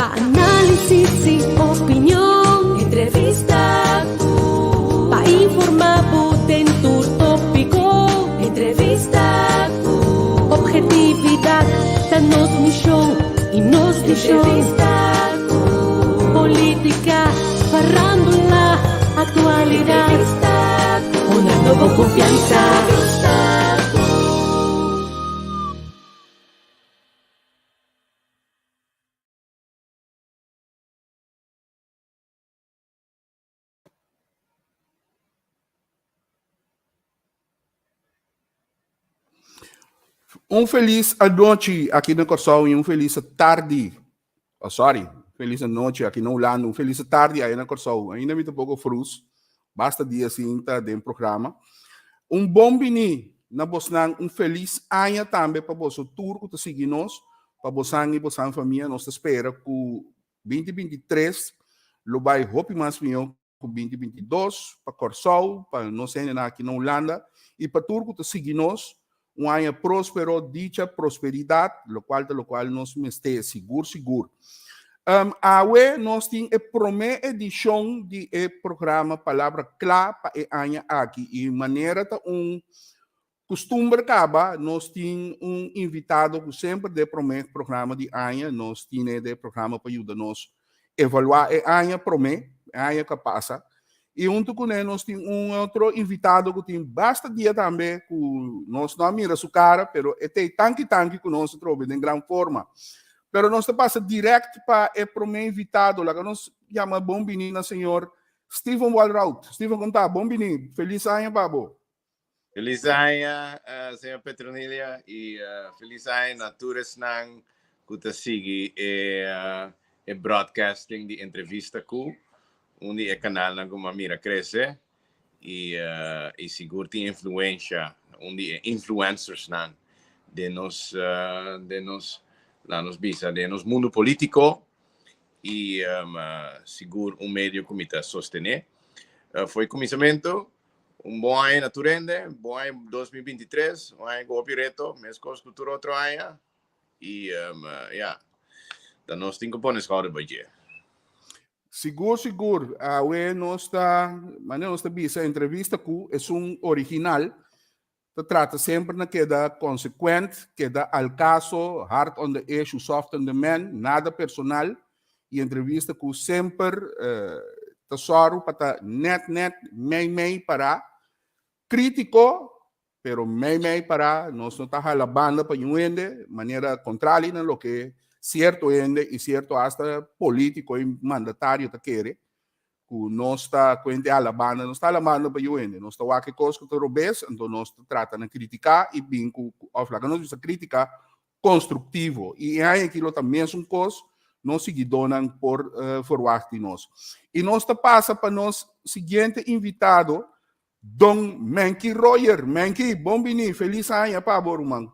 Pa análisis i opinion. Entrevista Ku. Pa informá bo den tur tópiko. Entrevista Ku. Obhetividat ta nos mishon i nos vishon. Entrevista Ku. Polítika, farándula, aktualidat. Entrevista Ku. Honrando bo konfiansa. Entrevista Ku. Un felis anochi aki na Kòrsou i un felis tardi. Oh, sorry, felis anochi aki na Hulanda, un felis tardi aya na Kòrsou. Ainda mi ta poko frus. Basta dia sin ta den programa. Un bon bini na bosnan, un felis aña tambe pa boso tur ku ta sigui nos, pa bosan i bosan famia. Nos ta spera ku 2023 lo bai hopi mas mihó ku 2022 pa Kòrsou, pa nos hendenan aki na Hulanda i pa tur ku ta sigui nos. Un aña próspero, dicha, prosperidat, lokual ta lokual nos mester, sigur sigur. Um, awe nos tin e promé edishon di e programa Palabra Kla pa e aña aki i manera ta un kustumber kaba nos tin un invitado ku semper den e promé programa di aña nos tine den e programa pa yuda nos evaluá e aña promé, e aña ku a pasa. I huntu kuné nos tin un otro invitado ku tin basta dia tambe ku nos no a mira su kara, pero e t'ei tanki tanki ku nos atrobe den gran forma. Pero nos ta pasa dirèkt pa e promé invitado. Laga nos yama bon bini na señor Steven Walroud. Steven, kon ta? Bon bini. Felis aña pa bo. Feliz aña, señor Petronilia, y feliz aña na tur esnan cu ta sigui e, e broadcasting di Entrevista Cu, un di e canalnan cu m'a mira crece y, y sigur tin influencia, un di e influencersnan den nos, den nos, laat nos bisa, den nos mundo politico y sigur un medio cu mi ta sostene. Fo'i cuminsamento Un bon aña na tur hende, bon aña 2023, un aña ku hopi reto, meskos ku tur otro aña. I um, ya, ta nos tin ku pone skouder bai dje. Sigur, sigur. Awe nos ta, manera nos ta bisa, entrevista ku esun original ta trata semper na keda consequent, keda al caso, hard on the issue, soft on the man, nada personal y entrevista cu semper ta sòru pa ta net net mei mei pará, critico pero mei mei pará, nos no ta hala banda pa niun hende, manera contrali na loke cierto hende y cierto hasta politico y mandatario ta kere. ku nos ta kuente alabando, nos ta alabando pa yu hende, nos ta wak e kos ku ta robes, anto nos ta trata na kritiká i bin ku, òf laga nos bisa kritika konstruktivo. I e aña aki lo ta mesun kos, nos siguidónan por ferwagt di nos. I nos ta pasa pa nos siguiente invitado, Don Menky Royer. Menky, bon bini, felis aña pa bo ruman.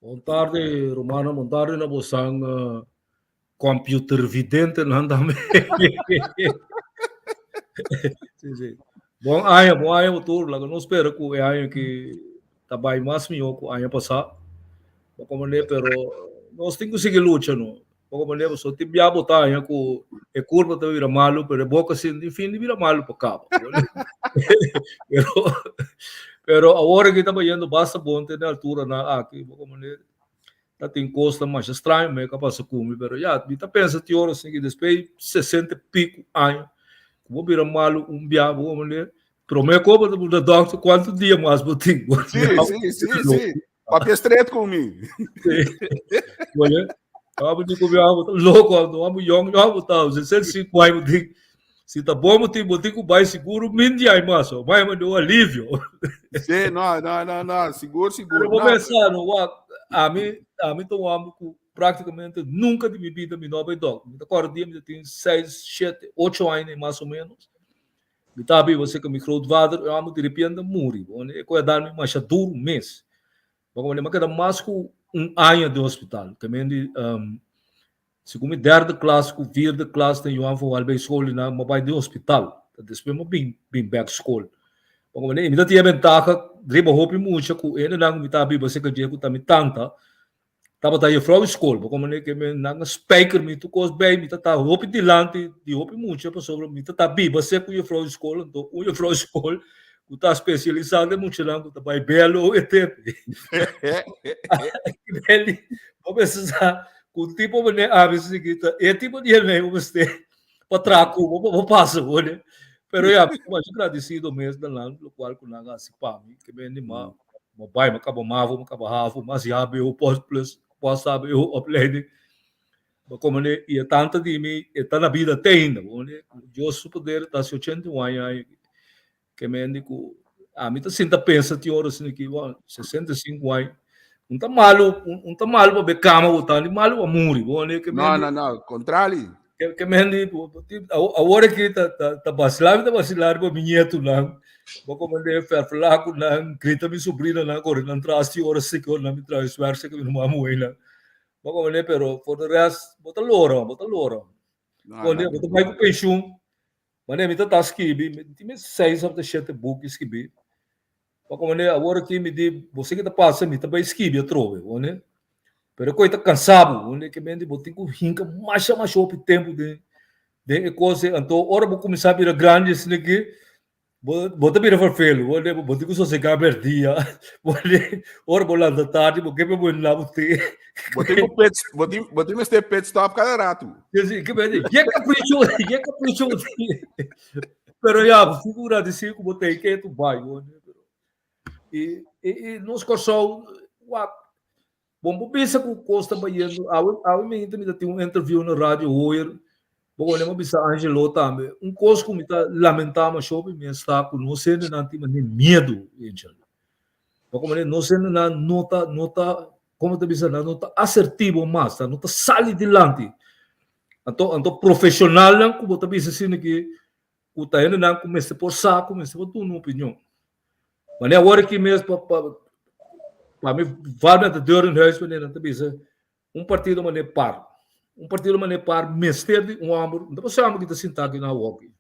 Bon tardi rumannan, bon tardi na bosan computer videntenan tambe. Sí, sí. Bon aña, bon aña bo tur. Laga nos spera ku e aña aki ta bai mas mihó ku aña pasá. Bo komprendé, pero nos tin ku sigui lucha no. Bo komprendé, pasobra tin bia bo ta haña ku e kurpa ta bira malu, pero e boka sin tin fin di bira malu pa kaba. Pero, pero awor aki ta bayendo basta bon te na e alturanan aki, bo komprendé. Ta tin kosnan masha straño me ka pasa ku mi, pero ya, mi ta pensa tin ora asin ki despues di sesenta i piku aña ku bo bira malu un bia, bo komprendé, prome ku bo ta puntra dòkter kuantu dia mas bo tin. Sí, sí, sí, sí. Papia stret ku mi. Sí. Oye, abo di ku mi abo ta loko, abo abo yong, abo ta 65 aña bo tin. Si ta bon bo tin, bo tin ku bai seguro mindi aña mas, bai manda un alivio. Sí, no, no, no, no, sigur, sigur. Pero bo pensa, no, wak, ami, ami ta un homber ku práktikamente nunka di mi bida mi no a bai dòkter. Mi ta kòrda dia mi ta tin seis, shete, ocho aña mas o ménos. Mi ta biba serka mi grootvader, e homber di repente a muri. Bo, e ku a dal mi masha duru mes. Bo komprende, mi a keda mas ku un aña den hospital. Ke men di, um, Segun mi derde klas ku vierde klas den Johan van Walbeek school i nan mi a bai den hospital. Ta despues mi a bin bin bek skol. Bo komprende? I mi ta tin e bentaha riba hopi mucha ku hendenan ku mi ta biba serka dje ku ta mi tanta. Tabata juffrouw di skol, bo komprendé ke mi nan a spijker mi tur kos bij, mi ta ta hopi dilanti di hopi mucha pasobra mi ta ta biba sek ku juffrouw di skol, anto un juffrouw di skol ku ta spesialisá den muchanan ku ta bai BLO e tempu. Kelly, bo mester sa ku un tipo manera ami sigui ta e tipo di hende bo mester pa traha ku bo pa bo pasa bo ne. Pero ya, mi ta masha gradisido mes na nan lokual ku nan a hasi pa mi, ke mi anima Ma bai, ma kaba mavo, ma kaba havo, ma hasi hbo post plus, post hbo opleiding. Ma komo ne, i e tanta di mi, e ta na bida te ainda. Bo ne, ku Dios su poder ta hasi 81 aña aki. Ke mende ku ami ta sinta pensa tin ora asina ki, bon, 65 aña, un ta malu, un ta malu pa be kama bo ta, ni malu pa muri. Bo ne, ke No, mende. no, no, kontrali. Ke men awor aki ta ta ta vacilar mi ta vacilar riba mi ñetunan bo komende ferfla ku nan grita mi sobrinonan kore nan tras ti ora siki ora nan mi traha huiswerk seki mi no muhé nan bo komende pero for de rest bo ta lora bo ta lora bo ta bai ku penshun manera mi ta ta skibi mi tin mi seis òf ta shete buki skibi Bo komende awor aki mi di bo si ke ta pasa mi ta bai skibi atrobe bo ne pero koe ta kansa bo bo ne ke mende bo tin ku hinka masha masha hopi tempu den den e kos ei anto ora bo kuminsá bira grandi asina aki bo bo ta bira ferfelu bo ne bo tin ku sosegá berdia bo ne ora bo lanta tardi bo ke pa bo na bo te Bo tin ku pit bo tin bo tin mester pit stop kada ratu. Si ke mende ye kapricho ye kapricho Pero ya, bo tin ku gradisí ku bo ta ei ketu bai bo. I, i, i nos Kòrsou, wak, bon bo bisa ku kos ta bayendo. Awe, awe mainta mi ta tin un interview na Radio Hoyer. Bo kono mi bisa Angelo tambe. Un kos ku mi ta lamentá masha hopi mes ta ku nos hendenan tin manera miedu, Angel. Bo kono nos hendenan no ta, no ta, komo ta bisa, nan no ta asertivo mas, nan no ta sali dilanti. Anto, anto profesionalnan ku bo ta bisa asina ki ku ta hendenan ku mester por sa, ku mester por duna un opinion. Wanneer awor aki mes pa pa pa mi val met de deur in huis wanneer nan ta bisa un partido manera par. Un partido manera par mester di un homber, no ta pasobra homber ki ta sinta aki na awor aki.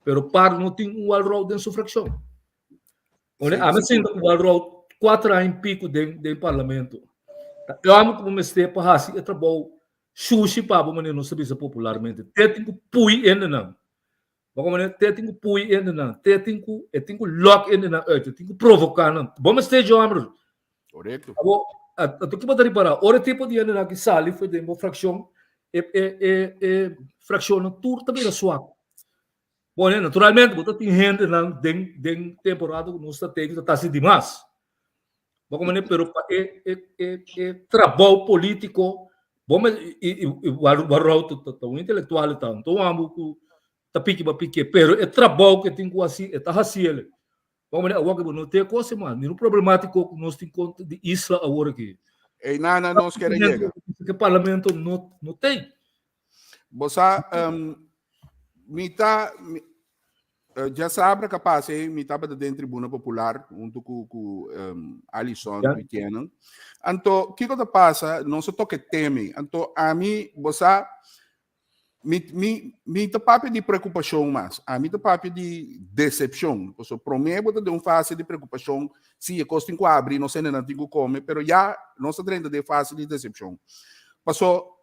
Pero par no tin un Walroud den su fraccion. Wanneer ami sinta ku Walroud cuatro aña y pico den den parlamento. Ta e homber ku bo mester pa hasi e trabou Shushi pa bo manera nos ta bisa popularmente. Te tin ku pui hendenan. Bo manera te tin ku pui hendenan. Te tin ku e tin ku lòk hendenan uit. E tin ku provoká nan. Bo mester dje hòmber. Korekto. Abo anto ki bo ta ripará? Ora e tipo di hendenan aki sali for den bo frakshon, e e e e frakshonnan tur ta bira suak. Bon, naturalmente bo ta tin hendenan den den temporada ku nos ta tei ku ta ta hasi dimas. Bo komo pero pa e e e e trabou polítiko bo me i i i Warou ta ta un intelektual ta un amo ku ta piki pa piki pero e trabou ku e tin ku hasi e ta hasi el. Bo komo awor ku bo no tin e kos mas ni un problemátiko ku nos tin kontra di isla awor aki. Einan nos kere yega. Ke parlamento no no tin. Bo sa, mi ta, djasabra ka pasa ei, mi tabata den Tribuna Popular huntu ku ku Alison ku Etienne. Anto, kiko ta pasa? Nos a toka e tema ei. Anto, ami, bo sa, mi mi mi ta papia di preokupashon mas. Ami ta papia di desepshon. Pasobra promé bo ta den un fase di preokupashon, si e kos tin ku abri, nos hendenan tin ku kome, pero ya nos ta drenta den e fase di desepshon. Paso,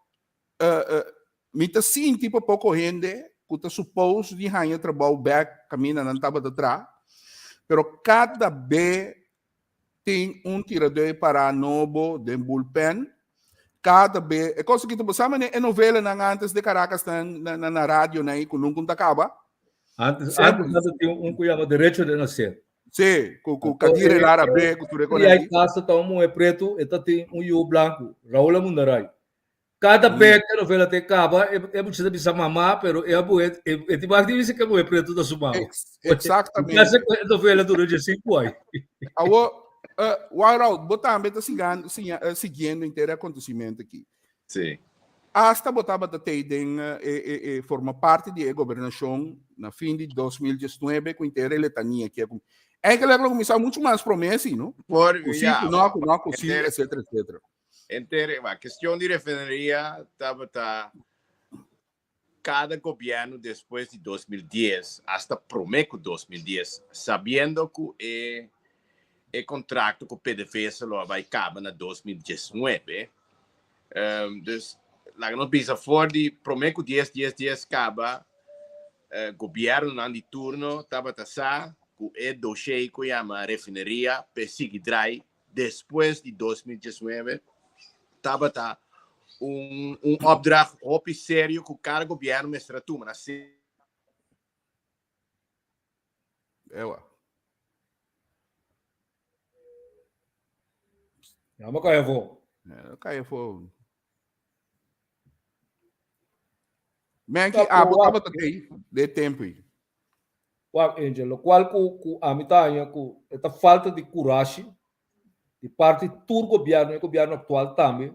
mi ta sinti pa poko hende ku ta supos di haña trabou bèk kaminda nan tabata traha, pero kada be tin un tiradó pará nobo den bullpen, kada be, e kos aki ta bo sa manera e novelanan antes de Caracas na na radionan ei ku nunka ta kaba. Antes antes nan ta tin un ku yama Derecho de Nacer. Sí, ku ku Kadire Lara be ku tur e kos aki. Kasa ta un muhé pretu e ta tin un yu blanku, Raúl Amundaray. Kada bes ke novela te kaba, e e mucha ta bisa mama, pero e muhé, e e tin mas di bisa ke muhé pretu ta su mama. Ex exactamente. Ya se e novela dura 15 aña. Awo, uh, Warout, bo tambe ta sigan, siña, uh, siguiendo henter e acontecimiento aki. Sí. Hasta bo tabata tei den uh, e, e, e forma parte di e gobernacion na fin di 2019 cu henter e letania aki. Eigenlijk lo cuminsa mucho mas prome si, no? Por, Cu si, ja, cu no, cu no, cu si, henter- etcétera, etcétera. Henter e kestion di refineria tabata kada gobièrnu despues di 2010 hasta promé ku 2010, sabiendo ku e e kontrakto ku PDVSA lo a bai kaba na 2019. Dus laga nos bisa for di promé ku dies dies dies kaba gobièrnunan di turno tabata sa ku e doshé ku yama refineria p'e sigui drai despues di 2019 tabata un un opdracht hopi serio ku kada gobièrnu mester a tuma na Ewa. Ja, maar kan je voor. Ja, dat kan je voor. Menki, abo tabata tei de tempo. Wak Angel, lokual ku ku ami ta haña ku e ta falta di kurashi di parti tur gobièrnu, e gobièrnu aktual tambe,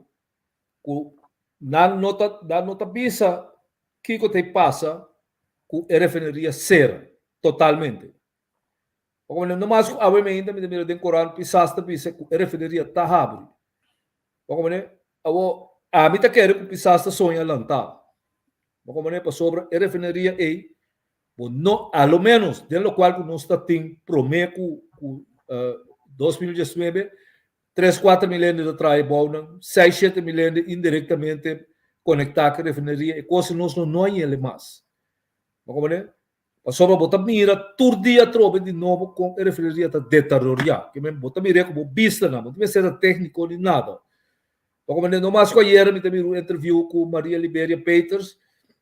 ku nan no ta nan no ta bisa kiko ta pasa ku e refineria sera totalmente. Pasobra no mas ku awe mainta mi ta mira den korant Pisas ta bisa ku e refineria ta habri. Pasobra awo ami ta kere ku Pisas ta soña lantá. Pasobra pasobra e refineria ei bo no a lo menos den lokual ku nos ta tin promé ku ku 2019 tres 4000 hende ta traha e bounan, seis 7000 hende indirektamente konektá ku e refineria e kos nos no no a yele mas. Pasobra Pasobra bo ta mira tur dia atrobe di nobo kon e refineria ta deterioriá. Ke men bo ta mir'é ku bo bistanan, bo no ta mester ta tékniko ni nada. Pa komprendé, no mas ku ayera mi ta mira un interview ku Maria Liberia Peters,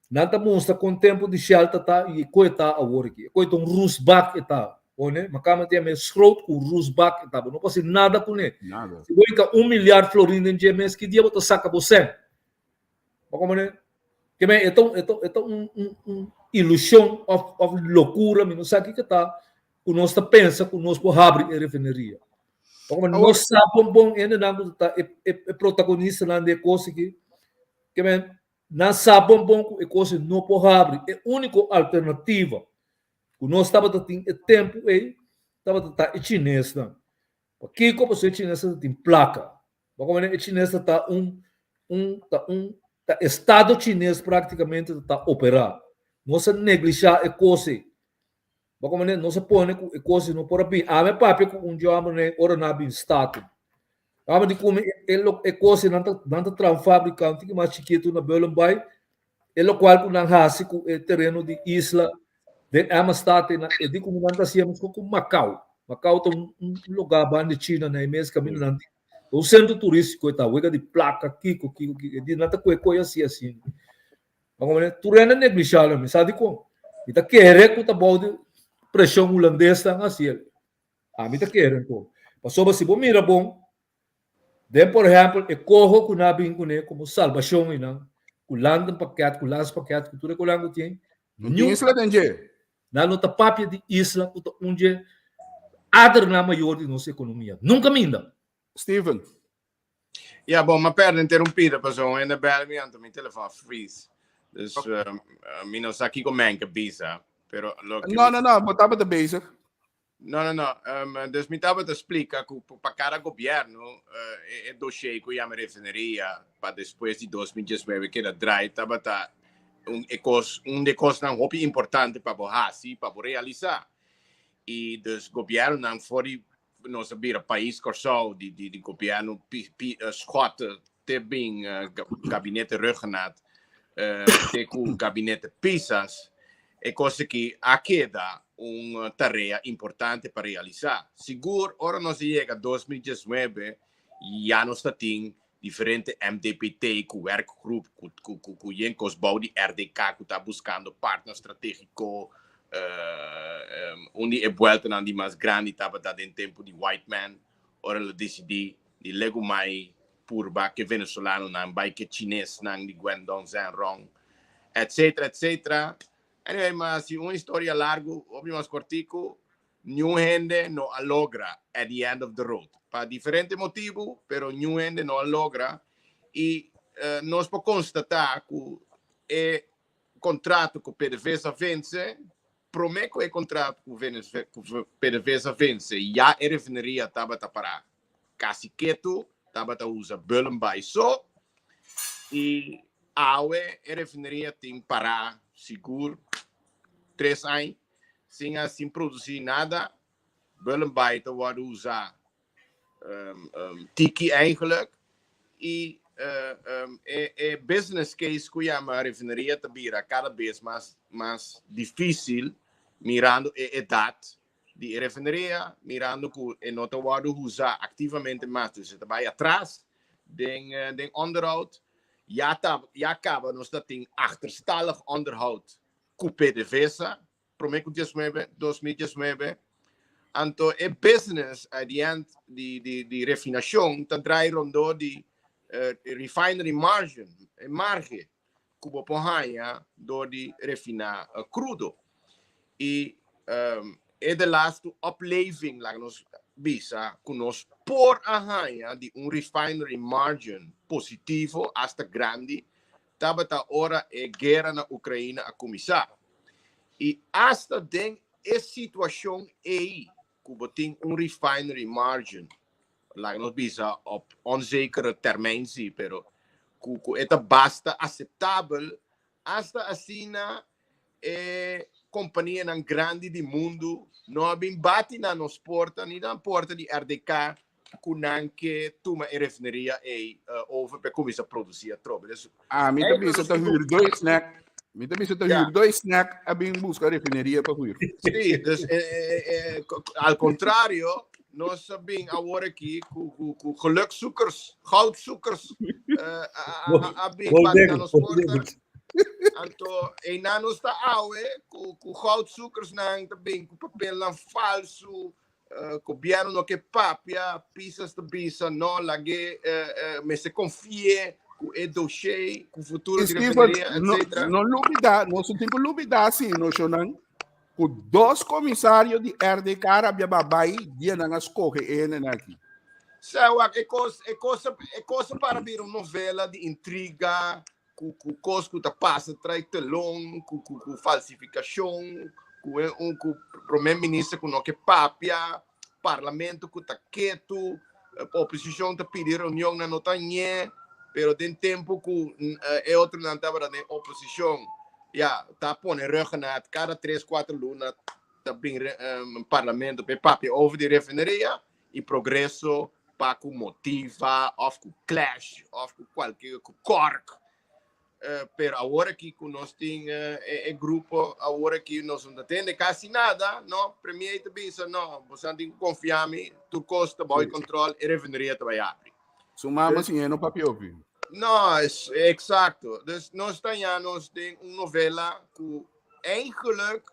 nan ta mustra kon tempu di Shell ta ta i kon e ta awor aki. E kon e ta un rusbak e ta, pone, makamba ta yama e schroot ku rusbak e ta, bo no por hasi nada kuné. Nada. Si bo hinka un milyar florin den dje mes, ki dia bo ta saka bo sèn? Bo comprende? Ke men e ta un e ta e ta un un un ilusion of of lokura, mi no sa kiko ta, ku nos ta pensa ku nos por habri e refineria. Bo comprende? Awor, Nos sa bon bon hendenan ku ta e e e protagonistanan di e kos aki, ke men nan sa bon bon ku e kos no por habri. E úniko alternativa ku nos tabata tin e tempu ei tabata ta e chinesnan. Pakiko? Pasobra e chinesnan ta tin plaka. Bo comprende? E chines ta ta un un ta un ta estado chines prácticamente ta ta operá. Nos a neglishá e kos ei. Bo comprende? Nos a pone ku e kos ei no por a bin. Ami a papia ku un djòmber nei ora nan a bin Staten. Ami di kumi e lo e kos ei nan ta nan ta traha un fábrika un tiki mas chikitu na Bullenbaai E lokual ku nan hasi ku e tereno di isla den Amistad ei nan e di ku nan ta hasié meskos ku Macau. Macau ta un un lugá banda di China na e mes kaminda nan tin ta un sentro turístiko e ta wega di plaka kiko kiko kiko e di nan ta kohe kohe hasi asina. Bo komprende? Tur hende neglishá nan mi sa dikon. Mi ta kere ku ta bou di preshon hulandes nan hasi el. Ami ta kere anto. Pasobra si bo mira bon Den por ehèmpel e koho ku nan a bin kuné komo salbashon einan, ku landenpakket, ku landspakket, ku tur e kolan ku tin, No tin isla den dje. Nan no ta papia di isla ku ta un dje adernan mayor di nos ekonomia. Nunka minda. Steven. Ya, bon, m'a pèrdè interumpida pasobra un hende bèl mi anto mi telefòn a freeze. Dus mi no sa kiko men ke bisa, pero loke No, no, no, bo tabata bezig. No, no, no. Um, dus mi tabata splika ku pa kada gobierno uh, e, e dossier ku yama refineria pa despues di 2019 keda draai tabata un e kos un de kosnan hopi importante pa bo hasi, pa bo realisa. I dus gobiernonan for di nos a bira pais Kòrsou di di di gobierno pi, pi, uh, Schotte te bin uh, gabinete Rhuggenaath uh, te ku gabinete Pisas E kos aki a keda un tarea importante pa realisá. Sigur ora nos a yega 2019 ya nos ta tin diferente MDPT ku werkgroep ku ku ku ku yen kos bou di RDK ku ta buskando partner stratégiko. Un di e bueltanan di mas grandi tabata den tempu di Whiteman ora el a disidí di legumai purba ke venezolanonan bai ke chinesnan di Guangdong Zhenrong etcetera etcetera. Anyway, ma si un historia largu, hopi mas kortiku, niun hende no a logra at the end of the road. Pa diferente motibu, pero niun hende no a logra i nos por konstatá ku e kontrato ku PDVSA vense, promé ku e kontrato ku PDVSA vense ya e refineria tabata pará kasi ketu, tabata usa Bullenbaai so i awe e refineria tin pará sigur tres aña sin a sin produsí nada. Bullenbaai ta wòrdu usá tiki eigenlijk i. E business case ku yama refineria ta bira kada bes mas mas difísil mirando e edat di e refineria, mirando ku e no ta wòrdu usá aktivamente mas, dus e ta bai atras den onderhoud. Ya ta ya kaba nos ta tin achterstallig onderhoud ku PDVSA promé ku 19, 2019. Anto e business at the end di refinashon ta drai rondó di refinery margin, e marge ku bo por haña dor di refiná krudo. I e de laatste opleving, laga nos bisa, ku nos por a haña di un refinery margin positivo, hasta grandi, tabata ora e guera na Ukraina a kuminsá. I hasta den e situashon ei ku bo tin un refinery margin, laga nos bisa op onzekere termijn sí, pero ku e ta basta aseptabel, hasta asina e kompanianan grandi di mundu no a bin bati na nos porta ni na porta di RDK ku nan ke tuma e refineria ei over pa kuminsá produsí atrobe. Dus, Ah, mi ta bisa ta huurdo e snack. Mi ta bisa ta huurdo e snack a bin buska refineria pa huur. Sí, dus al kontrario, nos a bin awor aki ku gelukzoekers, goudzoekers, a bin bati na nos porta. Anto, einan nos ta awe ku goudzoekersnan ta bin ku papelnan falsu, Gobierno no ke papia, Pisas ta bisa no lag'é mester konfi'é ku e dossier, ku futuro di refineria, etc. No lubida, nos no tin ku lubida si no shownan ku dos komisario di RDK rabia babai dia nan a skohe e hendenan aki. Sa wak e kos e kos e kos a para bira un novela di intriga ku kos ku ta pasa trai telon, ku falsifikashon, ku e un ku prome minister ku no ke papia, parlamento ku ta ketu, oposishon ta pidi reunion nan no ta ñe, pero den tempu ku e otronan tabata den oposishon ya ta pone ruggenat kada tres kuater luna ta bin parlamento pa e papia over di refineria. I progreso pa ku Motiva of ku Clash of ku kualke ku Kork. Pero awor aki ku nos tin e grupo awor aki nos no ta tende kasi nada, no. Premier ta bisa no, boso tin ku konfia mi, tur kos ta bou kontrol, e refineria ta bai abri. Su mama siña no papia hopi. No, eksakto. Dus nos ta haña nos den un novela ku eigenlijk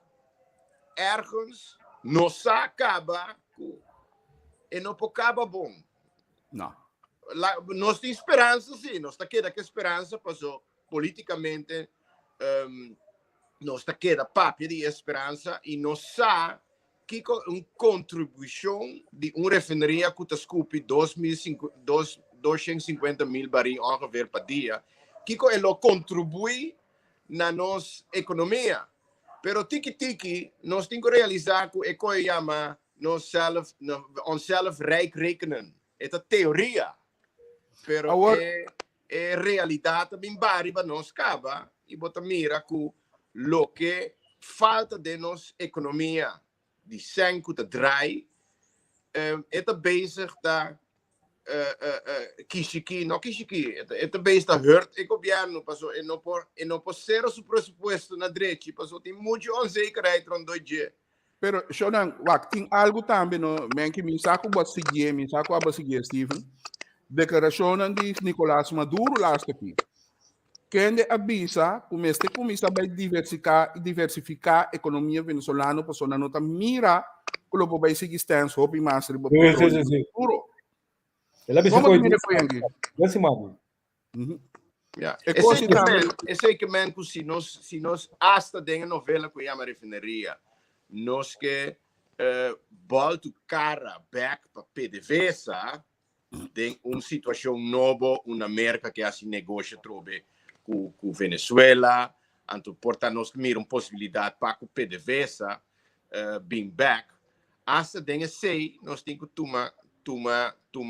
ergens no sa kaba ku e no por kaba bon. No. La, nos tin speransa sí, nos ta keda ku speransa paso polítikamente nos ta keda papia di esperansa i nos sa kiko un kontribushon di un refineria ku ta skupi 250.000 baril ongeveer pa dia, kiko e lo kontribuí na nos ekonomia. Pero tiki tiki nos tin ku realisá ku e koe yama nos self, onszelf rijk rekenen. E ta teoria, pero Awor e realidat ta bin ba riba nos kaba i bo ta mira ku loke falta den nos ekonomia di sèn ku ta drai, e ta bezig ta kishiki, no kishiki, e ta bezig ta hurt e gobièrnu paso e no por, e no por sera su presupuesto na drechi paso tin muchu onzekerheid rondó dje. Pero, Shonan, wak, tin algu tambe, no, Menki, mi sa ku bo a siguié, mi sa ku abo a siguié, Steven. Deklarashonnan di Nicolas Maduro laatste aki. Kende a bisa ku mester kuminsá bai diversiká i diversifiká ekonomia venezolano pasobra nan no ta mira ku lo por bai sigui stèns hopi mas riba Sí, sí, petróleo sí, den sí. futuro. El a bisa Komo koe ta mira koe aki? Dos siman. Ja. E kos Esei ke tambe men, esei ke men ku si nos hasta den e novela ku yama Refineria, nos ke boltu kara bek pa PDVSA den un situashon nobo, una Merka ke hasi negosio atrobe ku Venezuela, anto por ta nos mira un posibilidat pa ku PDVSA bin bek. Hasta den esei nos tin ku tuma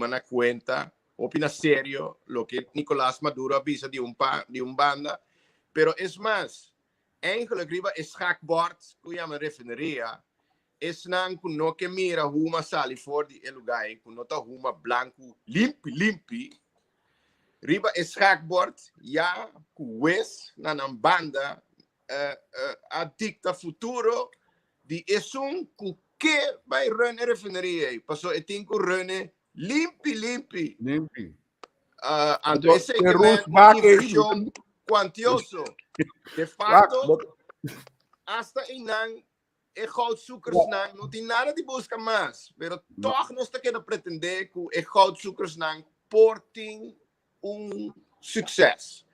na kuenta hopi na serio loke Nicolas Maduro a bisa di un banda, pero es mas, eigenlijk riba e schaakbord ku yama refineria, esnan ku no ke mira huma sali for di e lugá ei, ku no ta huma blanku limpi limpi. Riba e schaakbord ya ku wes na nan banda a dikta futuro di esun ku ke bai run e refineria ei, paso e tin ku run e limpi limpi. Limpi. Anto esei ke men un invershon kuantioso. De facto, asta einan e goudzoekersnan no tin nada di buska mas, pero tòg nos ta keda pretendé ku e goudzoekersnan por tin un sukses.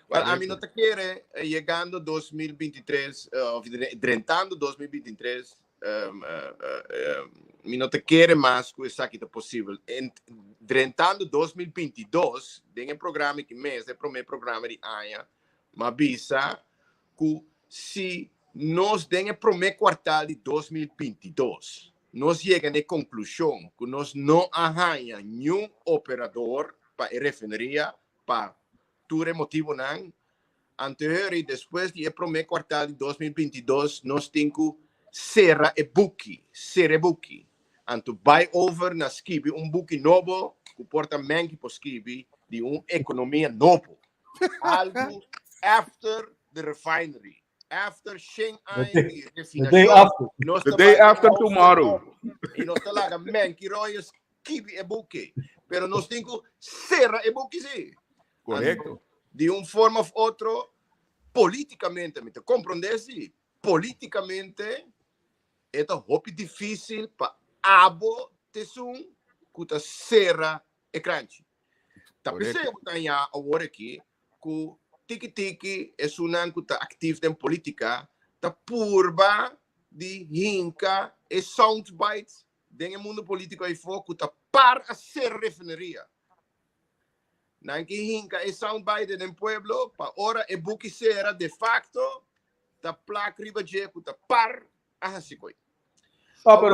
Wel, ami no ta kere yegando 2023 of drentando 2023, mi no ta kere mas ku esaki ta posibel. Drentando 2022, den e programa aki mes, e promé programa di aña, m'a bisa ku si nos den e promé kuartal di 2022 nos yega na e konklushon ku nos no a haña niun operador pa e refineria pa tur e motibunan anterior i despues di e promé kuartal di 2022 nos tin ku sera e buki, sera e buki, anto bai over na skibi un buki nobo ku por ta Menki por skibi di un ekonomia nobo. Algu after the refinery. After shen aña di The day after. Nos The day after tomorrow. I nos ta laga Menki Royes skibi e buki. Pero nos tin ku sera e buki si. Korekto. Di un forma of otro, politikamente, mi ta komprondé si, politikamente e ta hopi difísil pa abo t'esun ku ta sera e kranchi. Ta p'esei bo ta haña awor aki ku tiki tiki esunnan ku ta aktif den politika ta purba di hinka e sound bites den e mundu politiko ayfó ku ta par a sera refineria. Nan ke hinka e sound bite den pueblo pa ora e buki sera de facto ta plak riba dje ku ta par a hasi koi. Ah, pero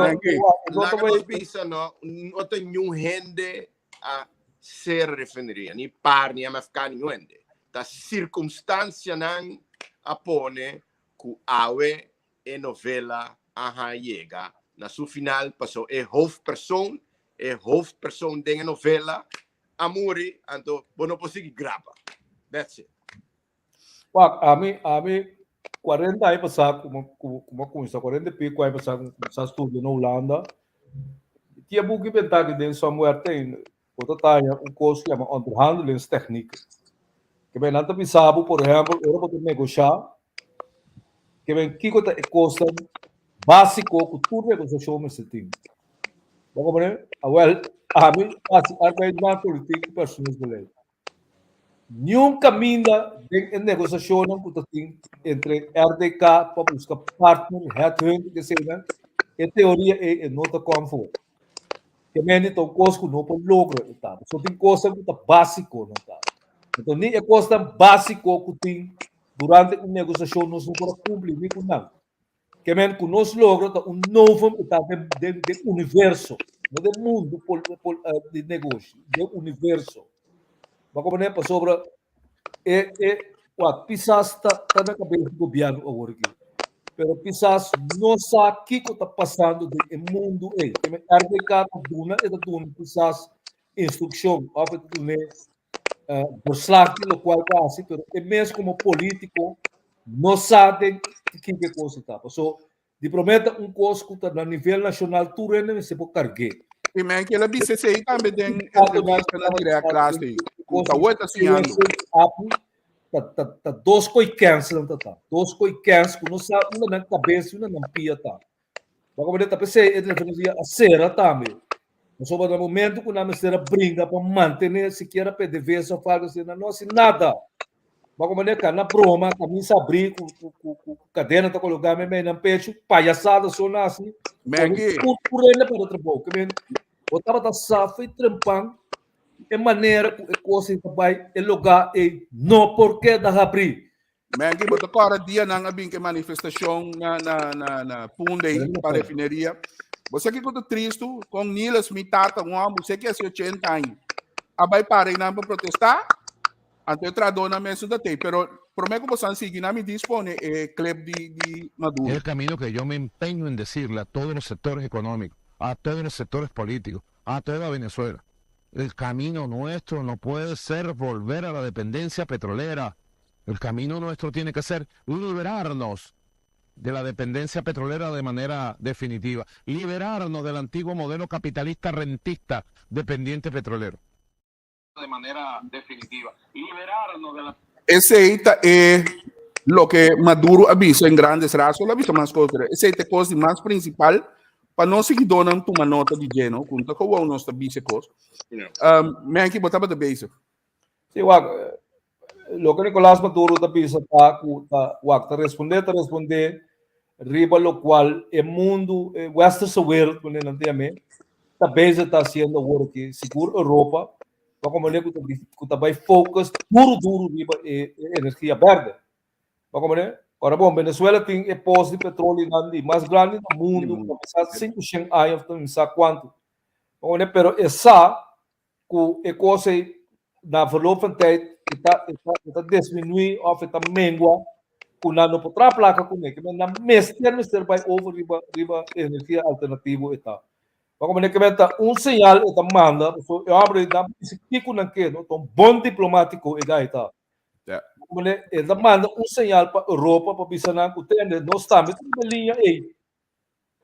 Laga nos bisa no, no ta niun hende a sera refineria, ni par, ni MFK, ni hende. Ta circunstancianan a pone ku awe e novela a yega na su final, paso e hoofdpersoon, e hoofdpersoon den e novela a muri, anto bo no por sigui graba. That's it. Wak, ami 40 aña pasá ku ku a kuminsá, 40 i piko aña pasá ku kuminsá studia na Hulanda, tin e buki bentá aki den somewhere tin, bo ta taña un kos ku yama onderhandelingstechniek. Ke men nan ta bisa bo, por ehèmpel, ora bo ta negoshá, ke men kiko ta e kosnan básiko ku tur negosiashon mester tin. Bo komprendé? Awèl, ami hasi arbeidsmarktpolitiek i personeelsbeleid. Niun kaminda den e negosiashonnan ku ta tin entre RDK pa buska partner, headhunting eseinan, e teoria ei e no ta kom for. Ke mende ta un kos ku no por logra e ta. Pasobra tin kosnan ku ta básiko nan ta. Anto ni e kosnan básiko ku tin durante un negosiashon nos no por a kumpli ni ku nan. Ke men ku nos logro ta un novum ku ta den den den universo, no den mundu pol pol di negoshi, den universo. Bo a komprendé? Pasobra e e wak Pisas ta ta na kabes di gobièrnu awor aki, pero Pisas no sa kiko ta pasando den e mundu ei. Ke men RDK ta duna e ta duna Pisas instrukshon òf e ta dun'é verslag di lokual ta hasi, pero e mes komo polítiko no sa den kiko e kos ta. Paso di promé ta un kos ku ta na nivel nashonal tur hende mester por karg'é. I men kila bisa esei tambe den entrevista na Direct Class ei, ku ta wou e ta siñando. Ta ta ta dos koi kèns nan ta ta. Dos koi kèns ku no sa unda nan kabes i unda nan pia ta. Bo comprende? Ta p'esei e refineria a sera tambe. Pasobra na momento ku nan mester a bringa pa mantené sikiera PDVSA òf algu asina, nan no hasi nada. Bo comprende? Ka na broma, kaminsa abrí ku ku ku ku kadena ta kologá meimei nan pechu, payasada so nan hasi. Maggie. Tur tur hende perde trabou. Ke men, bo tabata sa fo'i trempan e manera ku e kos ei ta bai, e lugá ei no por keda habrí. Maggie, bo ta kòrda dia nan a bin ke manifestashon na na na na Punda ei pa refineria. Bo sa kiko ta tristu? Kon Niles, mi tata, un hòmber, bo sa ki hasi 80 aña, a bai para einan pa protestá, anto e trahadónan mes no ta tei. Pero promé ku bosan sigui nan mi dispone e clip di di Maduro. El camino que yo me empeño en decirle a todos los sectores económicos, a todos los sectores políticos, a toda Venezuela. El camino nuestro no puede ser volver a la dependencia petrolera. El camino nuestro tiene que ser liberarnos de la dependencia petrolera de manera definitiva, liberarnos del antiguo modelo capitalista rentista dependiente petrolero. De manera definitiva, liberarnos de la... Esei ta e loke Maduro a bisa en grandes rasgos, el a bisa mas cos, pero esei ta e cos di mas principal pa nos siguidónan tuma nota di dje, no? Ku no ta gewoon nos ta bisa e cos. Um, Menki, bo tabata bezig. Sí, wak, loke Nicolás Maduro ta bisa ta ku ta, wak, ta respondé, ta respondé riba lokual e mundu, e westerse wereld, ku nan ta yam'é, ta bezig ta hasiendo awor aki, sigur Europa, pa komprendé ku ta ku ta bai focus duru duru riba e energia bèrdè. Pa komprendé? Ora bon, Venezuela tin e pos di petrolionan di mas grandi na mundu, pa mi sa 500 aña òf mi sa kuantu. Pa komprendé? Pero e sa ku e kos ei na verloop van tijd e ta e ta e ta disminuí òf e ta mengua ku nan no por traha plaka kuné. Ke men nan mester mester bai over riba riba energia alternativo e ta. Pa komprendé ke men ta un señal e ta manda pasobra e hòmber ei nan bisa kiko nan ke no ta un bon diplomátiko e gai ta. Pa komprendé e ta manda un señal pa Europa pa bisa nan ku tende nos tambe ta riba e liña ei.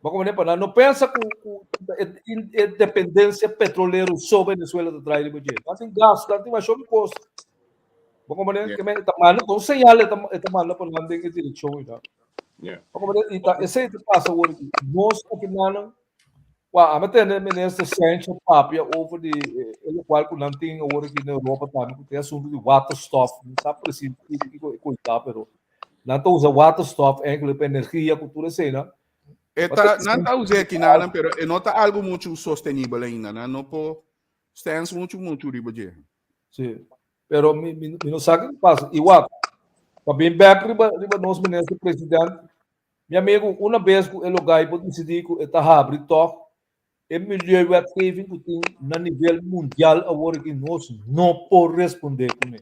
Pa komprendé pa nan no pensa ku ku e e dependensia petrolero so Venezuela ta trae riba dje. Nan tin gas, nan tin masho di kos. Bo komprendé ke men e ta manda ta un señal e ta e ta manda pa nan den e direkshon ei ta. Bo komprendé i ta esei ta pasa awor aki. Nos okinannan Wou, ami tende minister Sancho papia over di e lokual ku nan tin awor aki na Europa tambe ku tin asuntu di waterstof. Mi sa precies kiko e koitá, pero nan ta usa waterstof eigenlijk pa energia ku tur eseinan. E ta, nan ta usa e kinanan, pero e no ta algu muchu sostenibel ainda. Nan no por stens muchu muchu riba dje. Sí, pero mi, mi, mi no sa kiko pasa. I wak, pa bin bek riba, riba nos minister president, Mi amigu, una bes ku e lugá por disidí ku e ta habri tòg, e milieuwetgeving ku tin na nivel mundial awor aki nos no por respondé kuné.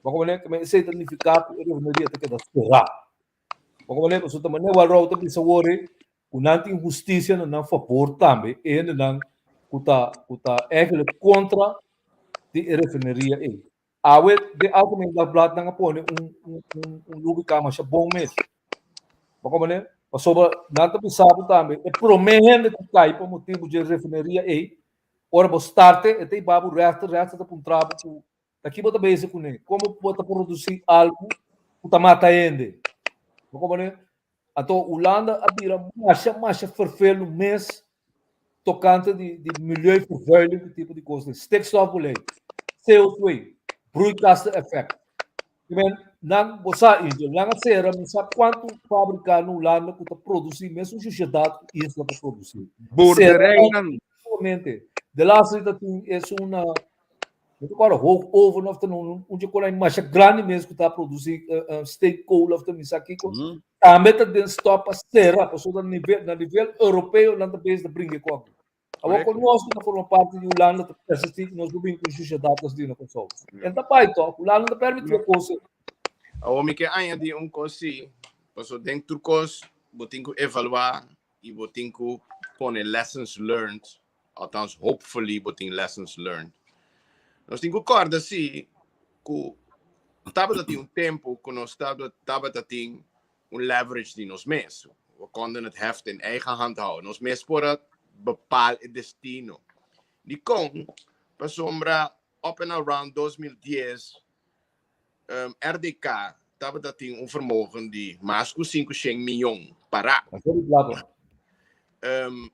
Bo komprendé? Ke esei ta nifiká ku e refineria ta keda será. Bo komprendé? Pasobra ta manera Walrow ta bisa awor ei ku nan tin hustisia na nan fabor tambe, e hendenan ku ta ku ta eigenlijk kontra di e refineria ei. Awe den Algemeen Dagblad nan a pone un un un un rubrica masha bon mes. Bo comprende? Pasobra nan ta bisa bo tambe e prome hende ku kai pa motibu dje refineria ei, ora bo starte e ta hiba bo rechter, rechter ta puntra bo ku ta ki bo ta bezig kuné, komo bo ta produsi algu ku ta mata hende. Bo comprende? Anto Hulanda a bira masha masha fervelu mes tokante di di milieuvervuiling ku tipo di kosnan. Stikstofbeleid, CO2, broeikaseffect. I men nan bo sa Angel, nan a sera mi sa kuantu fabrika na Hulanda ku ta produsi mesun shushedat ku Isla ta produsi. Boerderijnan. Solamente. De laatste ta tin esun na Mi ta kòrda hoogoven of ta un un dje kola masha grandi mes ku ta produsí steenkool of ta mi sa kiko. Tambe ta den stòp pa sera pasobra na nivel na nivel europeo nan ta bezig ta bringa e kòki. Awor kon nos ku ta forma parti di Hulanda ta persistí ku nos por bin ku shushedat asina na Kòrsou. En ta bai tòg, Hulanda ta permití e kos ei. Awor mi ke añadí un kos sí, pasobra den tur kos bo tin ku evaluá i bo tin ku pone lessons learned Althans hopefully bo tin lessons learned. Nos tin ku kòrda si ku tabata tin un tempu ku nos tabata tin un leverage di nos mes. We konden het heft in eigen hand houden. Nos mes por a bepaal e destino. Dikon? Pasobra up and around 2010 um, RDK tabata tin un vermogen di mas ku 500 miyon pará. Um,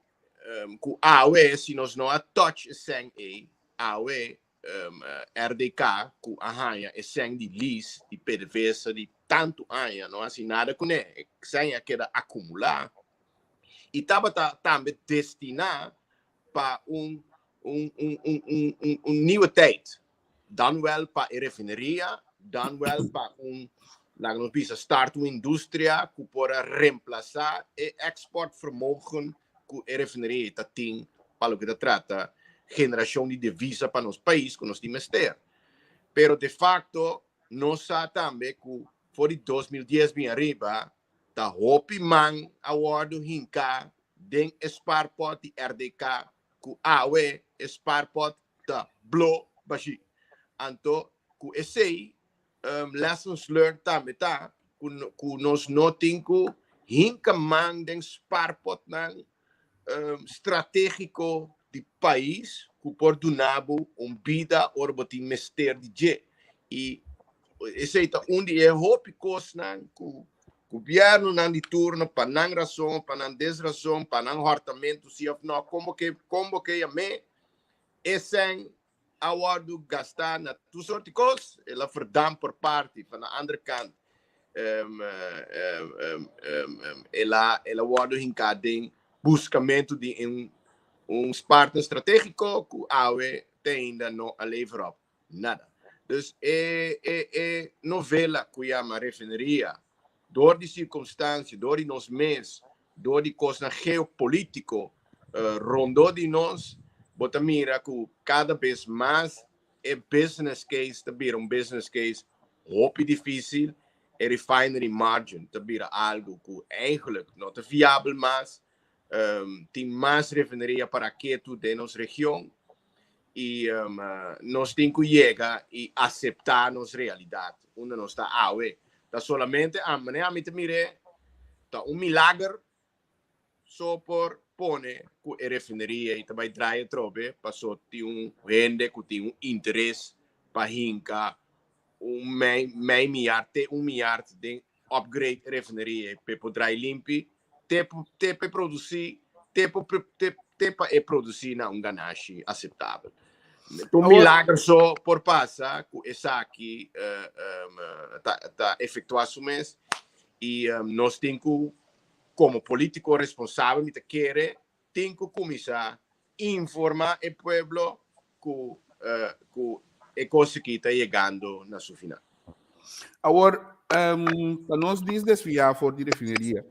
um, ku awe, si nos no a touch e seng ei, awe um, RDK ku a haña e seng di lease di PDVSA di tantu aña, no hasi nada kuné, e seng a keda akumulá i tabata tambe destiná pa un un un un un un, un nieuwe tijd. Dan wel pa e refineria, dan wel pa un, laga nos bisa, start un industria ku por a reemplasa e exportvermogen ku e refineria ta tin pa loke ta trata generashon di devisa pa nos pais ku nos tin mester. Pero de facto nos sa tambe ku for di 2010 bin ariba ta hopi man a wòrdu hinká den e spaarpot di RDK ku awe e spaarpot. ta blo bashí. Anto ku esei um, lessons learned tambe ta ku, ku nos no tin ku hinka man den spaarpotnan um, stratégiko di pais ku por duna bo un bida ora bo tin mester di dje. I esei ta un di e hopi kosnan ku gobièrnunan di turno pa nan rason, pa nan desrason, pa nan hòrtamentu si òf nò, komo ke komo ke yam'é, e sèn a wòrdu gastá na tur sort di kos, el a verdamp por parti, van de andere kant el a el a wòrdu hinká den buskamentu di un un partner stratégiko ku awe te ainda no a lever op nada. Dus e e e novela ku yama refineria, dor di sirkumstansia, dor di nos mes, dor di kosnan geopolítiko rondó di nos, bo ta mira ku kada bes mas e business case ta bira un business case hopi difísil, e refinery margin ta bira algu ku eigenlijk no ta viabel mas, tin mas refineria para ketu den nos region i nos tin ku yega i aseptá nos realidat unda nos ta awe. Ta solamente a manera ami ta mir'é ta un milager so por pone ku e refineria ei ta bai draai atrobe paso tin un hende ku tin un interes pa hinka un mei mei miard te un miard den upgrade e refineria ei p'e por draai limpi te te p'e produsí te por te te pa e produsí na un ganashi aseptabel. Un milager so por pasa ku esaki ta ta efektuá su mes i nos tin ku komo polítiko responsabel mi ta kere tin ku kuminsá informá e pueblo ku ku e kos aki ta yegando na su final. Awor, pa nos dis desviá for di refineria,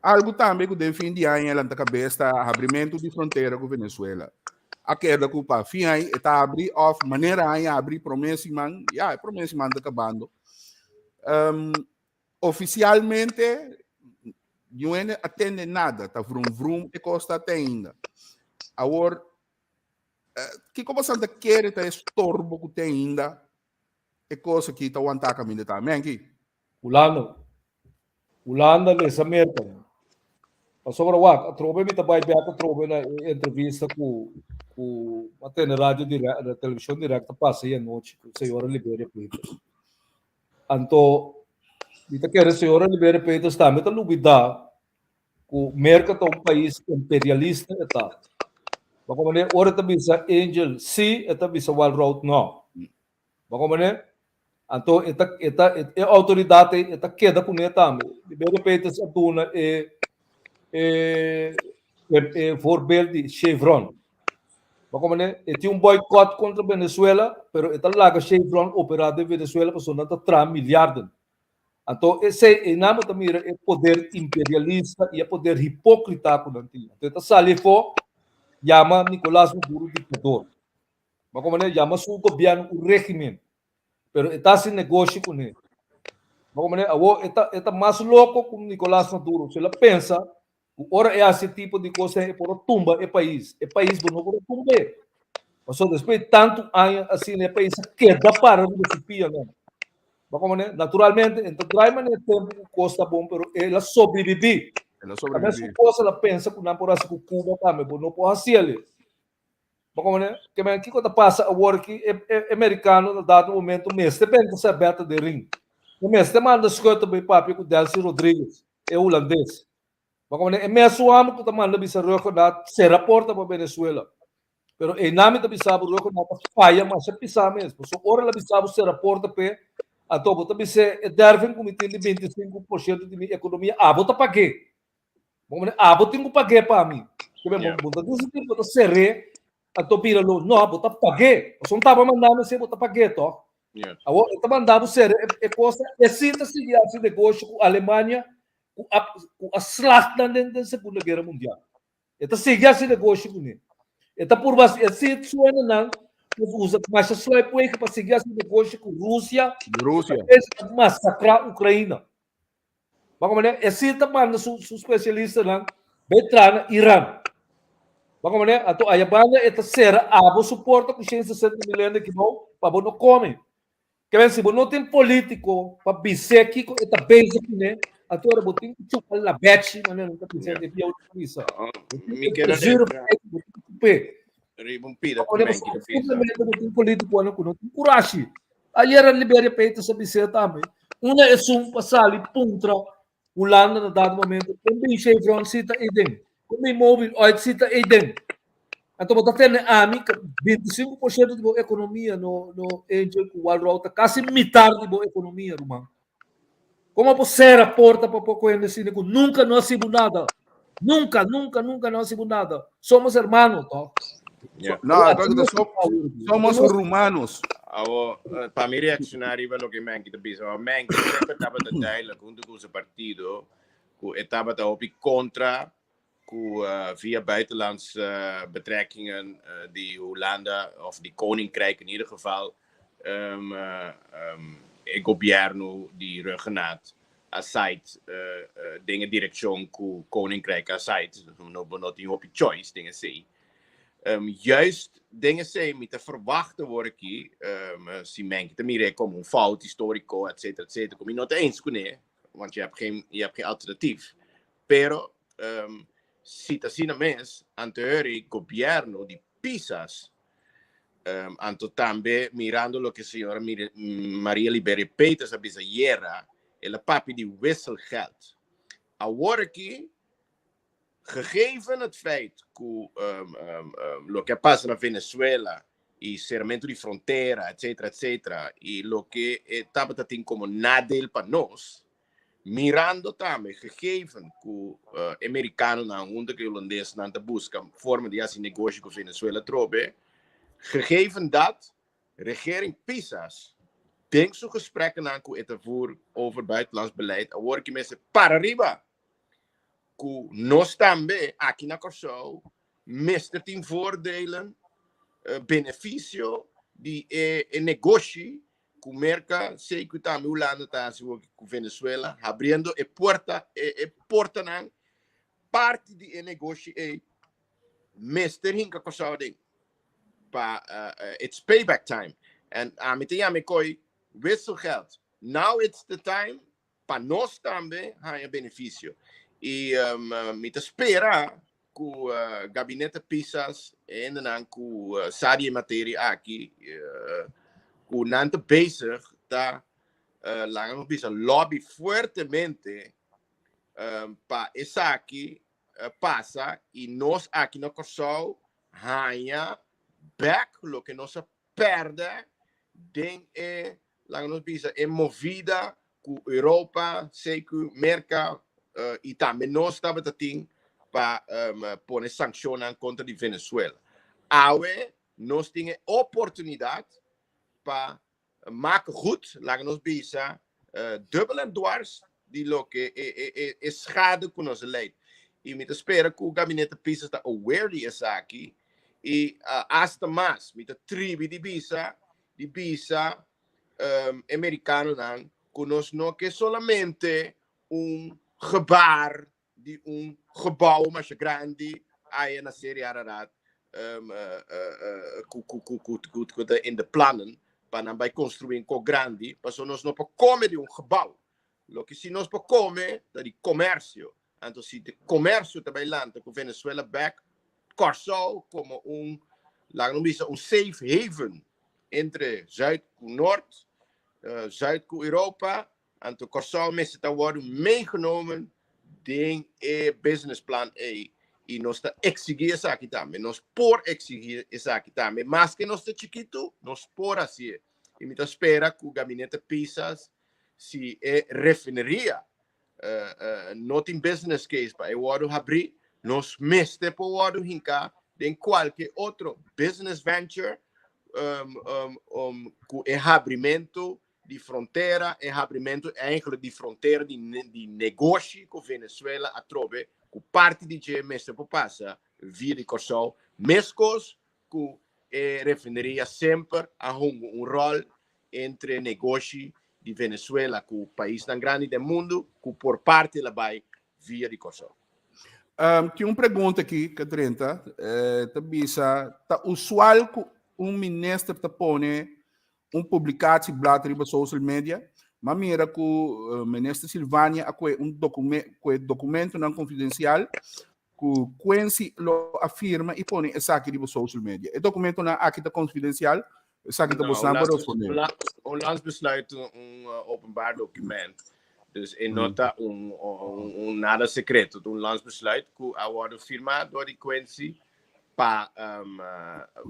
algu tambe ku den fin di aña lanta kabes ta habrimentu di frontera ku Venezuela. A keda ku pa fin aña e ta habri òf manera aña habri promé siman, ya e promé siman ta kabando. Ofisialmente niun hende a tende nada, ta vrum vrum e kos ta te ainda. Awor, kiko boso ta kere ta e storbo ku te ainda e kos aki ta wantá kaminda ta? Menki. Hulanda. Hulanda lesa Merka. Pasobra wak, atrobe mi ta bai bek atrobe na e entrevista ku ku a tene radio direct, na televishon direct a pasa ei anochi ku señora Liberia Peters. Anto mi ta kere señora Liberia Peters tambe ta lubida ku Merka ta un pais imperialista e ta. Bo komprende? Ora e ta bisa Angel si, e ta bisa Walroud no. Bo komprende? Anto e ta e ta e outoridat ei e ta keda kuné tambe. Liberia Peters a duna e e e voorbeeld di Chevron. Bo komprende? E tin un boycott kontra Venezuela, pero e ta laga Chevron operá den Venezuela pasobra nan ta traha miliarden. Anto esei einan bo ta mira e poder imperialista i e poder hipókrita ku nan tin. Anto e ta sali afó yama Nicolás Maduro diktador. Bo komprende? Yama su gobièrnu un régimen. Pero e ta hasi negoshi kuné. Bo komprende? Awor e ta e ta mas loko ku Nicolás Maduro. Si el a pensa ku ora e hasi e tipo di kos ei e por a tumba e pais. E pais bo no por a tumb'é. Pasobra despues di tantu aña asina e pais a keda para riba su pianan. Bo komprende? Naturalmente e no ta drai manera tempu ku kos ta bon, pero el a sobrebibí. El a Ta sobrebibí. mesun kos el a pensa ku nan por hasi ku Cuba tambe, bo no por hasi el. Bo komprende? Ke men kiko ta pasa awor ki e e merikano na dado momento mester benta sa beta den ring. E mester manda Schutter bai papia ku Delcy Rodriguez, e hulandes. Bo komprende? E mesun hòmber ku ta manda bisa Rhuggenaath sera porta pa Venezuela. Pero einan mi ta bisa bo Rhuggenaath ta faya masha pisá mes. Pasobra ora el a bisa bo sera porta p'e, anto bo ta bis'é e derving ku mi tin di 25% di mi ekonomia abo ta pag'é. Bo komprende? Abo tin ku pag'é pa mi. Ke men bo ta disidí bo ta ser'é anto bira lo. No, bo ta pag'é. Pasobra un tabata manda mi esei bo ta pag'é tòg. Awor e ta manda bo sera e cosa, e si ta sigui haci negoshi cu Alemania cu a cu a slag nan den den Segunda Guera Mundial. E ta sigui haci negoshi cune. E ta purba e si suena nan cu usa masha sluipwegen pa sigui haci negoshi cu Rusia, Rusia. pa es a masacra Ucraina. Bo comprende? E si ta manda su su specialistanan bay traha na Iran. Bo komprendé? Anto aya banda e ta sera abo su porta ku 160 mil hende ki bou pa bo no kome. Ke men si bo no tin polítiko pa bis'é kiko e ta bezig kuné, anto ora bo tin ku chupa labechi manera nan ta bisa den bieu ta bisa. Bo tin Mi ku kere zür referá bo tin ku chup'é. riba un pida Bo ku Menki ta bisa. Simplemente bo tin polítikonan ku no tin kurashi. Ayera Liberia Peters a bis'é tambe. Una esun pa sali puntra Hulanda na dado momento, kon bin Chevron si ta eiden? Kon bin Mobil Oil si ta eiden? Anto bo ta tende ami ku 25% di bo ekonomia no no Angel ku Walrow ta kasi mitar di bo ekonomia ruman. Komo por sera porta pa poko hende asina ku nunka no a sibu nada? Nunka, nunka, nunka no a sibu nada. Somos hermanos, toch? Yeah. No, somos rumanos. Awo, pa mi reacciona riba loke Menki ta bisa, wa Menki semper tabata duidelijk hunto cu su partido cu e tabata hopi contra cu via buitenlands betrekkingen di Hulanda of di Koninkrijk in ieder geval e gobierno di Rhuggenaath a site den e direccion cu Koninkrijk a site, no bo no tin hopi choice den esey. Juist den esey mi ta verwacht awor aki, si men ta mir'é como un fout historico etcetera etcetera, cu mi no ta eens cune, want je hebt geen, je hebt geen alternatief. Pero si ta asina mes, anteori gobierno di Pisas, anto tambe mirando loke señora Maria Liberia Peters a bisa ayera, el a papia di wisselgeld. Awor aki, gegeven het feit ku loke a pasa na Venezuela i seramentu di frontera, etcetera, etcetera, i loke e tabata tin komo nadeel pa nos, Mirando tambe, gegeven ku e merikanonan hunto ku e holandesnan ta buska forma di hasi negoshi ku Venezuela atrobe, gegeven dat regering Pisas den su gesprekkenan ku e ta voer over buitenlands beleid awor ki mester para riba ku nos tambe aki na Kòrsou mester tin voordelen, benefisio di e negoshi ku Merka, sei ku tambe Hulanda ta hasi hopi ku Venezuela, habriendo e puerta, e, e portanan, parti di e negoshi ei mester hinka Kòrsou aden pa uh, it's payback time. En ami ta yama e koi wisselgeld. Now it's the time pa nos tambe haña benefisio. I um, mi ta spera ku uh, gabinete Pisas e hendenan ku uh, sa di e materia aki, uh, ku nan ta bezig ta uh, laga nos bisa lobby fuertemente um, pa esaki uh, pasa i nos aki na Kòrsou haña bek loke nos a pèrdè den e, laga nos bisa, e movida ku Europa, CQ, Merka i tambe nos tabata tin pa pone sankshonnan kontra di Venezuela. Awe nos tin e oportunidat pa maak goed, laga nos bisa, dubbel en dwars di loke e schade ku nos a leid. I mi ta spera ku Gabinete Pisas ta aware di esaki i asta mas mi ta tribi di bisa di bisa e merikanonan ku nos no ke solamente un gebaar di un gebouw masha grandi aya na Seri Ararat ku ku ku ku ku ku ta in de plannen pa nan bai construi un ko grandi pasobra nos no por come di un gebouw. Loke si nos por come ta di comercio. Anto si de comercio ta bai lanta ku Venezuela bek, Kòrsou como un laga nos bisa un safe haven entre Zuid ku Noord, Zuid ku Europa. Anto Kòrsou mester ta wòrdu meegenomen den e business plan ei i nos ta eksigí esaki tambe. Nos por eksigí esaki tambe. Maske nos ta chikitu, nos por hasié. I mi ta spera ku Gabinete Pisas, si e refineria no tin business case pa e wòrdu habrí, nos mester por wòrdu hinká den kualke otro business venture ku e habrimentu di frontera, e habrimentu eigenlijk di frontera di di negoshi ku Venezuela atrobe ku parti di dje mester por pasa via di Kòrsou, meskos ku e refineria semper a hunga un ròl entre negoshi di Venezuela ku paisnan grandi den mundu ku por parti el a bai via di Kòrsou. Um, tin un pregunta aki ku drenta. Eh, ta bisa, ta usual ku un minister ta pone un publicatieblad riba social media? Ma mira ku uh, minister Silvania a kue un docume, kue documentonan confidencial ku Quincy lo a firma i pone esaki riba social media. E documentonan aki ta confidencial? Esaki ta No, bosnan por responde. Un landsbesluit un openbaar document. Dus e no ta un, un, un nada secreto. Un landsbesluit ku a wordo firma door di Quincy pa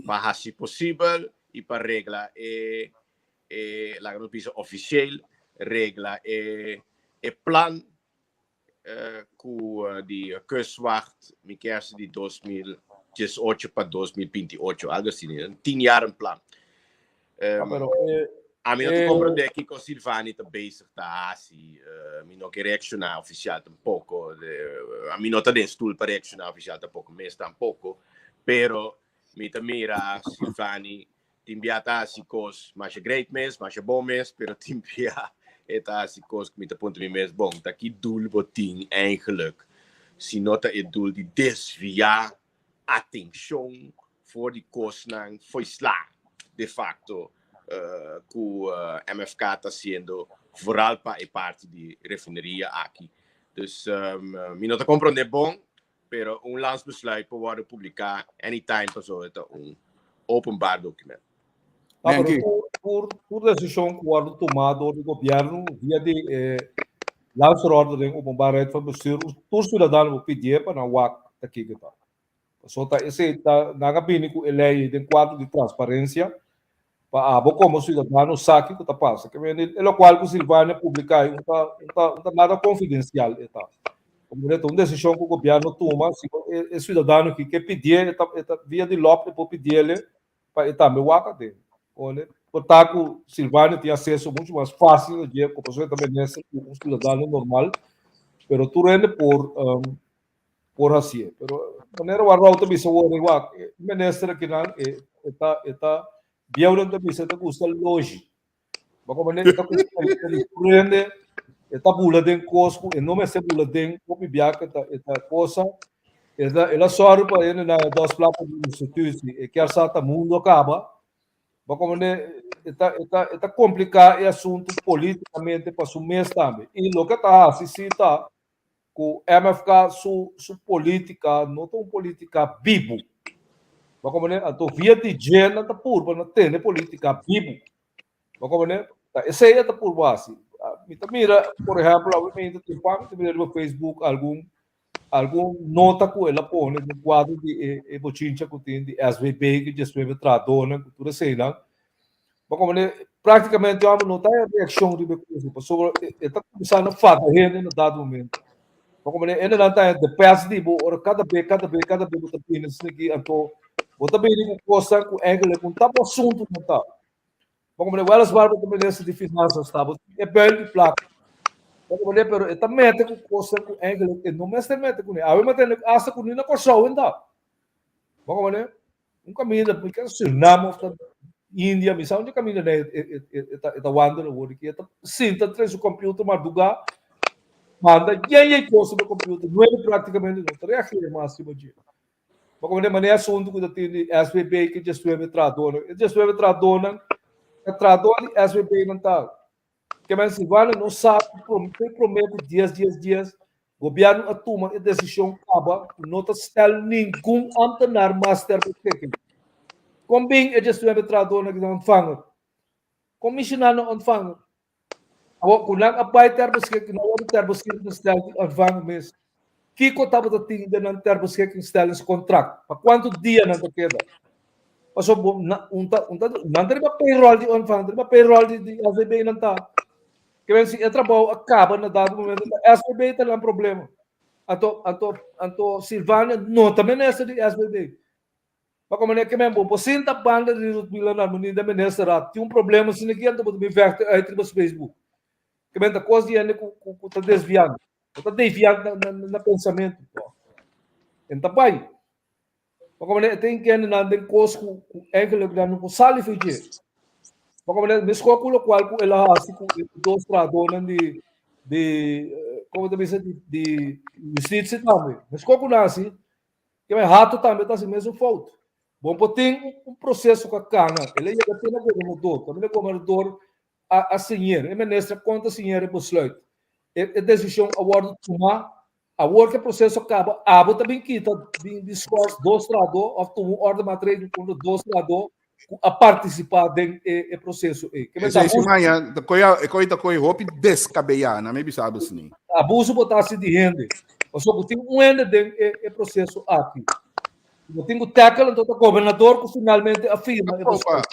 pa hasi posibel i pa regla e e laga nos bisa officieel regla e e plan ku di kustwacht mi kier di 2018 pa 2028, algo asina, un 10 jaren plan. Pero, ami no ta comprende kiko Silvani ta bezig ta hasi. Mi no ke reacciona oficial tampoco. Ami no ta den stoel pa reacciona oficial tampoco, mes tampoco. Pero mi ta mira Silvani tin bia ta hasi kos masha great mes, masha bon mes, pero tin bia e ta hasi kos ku mi ta puntra mi mes, bon, ta ki doel bo tin eigenlijk? Si no ta e doel di desviá atenshon for di kosnan fo'i sla de facto ku MFK ta hasiendo, vooral pa e parti di refineria aki. Dus mi no ta komprondé bon, pero un landsbesluit por wòrdu publiká anytime pasobra e ta un openbaar document. Ah, pero tur desishon ku wòrdu tumá dor di gobièrnu via di e Landsverordening Openbaarheid van Bestuur, tur siudadano por pidié pa nan wak ta kiko ta. Pasobra ta esei ta nan a bini ku e lei den kuadro di transparensia pa abo komo siudadano sa kiko ta pasa. Ke mende e lokual ku Silvania publiká ei un ta un ta un ta nada konfidensial e ta. Komo ta un desishon ku gobièrnu tuma si e siudadano ki ke pidié e ta e ta via di lòp e por pidiele pa e tambe wak aden. Ole por ta ku Silvania tin aseso muchu mas fásil na dje ku pasobra e ta minister ku un siudadano normal pero tur hende por por hasié. Pero manera wak Raul ta bisa wor ei wak, e minister akinan e e ta e ta bieunan ta bisa e ta gusta loji. Bo komprende? E ta gusta e ta prende, e ta bula den kos ku e no mester bula den, hopi biaha e ta e ta kosa. E ta el a sòru pa hende nan e dos plaka di institutie, e kier sa ta mundu a kaba. Bo komprende? E ta e ta e ta kompliká e asuntu politikamente pa su mes tambe. I loke e ta hasi si ta ku MFK su su polítika no ta un polítika bibu. Bo komprende? Anto via di dje nan ta purba na tene polítika bibu. Bo komprende? Ta esei e ta purba hasi. Mi ta mira, por ehèmpel, awe mi ta tin pan, mi ta mira riba Facebook algun algun nota ku el a pone den kuadro di e e bochincha ku tin di SVB ku diesnuebe trahadónan ku tur eseinan. Bo komprende? Práktikamente amo no ta e reakshon riba e kos, pasobra e ta kuminsá na fada hende na dado momento. Bo komprende? Hendenan ta de pès di bo ora kada be, kada be, kada be bo ta bini asina aki, anto bo ta bini ku kosnan ku eigenlijk no ta bo asuntu no ta. Bo komprende? Wèleswaar bo ta minister di finansas ta, bo tin e buil di plaka. Bo komprende? Pero e ta mete ku kosnan ku eigenlijk e no mester mete kuné. Awe mi a tende asta ku ni na Kòrsou e ta. Bo komprende? Un kaminda, mi ke Surinam of ta India, mi sa unda kaminda na e ta wandel awor aki. E ta sinta trae su computer mardugá, manda yen yen kos riba computer, nuebe praktikamente no ta reageer mas riba dje. Bo komprende manera asuntu ku ta tin di SVB ke diesnuebe trahadónan. E diesnuebe trahadónan, e trahadó di SVB nan ta Ke men Silvano no sa ku te prome ku dies dies dies gobièrnu a tuma e desishon kaba ku no ta stel ningun ambtenaar mas ter beschikking. Kon bin e diesnuebe trahadónan ki ta ontvanger? Kon mishinan a ontvanger? Awor ku nan a bai ter beschikking, nan wòrdu ter beschikking gestel di ontvanger mes. Kiko tabata tin den nan ter beschikking-stellingscontract? Pa kuantu dia nan ta keda? Pasobra bo na un ta un ta nan ta riba payroll di ontvanger, riba payroll di di SVB nan ta. Ke men si e trabou a kaba na dado momento, ta SVB ta nan problema. Anto anto anto Silvania no ta minister di SVB. Pa komo ke men bo por sinta banda di Ruth Miller na meneer de minister raad tin un problema asina aki anto bo ta bin vechten uit riba Facebook. Ke men ta kos di hende ku ku ta desviando. Bo ta desviá na pensamentu. En ta bai. Pa como e tin kende nan den kos ku ku eigenlijk nan no por sali for dje. Pa como meskos ku lokual ku el a hasi ku e dos trahadónan di di. Kon ta bisa di di justitie tambe. Meskos ku nan hasi, ke men Hato tambe ta hasi mesun fout. Bon por tin un proseso ku a kana, el a yega te na gobernador, kaminda gobernador a a siñer, e minister a konta siñer e besluit. E e desishon a wòrdu tumá, awor ku e proseso kaba, abo ta bin kita, bin bin skòrs dos trahadó òf tuma un òrde maatregel kontra dos trahadó ku a partisipá den e e proseso ei. Ke men ta Esei si maña, ta koi e koi ta koi hopi deskabeyá, na mi bisa bo sni. Abuso bo ta hasi di hende. Pasobra ku tin un hende den e e proseso aki. Bo tin ku tackle anto ta gobernador ku finalmente a firma e besluit.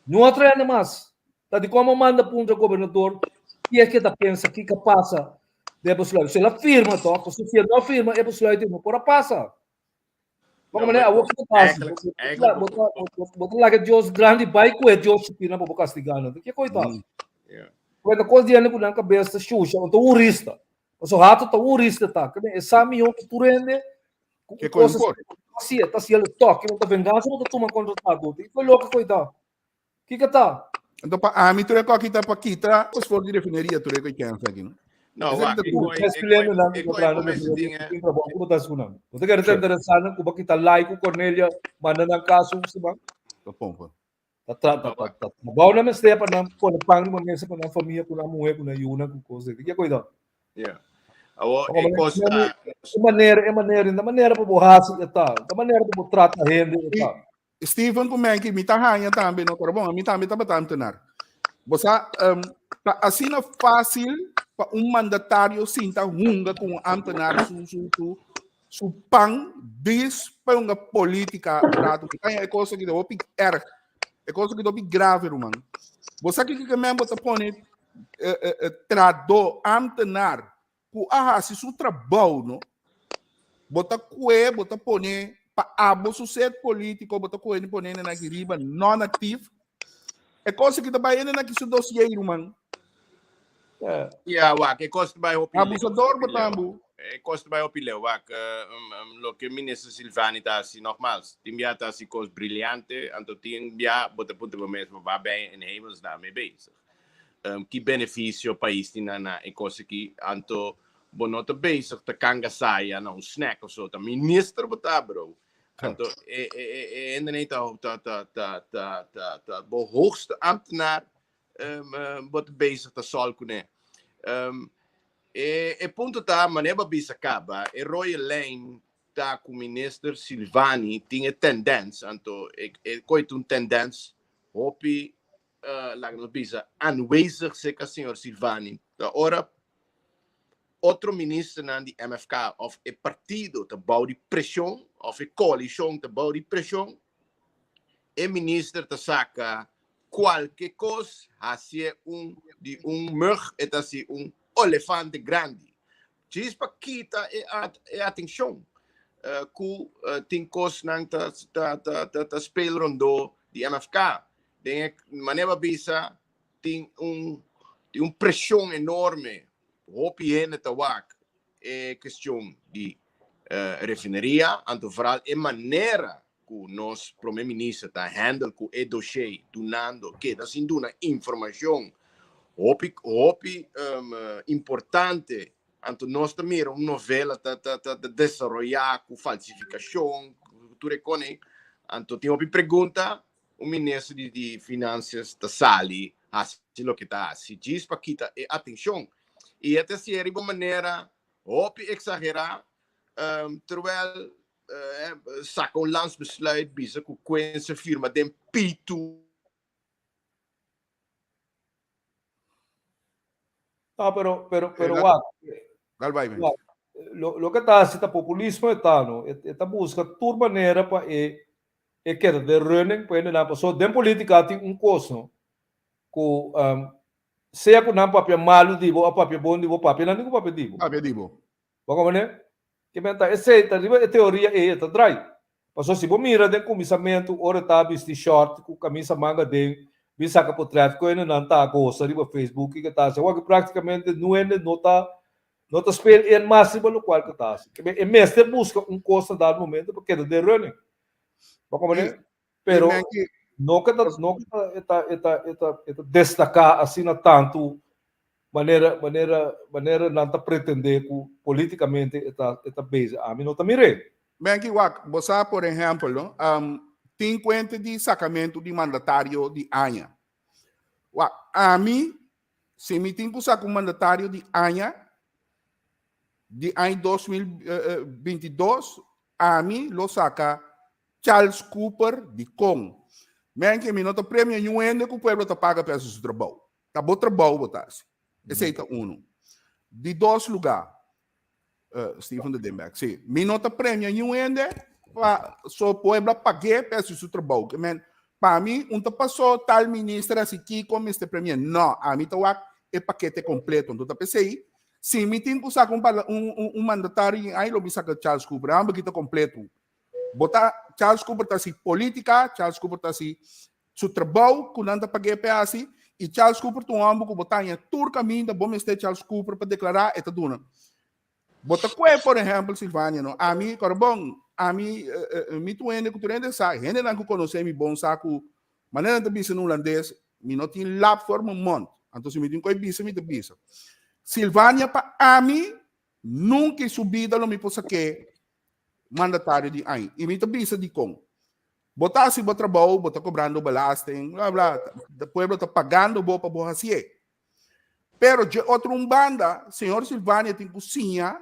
No a trae mas. Ta di komo manda puntra gobernador ki es ke ta pensa kiko a pasa den e besluit. Si el a firma toch, pasobra si el no a firma e besluit no por a pasa. Bo manera awor kiko ta hasi? Bo ta bo ta laga Dios grandi bai ku e Dios chikina pa bo kastiga nan. Ke koi ta hasi? Bo ta kos di hende ku nan kabes ta shusha, ta hurista. Pasobra hato ta hurista ta. E sa mihó ku tur hende. Ke koi por? Si, ta si el toque, ta venganza bo ta tuma contra ta adulto. Ki koi loke koi ta? Kiko ta? Anto pa ami tur e koki ta pa kita os for di refineria tur e koi kensa aki no. No, Esaki wak, ta e tur. koi, Es e pleno koi, nan e ku koi trahando come refineria ding, eh. tin trabou ku bo ta hasi ku nan. Bo ta kere ta interesá nan ku bo kita Lai ku Cornelia manda nan kas un siman? Ta pompa. Ta tra ta ta ta trabou nan mester pa nan pone pan riba mesa pa nan famia ku nan muhé ku nan yunan ku kos di. Ke koi ta? Yeah. Awo, Como e manera, kos ta, e manera, e manera, e manera pa bo hasi e ta, e manera pa bo trata hende e ta. Steven ku Menki, mi ta haña tambe no, pero bon, mi tambe tabata ambtenaar. Bo sa, um, ta asina fácil pa un mandatario sinta hunga ku un ambtenaar su, su, su, su pan dis pa hunga política un rato. Mi ta haña e cosa ki ta hopi erg. E cosa ki ta hopi grave, ruman. Bo sa kiko ke men bo ta pone eh, eh, eh, trahadó, ambtenaar, ku a hasi su trabou, no? Bo ta kue, bo ta pone pa abo su set polítiko, bo ta kue ni pone nan aki riba non-actief. E cosa ki ta bai nan aki su dossier, ruman. Ja, wak, e kos ta bai hopi leu. Abusador bo tambu. E kos ta bai hopi leu, wak. Loke minister Silvani ta hasi, nogmaals, tin bia ta hasi kos briliante, anto tin bia bo ta puntra bo mes, waar ben je in hemelsnaam mee bezig? Ki benefisio pais tin na na e kos aki? Anto bo no ta bezig ta kanga saya na un snack of so, ta minister bo ta, bro. Anto e e e hende ta ta ta ta ta ta ta bo hoogste ambtenaar bo ta bezig ta sòl kuné. E e punto ta, manera bo a bisa kaba, e rode lijn ta ku minister Silvani tin e tendens, anto e e koe ta un tendens hopi, laga nos bisa, aanwezig serka señor Silvani, ta ora otro ministernan di MFK òf e partido ta bou di preshon òf e koalishon ta bou di preshon, e minister ta saka Kualke kos hasié un di un mug e ta hasi un olefante grandi. Djis pa kita e e atenshon ku tin kosnan ta ta ta ta speel rondó di MFK. Den e manera bo a bisa tin un tin un preshon enorme, hopi hende ta wak e kestion di refineria, anto vooral e manera ku nos prome minister ta handle ku e dossier dunando keda sin duna informashon hopi hopi importante anto nos ta mira un novela ta ta ta desaroya ku falsifikashon tur e kone anto tin hopi pregunta un minister di di finansias ta sali hasi loke ta hasi djis pa kita e atenshon i e ta hasié riba manera hopi eksagera terwel Saka un landsbesluit bisa ku Quincy firma den pitu. No, pero, pero, pero wak. Dal bai, men. Wak, lo, lo ke ta hasi ta populismo e ta, no? E, e ta buska tur manera pa e, e keda den running pa hende nan. Pasobra den politika tin un kos, no? Ku um, sea ku nan papia malu di bo o papia bon di bo, papia nan tin ku papia di bo. Papia di bo. Bo comprende? Ke men ta esei ta riba e teoria ei e ta drai. Pasobra si bo mira den kuminsamentu ora e ta bisti short ku kamisa manga den bin saka potret ku hendenan ta gosa riba Facebook kiko ta hasi awor praktikamente nu hende no ta no ta speel in mas riba lokual ku ta hasi. Ke men e mester buska un kos na dado momento pa keda den running. Bo comprende? Pero no ke ta no ke ta e ta e ta e ta destaká asina tantu. Manera manera manera nan ta pretende ku politikamente e ta e ta bezig. Ami no ta mir'é. Menki wak, bo sa por ehèmpel no, tin kuenta di sakamentu di mandatario di aña. Wak, ami si mi tin ku saka un mandatario di aña di aña 2022, ami lo saka Charles Cooper di kon. Menki mi no ta premia niun hende ku pueblo ta paga pa hasi su trabou. Ta bo trabou bo ta hasi. Esei ta unu. Di dos lugá, Steven de Denberg, sí. Mi no ta premia niun hende pa so pueblo a pag'é pa hasi su trabou. Ke men, pa mi un ta pasó tal minister hasi kiko mester premi'é. No, ami ta wak e pakete kompleto. Anto ta p'esei, si mi tin ku saka un un un mandatario di ai lo mi saka Charles Cooper. Ambos ki ta kompleto. Bo ta, Charles Cooper ta hasi polítika, Charles Cooper ta hasi Su trabou ku nan ta pag'é p'e hasi i Charles Cooper ta un hòmber ku bo ta haña tur kaminda bo mester Charles Cooper pa deklará e ta duna. Bo ta kue por ehèmpel Silvania no ami kòrda bon ami mi ta un hende ku tur hende sa hendenan ku konosé mi bon sa ku manera nan ta bisa na hulandes mi no tin lap for mi mond anto si mi tin ku e bisa mi ta bisa. Silvania pa ami nunka i su bida lo mi por sak'é mandatario di aña i mi ta bisa dikon. Bo ta hasi bo trabou, bo ta kobrando belasting, bla bla, de pueblo ta pagando bo pa bo hasié. Pero dje otro un banda, señor Silvania tin ku siña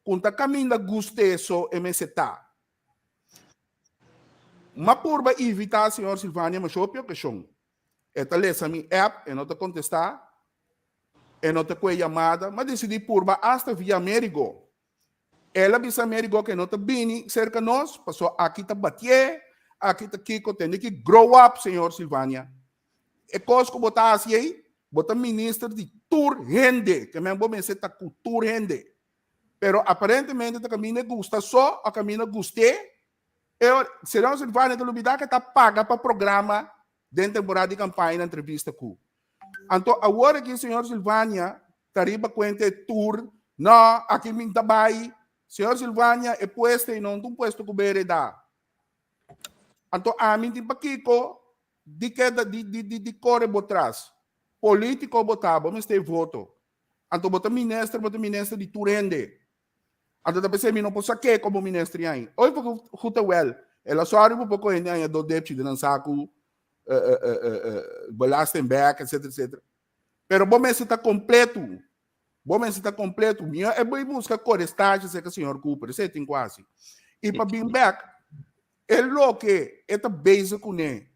ku ta kaminda gust'é so e mester ta. M'a purba invitá señor Silvania masha hopi okashon. E ta lesa mi app, e no ta kontestá, e no ta kue yamada. M'a disidí purba asta via Amerigo. El a bisa Amerigo ke no ta bini serka nos, paso aki ta batié, aki ta kiko, tende ki grow up, señor Silvania. E kos ku bo ta hasi ei, bo ta minister di tur hende, ke men bo mester ta ku tur hende. Pero aparentemente ta kaminda e gusta so, a kaminda gust'é, e señor Silvania ta lubida ke ta paga pa programa den temporada di kampaña na entrevista ku. Anto awor aki señor Silvania Ta riba cuenta e tur. No, aki mi ta bay. Señor Silvania, e puesto ei no ta un puesto cu bo hereda. Anto ami tin pakico di keda di di di di core bo tras. Politico bo ta, bo mester e voto. Anto bo ta minister, bo ta minister di tur hende. Anto ta pesey mi no por saké como minister ai. Oy goed en wel, el a sorry pa poco hende haña do depchi den nan sacu, belasting bek, etcetera, etcetera. Pero bo mester ta completo. Bo mester ta completo. Mi e bai busca core stage cerca señor Cooper. Esei tin cu haci. Y pa bin back, e loke e ta bezig cune,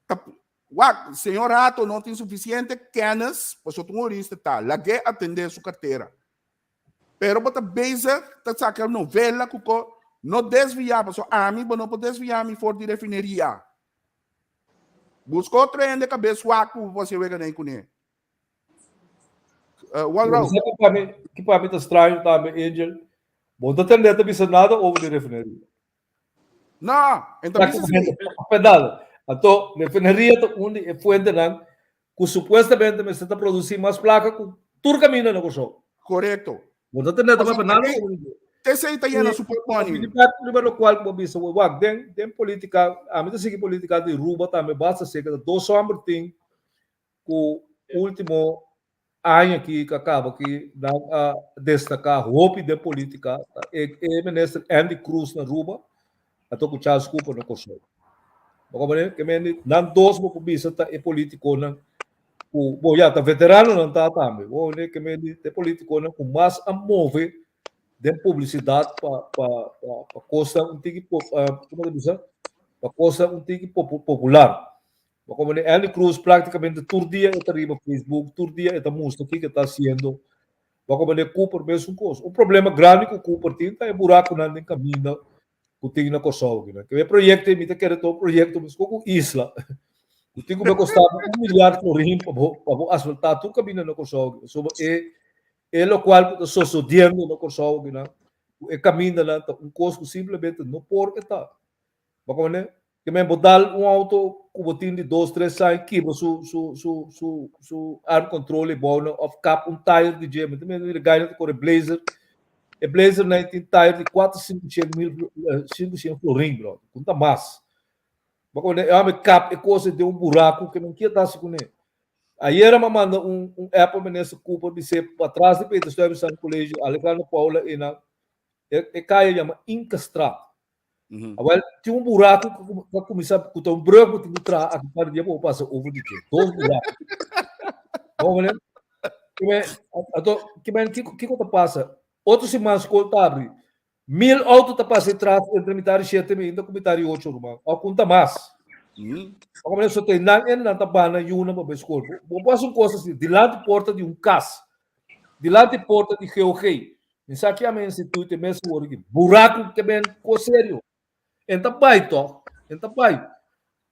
ta, wak, señor Hato no tin suficiente kennis, pasobra un jurista ta, lag'é atende su cartera. Pero bo ta bezig ta saca novela cu co, no desvia, pasobra ami bo no por desvia mi for di refineria. Buska otro hende kabes wak ku bo hasi wega nei kuné. Walrou. Sa ki pa mi, ki pa mi ta straño tambe, Angel, bo no ta tende ta bisa nada over di refineria. No, en ta bisa si. Pedal. Anto, refineria ta un di e fuentenan ku supuestamente mester ta produsí mas plaka ku tur kaminda na Kòrsou. Korekto. Bo no ta tende ta papia nada over di dje. Esei ta yena su portmoni. Riba lokual ku bo bisa, wak, den den politika, ami ta sigui politika di Ruba tambe basta seka, ta dos hòmber tin ku último aña aki ku a kaba aki nan a destaká hopi den politika, ta e e minister Andy Croes na Ruba anto ku Charles Cooper na Kòrsou. Bo komprende? Ke mende nan dos bo por bisa ta e politikonan ku, bo ya ta veteranonan ta tambe, bo ke mende ta e politikonan ku mas a move den publisidat pa pa pa pa kosnan un tiki komo ta bisa pa kosnan un tiki popular. Bo komprende? Andy Croes praktikamente tur dia e ta riba Facebook, tur dia e ta mustra kiko e ta hasiendo. Bo komprende? Cooper mesun kos. Un problema grandi ku Cooper tin ta e burakunan den kaminda ku tin na Kòrsou aki. Ke e proyekto ei mi ta kere ta un proyekto meskos ku isla ku tin ku be kosta bo un milyard florin pa bo pa bo asfaltá tur kaminda na Kòrsou aki. Pasobra e E lokual ku ta sosodiendo na Kòrsou akinan, ku e kamindanan ta un kos ku simplemente no por e ta. Bo komprende? Ke men bo dal un outo ku bo tin di dos, tres aña kibra su su su su su arm control ebou nan òf kap un tire di dje. Mi ta mira e gainan ta kore Blazer. E Blazer nan tin tire di kuater 500 mil 500 florin bro, ku no ta mas. Bo komprende? E hòmber kap e kos den un buraku ke nan kier ta hasi kuné. Ayera m'a manda un un app pa Minister Cooper bis'é patras di Peter Stuyvesant College, Alejandro Paula einan, e e kaya yama Incastraat. Awel, tin un buraku ku ku a kuminsá ku ta un brug ku tin ku traha aki par di dia pa bo pasa over di dje. Dos buraku. Bo mane? Kimen, anto, kimen kiko kiko ta pasa? Otro siman skol ta abri. Mil auto ta pasa e tras entre mitar di shete mainta ku mitar di ocho ruman. Òf ku un ta mas. Ora ku so te nan en nan ta bana yunan pa bai skol. Bo por hasi un kos asina, dilanti porta di un kas, dilanti porta di GOG. Mi sa ki ama instituto e mes wor aki. Buraku ke ben kos serio. En ta bai tòg, en ta bai.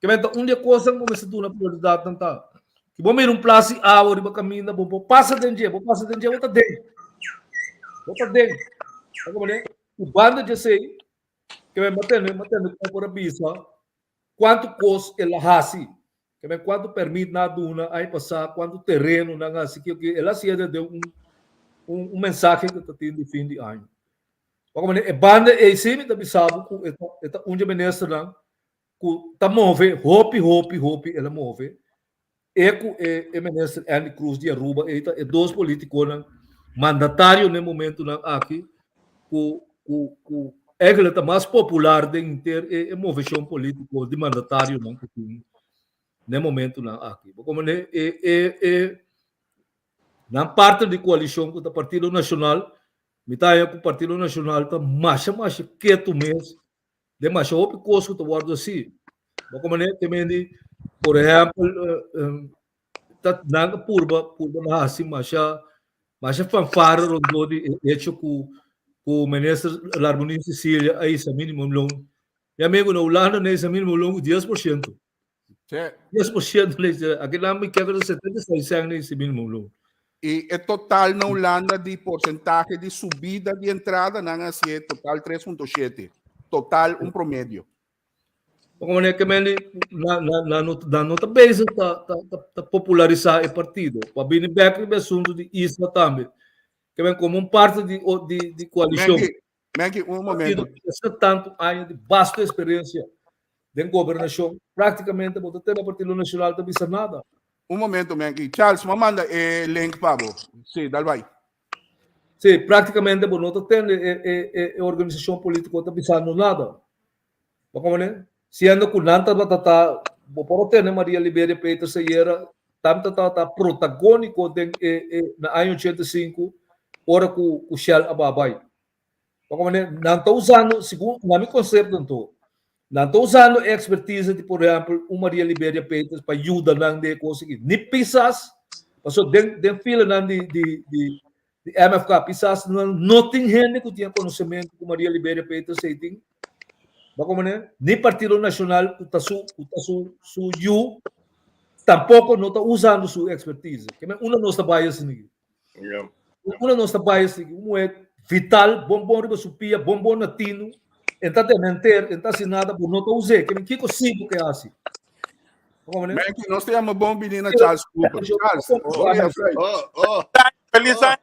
Ke men ta un di e kosnan ku mester duna prioridatnan ta, si bo mira un plas di awa riba kaminda, bo por pasa den dje, bo pasa den dje, bo ta den. Bo ta den. Sa komo ne? Ku banda di esei, ke men bo tende ku por a bisa kuantu kos el a hasi. Ke men kuantu pèrmit nan a duna aña pasá, kuantu tereno nan a hasi, kiko kiko. El a hasié den un un mensahe ku ta tin di fin di aña. Bo komo ne? E banda ei sí mi ta bisa bo ku e ta e ta un di e ministernan ku ta move hopi hopi hopi el a move e ku e e minister Andy Cruz di Aruba ei ta e dos politikonan mandatario na e momentunan aki ku ku ku eigenlijk ta mas popular den henter e e moveshon politiko di mandatarionan ku tin na e momentunan aki. Bo komprende e e e nan partner di koalishon ku ta Partido Nashonal mi ta haña ku Partido Nashonal ta masha masha ketu mes Den masha hopi kos ku ta wòrdu hasi. Bo komo ne te mendi, por ehèmpel, ta nan a purba purba na hasi masha masha fanfare rondó di e hecho ku ku minister Larmonie Cecilia a hisa minimum loon. Mi amigo, na Hulanda nan a hisa minimum loon ku 10%. 10% nan hisa. Aki nan mi kere 76 sèn nan hisa minimum loon. I e total na Hulanda di porsentahe di subida di entrada nan a hasié total 3.7. Total un promedio. Como manera ke men na na na no na no ta bezig ta ta ta ta popularisá e partido. Pa bini bek riba e asuntu di isla tambe. Ke men komo un parti di di di koalishon. Menki, Menki, un momento. Partido ku tantu aña di basto eksperensia den gobernashon, práktikamente bo ta tene Partido Nashonal ta bisa nada. Un momento, Menki. Charles, m'a manda e link pa bo. Sí, dal bai. Sí, práktikamente bo no ta tende e, e, e, e organisashon polítiko ta bisando nada. Bo komprende? Siendo ku nan tabata ta, bo por a tende Maria Liberia Peters ayera, tambe ta tabata protagóniko den e, e, na aña 85, ora ku, ku Shell a baha bai. Bo komprende? Nan ta usando, segun na mi konsepto anto, nan ta usando e ekspertise di, por ehèmpel, un Maria Liberia Peters pa yuda nan den e kos aki. Ni Pisas, pasobra den, den filanan di, di, di, di MFK, Pisas nan no tin hende ku tin e konosementu ku Maria Liberia Peters ei tin. Bo komprende? Ni Partido Nashonal ku ta su, ku ta su, su yu, tampoko no ta usando su ekspertise. Ke men unda nos ta bai asina aki? Yeah. Unda nos ta bai asina aki? Un muhé vital, bon bon riba su pia, bon bon na tinu, en ta dementer, en ta hasi nada, bo no ta us'é. Ke men kiko si bo ke hasi? Bo komprende? Menki, nos ta yama bon bini na Charles Cooper. Charles, Oh, oh, yeah, Fred. oh, oh. Feliz Oh. aña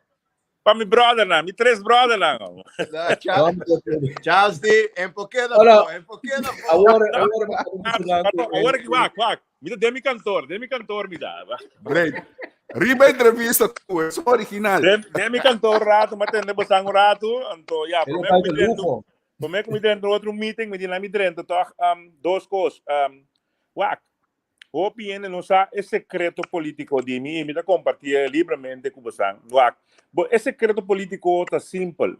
pa mi brothernan, mi tres brothernan. Da, Charles, Charles di, enfoqueda Hola. po, enfoqueda po. Awor, awor mi ta mencioná ku Awor ki wak, wak. Mi ta den mi kantor, den mi kantor mi ta. Great. Riba entrevista ku es original. Den, den mi kantor rato, ma tende bosan un rato, anto ja, Ele promé bai ku mi de drento, lujo. promé ku mi drento otro meeting, mi di na mi drento toch, dos kos. Wak, Hopi hende no sa e sekreto polítiko di mi i mi ta kompartié libremente ku bosan. Wak, bo e sekreto polítiko ta simpel.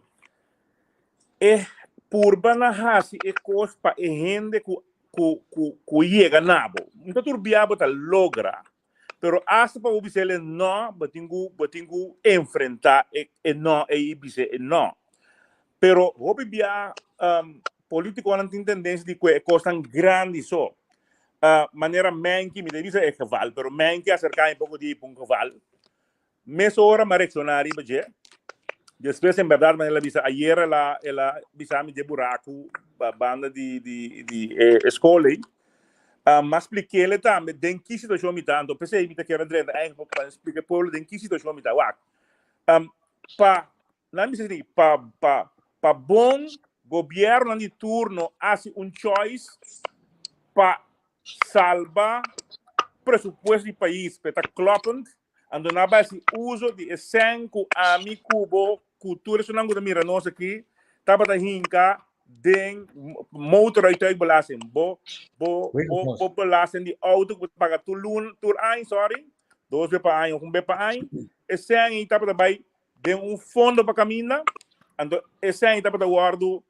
E purba na hasi e kos pa e hende ku ku ku ku yega na bo. No ta tur bia bo ta logra, pero asta pa bo bisa el e no, bo tin ku bo tin ku enfrentá e e no ei i bisa e no. Pero hopi bia polítikonan tin tendensia di kue e kosnan grandi so. Manera Menki, mi ta bisa e geval, pero Menki a acerca mi poco di un geval. Mesora mi a reacciona riba dje. Despues, en berdad, manera el a bisa, ayer el a, el a bisa mi dje buracu ba banda di, di, di e, e school ei. Mi a splik'ele tambe den ki situacion mi ta, anto p'esei mi ta kier a drenta eigenlijk pa splika e pueblo den ki situacion mi ta. Wak, pa, nan bisa así, pa, pa, pa bon gobiernonan di turno hasi un choice pa salba presupuesto di pais pa e ta kloppend, anto nan a bai hasi uso di e sèn ku ami ku bo ku tur esunnan ku ta mira nos aki tabata hinka den motorrijtuigbelasting. Bo bo bo bo belasting di auto ku bo ta paga tur luna, tur aña, sorry, dos be pa aña of un be pa aña, e sèn ei tabata bai den un fondo pa kaminda, anto e sèn ei tabata wòrdu,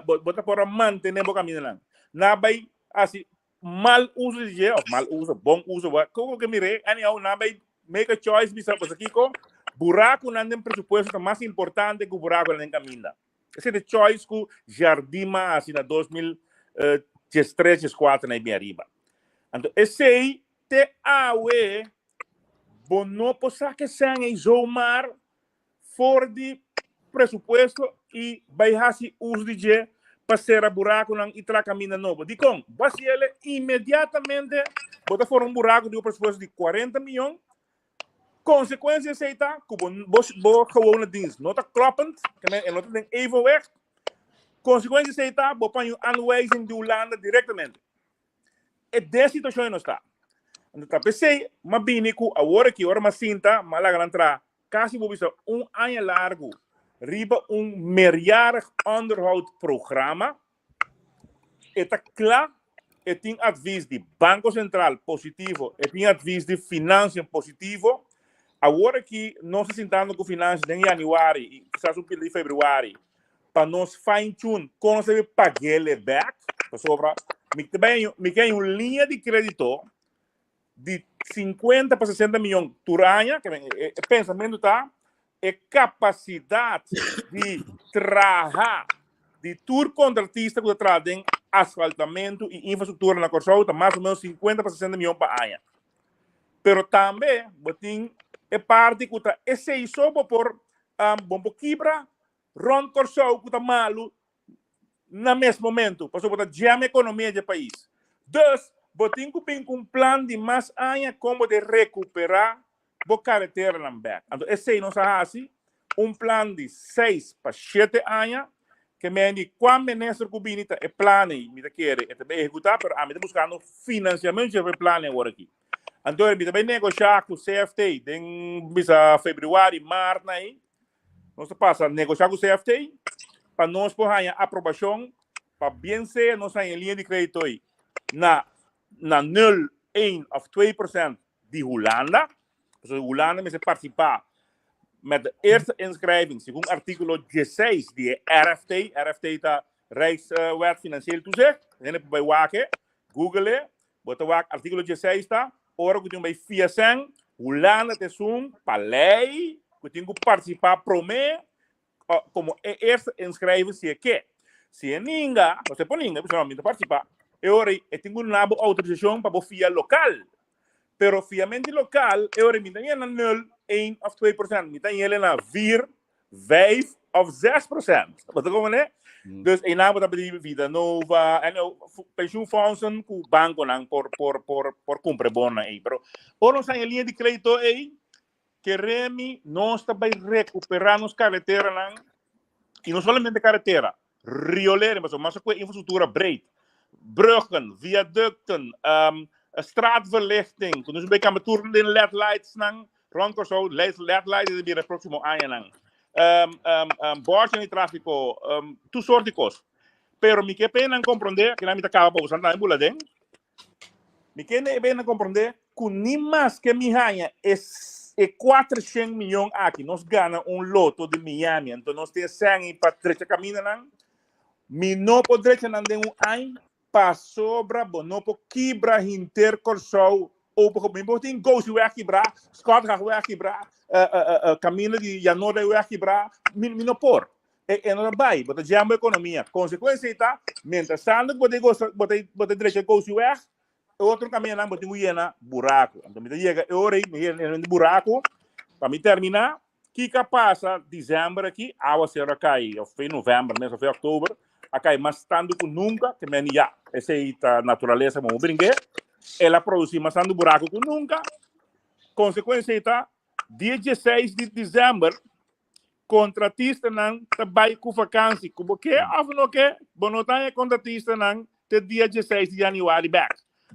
bo bo ta por a mantené bo kamindanan. Nan a bai hasi mal uso di dje, of mal uso, bon uso, wa, komo ke mir'é, anyhow, nan bai make a choice bisa, pasobra kiko, burakunan den presupuesto ta mas importante ku burakunan den kaminda. Esei ta e choice ku Jardim a hasi na 2013, 14 na e bin ariba. Anto esei te awe bo no por saka e sèn ei zomaar for di presupuesto i bai hasi uso di dje pa sera burakunan i traha kaminda nobo. Dikon? Bo hasi el inmediatamente bo ta forma un buraku di un presupuesto di 40 miyon. Konsekuensia esei ta ku bo bo bo gewone dienst no ta kloppend, e no ta den evenwicht. Konsekuensia esei ta bo paña un aanwijzing di Hulanda direktamente. E den situashon ei nos ta. Anto ta p'esei m'a bini ku awor aki ora m'a sinta m'a laga nan traha kasi bo bisa un aña largu riba un meerjarig onderhoud programa. E ta kla, e tin advis di Banko Sentral positivo, e tin advis di Financiën positivo. Awor aki nos ta sintando ku Financiën den yanüari i kisas un pila di febrüari pa nos fine tune kon nos debe pag'ele bek, pasobra mi ta bai mi ke un liña di kredito di 50 pa 60 miyon tur aña, ke men e pensamentu ta e kapasidat di traha di tur kontratista ku ta traha den asfaltamentu i infrastruktura na Kòrsou ta mas o menos 50 pa 60 miyon pa aña. Pero tambe bo tin e parti ku ta esei so bo por bo por kibra rònt Kòrsou ku ta malu na mes momento, pasobra bo ta jam ekonomia di e pais. Dus, bo tin ku bin ku un plan di mas aña kon bo ta rekuperá bo kareteranan bèk. Anto esei nos a hasi, un plan di seis pa shete aña, ke men di kua minister ku bini ta e plan ei mi ta kere e ta bai ehekutá, pero ami ta buskando finansiamentu pa e plan ei awor aki. Anto mi ta bai negoshá ku CFT den bisa febrüari, mart na ei, Nos ta pasa negoshá ku CFT pa nos por haña aprobashon pa bien sea nos haña e liña di kredito ei na na nul, een òf twee persènt di Hulanda. Pasobra Hulanda mester partisipá met de eerste inschrijving segun artíkulo diesseis di e RFT. RFT ta Rijkswet Financieel Toezicht. Hende por bai wak e, google e. Bo ta wak artíkulo diesseis ta ora ku tin bai fia sèn, Hulanda ta esun pa lei ku tin ku partisipá promé komo e eerste inschrijver si e ke. Si e ninga, nos e por ninga, e bisa no, mi ta partisipá. E ora ei e tin ku duna bo outorisashon pa bo fia lokal. Pero fiamento di lokal, e ora ei mi ta yena nul, een òf twee prosènt, mi ta yena na vier, vijf of 6%. Bo ta comprende? Dus einan bo ta pidi Vida Nova, en pensioenfondsen ku bankonan por por por por kumpra e bonnan ei. Pero ora nos haña liña di kredito ei, keremi nos ta bai rekuperá nos kareteranan, i no solamente karetera, riolering, pasobra mas ku e infrastruktura breed, bruggen, viaducten, straatverlichting, ku nos bai kambia tur den led lightsnan Rond Kòrsou, led lights ta bira e próksimo añanan. Bòrchinan di tráfiko, tur sort di kos. Pero mi ke p'e nan komprondé, kinan mi ta kaba pa boso nan tambe bula den, mi ke p'e nan komprondé ku ni maske mi haña e e kuatershen miyon aki, nos gana un loto di Miami, anto nos tin e sèn ei pa drecha kamindanan, mi no por drecha nan den un aña, Pasobra bo no por kibra hinter Kòrsou open. Mi por tin Gosiweg kibrá, Skòtgagweg kibrá, kaminda di Janodeweg kibrá. Mi mi no por. E e no ta bai. Bo ta jam bo ekonomia. Konsekuensia ei ta, mientras tanto ku bo ta gosa bo ta bo ta drecha Gosiweg, e otro kamindanan bo tin ku yena buraku. Anto mi ta yega e ora ei, mi yena yena buraku pa mi terminá. Kiko a pasa december aki? Awaseru a kai, of fe november mes, of fe oktober, a kai mas tantu ku nunka, ke men ya, esei ta naturalesa momo brinke. El a produsi mas tantu buraku ku nunka. Konsekuensia ei ta, dia dieseis di december, kontratistanan ta bai ku vakansi. Ku bo ke of no ke, bo no ta haña kontratistanan te dia dieseis di januari bek.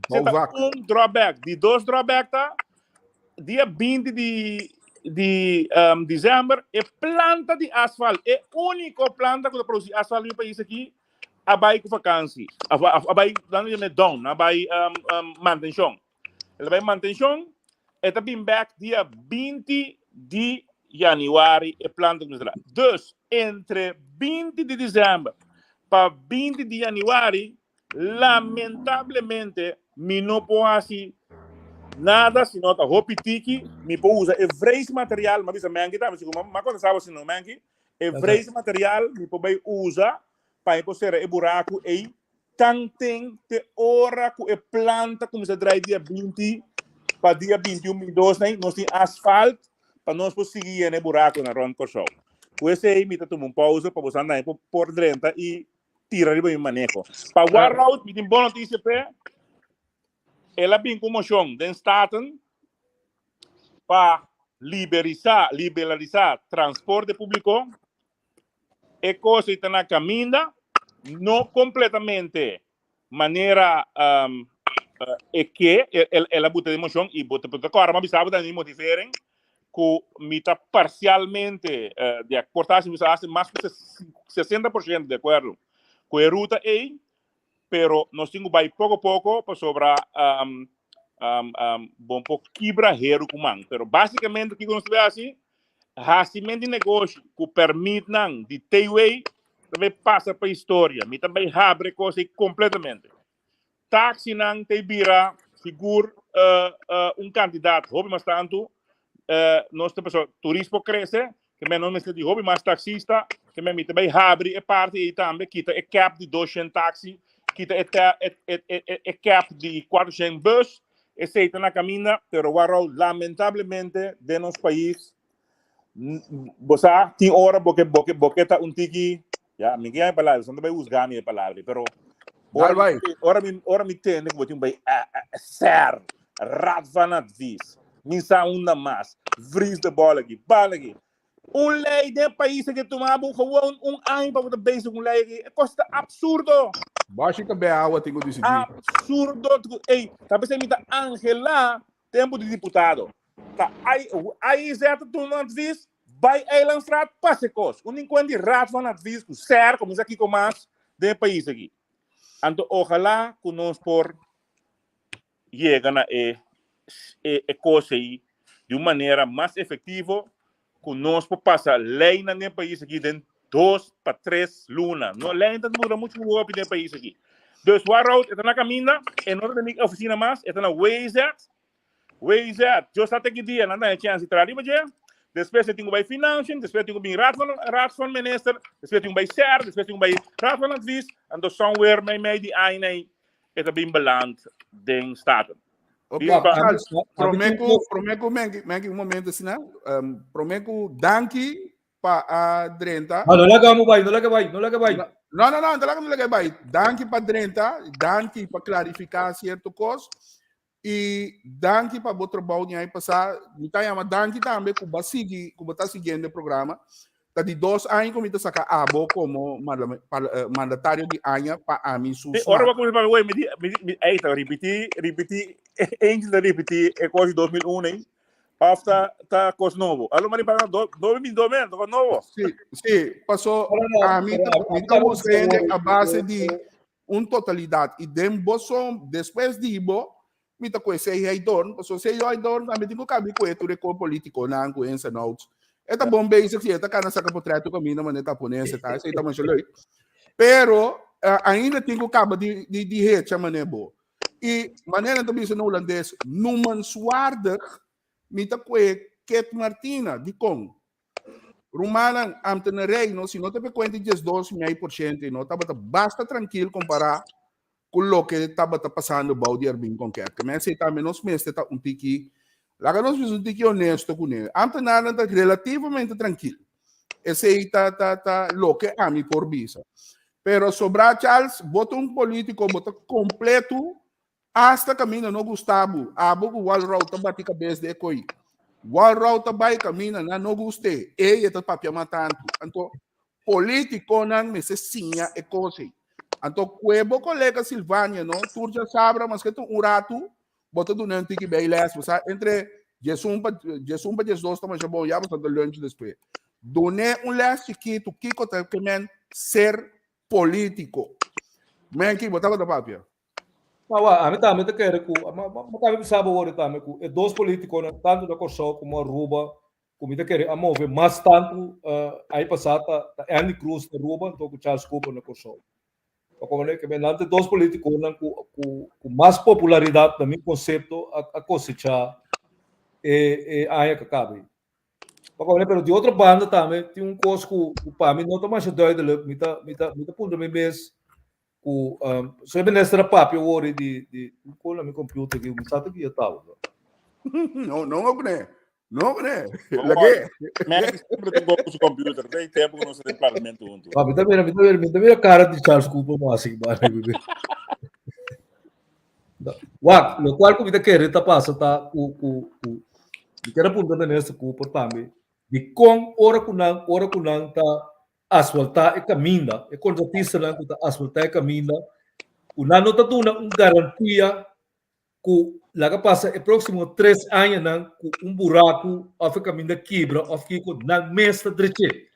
Ta un drawback. Di dos drawback ta, dia 20 di, di um, december, e planta di asfalt, e único planta que produce asfalt no país aqui, a bai com vakantie. A, a, a bai, dan je met down, a bai um, um, mantenção. El a bai mantenshon, e ta bin bek dia 20 di januari e plan ta kuminsá. Dus, entre 20 di december pa 20 di januari, lamentablemente mi no por hasi nada si no ta hopi tiki, mi por usa e vrees material, m'a bisa Menki tambe, si ku m'a kontestá bo si no Menki, e vrees material mi por bai usa pa mi por sera e buraku ei Tanten te ora ku e planta kuminsá drai dia 20 pa dia 21, 22 nei, nos tin asfalt pa nos por sigui yena e burakunan rònt Kòrsou. Ku esei mi ta tuma un pousa pa boso anda por por drenta i tira riba mi maneho. Pa Warroud mi tin bon notisia p'e, el a bin ku un moshon den Staten pa liberisá, liberalisá transporte públiko. E kos ei ta na kaminda, no kompletamente manera um, e ke, el, el a buta den moshon i bo ta kòrda mi a bisa bo den motivering ku mi ta parsialmente uh, di aporta si mi sa hasi mas ku 60% di akuerdo ku e ruta ei, pero nos tin ku bai poko poko pasobra um, um, um, bon por kibra heru ku man. Pero básikamente kiko nos ta bai hasi? Hasimentu di negoshi ku pèrmitnan di TW ta bai pasa pa historia. Mi ta bai habri e kos ei kompletamente. Taksinan ta bira sigur un kantidat hopi mas tantu. Nos ta pasobra turismo krese, ke men nos mester di hopi mas taksista, ke men mi ta bai habri e parti ei tambe, kita e kèp di 200 taksi, kita e kèp di 400 bus. Esei ta na kaminda, pero warou lamentablemente den nos pais bo sa tin ora bo ke bo ke bo ke ta un tiki ya mi ke e palabra bo ta bai husga mi e palabra pero ora mi ora mi ora mi tende ku bo tin bai ser raad van advies mi sa unda mas vries de bol aki bal aki Un lei den pais aki tuma bo gewoon un aña pa bo ta bezig ku un lei aki. E kos ta absurdo. Bashi ta bea awa tin ku disidí. Absurdo. Ey, ta pensei mi ta angelá tempu di diputado. Ta AIZ ta tuma un advies, bai Eilandstraat pasa e kos. Un ninkuan di Raad van Advies ku SER kuminsá kiko mas den e pais aki. Anto ojalá ku nos por yega na e e kos ei di un manera mas efektivo ku nos por pasa leinan den pais aki den dos pa tres luna. No lei ta dura muchu hopi den pais aki. Dus Warroud e ta na kaminda, e no ta den mi ofisina mas, e ta na WZ. WZ, Dios sa te ki dia nan ta haña chèns di traha riba dje. Despues e tin ku bai Financiën, despues e tin ku bin Raad van Raad van Minister, despues e tin ku bai SER, despues e tin ku bai Raad van Advies, anto somewhere meimei di aña ei e ta bin beland den Staten. Ok, Charles, prome ku, prome ku menki, menki un momento asina, um, prome ku danki pa a drenta. Ah, no laga mo bai, no laga bai, no laga bai. No, no, no, no laga no laga bai. Danki pa drenta, danki pa klarifiká sierto kos. I danki pa bo trabou di aña pasá. Mi ta yama danki tambe ku bo a sigui, ku bo ta siguiendo e programa. Ta di dos aña ku mi ta saka abo komo mandatario di aña pa ami su Sí, ora bo kuminsá papia, wey, mi di, mi di, mi, ey, ta ripití, ripití, Angel ta ripití e kos di 2001 ei, òf ta, ta kos nobo. Alo mari pa do, 2022 men, ta kos nobo. Sí, sí, paso ami ta, mi ta busca hende a base di un totalidat i den bo som despues di bo mi ta koe sei Heidorn pasobra sei Heidorn tambe tin ku kabi koe tur e kor politikonan ku ens en outs e ta bon bezig si e ta kana saka potret tur kaminda manera ta pone ese ta esei ta masha leuk pero ainda tin ku kaba di di di hecha manera bo i manera nan ta bisa na hulandes noemenswaardig mi ta koe Kit Martina dikon Rumannan, ambtenaarij no, si no ta pe kuenta di 12 i mei por shento i no tabata basta trankil kompará ku loke tabata pasando bou di Erwin Konket. Ke men esei tambe nos mester ta un tiki, laga nos bisa un tiki honesto kuné. Ambtenaarnan ta relativamente trankil. Esei ta ta ta loke ami por bisa. Pero sobrá Charles, bo ta un polítiko, bo ta kompleto Asta kaminda no gusta bo, abo ku Walroud ta bati kabes di e koi. Walroud ta bai kaminda nan no gust'é, ey e ta papia mas tantu. Anto, politikonan mester siña e kos ei. Anto kue bo kolega Silvania no, tur djasabra maske ta un ratu, bo ta duna un tiki bijles, bo sa entre 11 pa 11 pa 12 ta masha bon, ya bo sa ta lunch despues. Dun'é un les chikitu kiko ta ke men ser polítiko. Menki, bo tabata papia. Awa, ami tambe ta kere ku, ma tambe bisa bo worde tambe ku e dos polítikonan, tantu na Kòrsou komo Aruba, ku mi ta kere a move mas tantu aña pasá ta Andy Croes na Aruba anto ku Charles Cooper na Kòrsou. Pa komprende ke nan ta e dos polítikonan ku ku mas popularidat na mi konsepto a kosechá e aña ku a kaba ei. Pa komprende, pero di otro banda tambe tin un kos ku pa mi no ta masha duidelijk, mi ta mi ta mi ta puntra mi mes ku so e minister a papia awor di di kon na mi computer aki mi sa ta ki e tabata. No, no opne. No opne. Lage. Merk sempre tin ku su computer. Tem tempo ku nos den parlamento hunto. Pa mi ta mira, mi ta mira, mi ta mira cara di Charles Cooper mo así ba. Wak, lo cual ku mi ta kere ta pasa ta ku ku ku mi quiero punta minister Cooper tambe di kon ora ku nan ora ku nan ta asfaltá e kaminda, e kontratistanan ku ta asfaltá e kaminda, ku nan no ta duna un garantia ku laga pasa e próksimo tres añanan ku un buraku òf e kaminda kibra òf kiko, nan mes ta drech'é.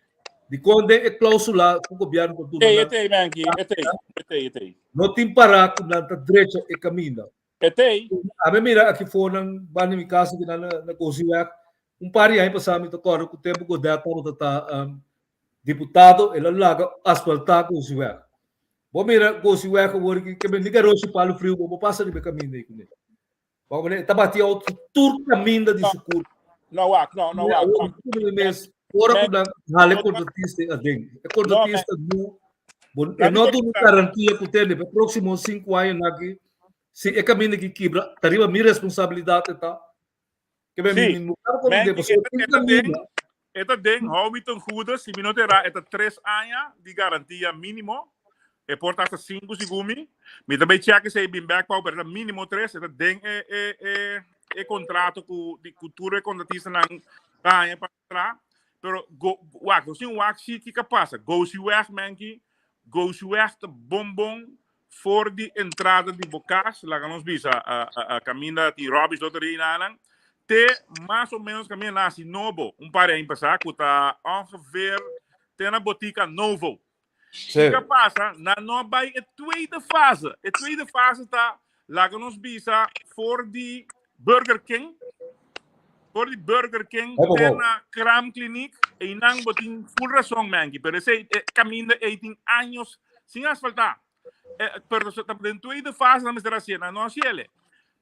Dikon den e klóusula ku gobièrnu ta duna Etei, nan etei, Menki, etei, etei, etei. no tin pará ku nan ta drecha e kaminda. Etei. Ami mira aki for nan banda di mi kas aki nan na Gosiweg, un par di aña pasá mi ta kòrda ku tempu Godett tabata ta Diputado el a laga asfaltá Gosiweg. Bo mira Gosiweg awor ki ke bende garoshi palu friu bo bo pasa riba e kaminda ei kuné. Bo mira e ta bati outo tur kaminda di su kurpa. No wak, no, no wak. Awor mi mes ora ku nan hala e kontratista ei aden. E kontratista no bo e no duna garantia ku tende pa e próksimo sinku añanan aki si e kaminda ki kibra ta riba mi responsabilidat e ta. Sí, men e ta den, hou mi ten goede, si mi no te ra, e ta tres aña di garantia mínimo. E por ta hasta cinco segun mi. Mi ta bay check esei bin back pau, pero ta mínimo tres. E ta den e, e, e, e contrato ku, di, ku tur e contratistanan ta haña pa tra. Pero go, wak, nos tin wak si kiko pasa. Gosiweg, menki, Gosiweg ta bon bon For di entrada di bo kas, laga nos bisa, kaminda tin rubbish loteria i nanan, te mas o menos kaminda nan hasi nobo un par di aña pasá ku ta ongeveer te na botika Novo. Kiko a pasa? Nan no a bai e tweede fase. E tweede fase ta, laga nos bisa, for di Burger King, for di Burger King te na Kraamkliniek, einan bo tin full rason, Menki, pero esei e kaminda ei tin años sin asfaltá. Eh, pero ta den tweede fase nan mester hasié, nan no hasié.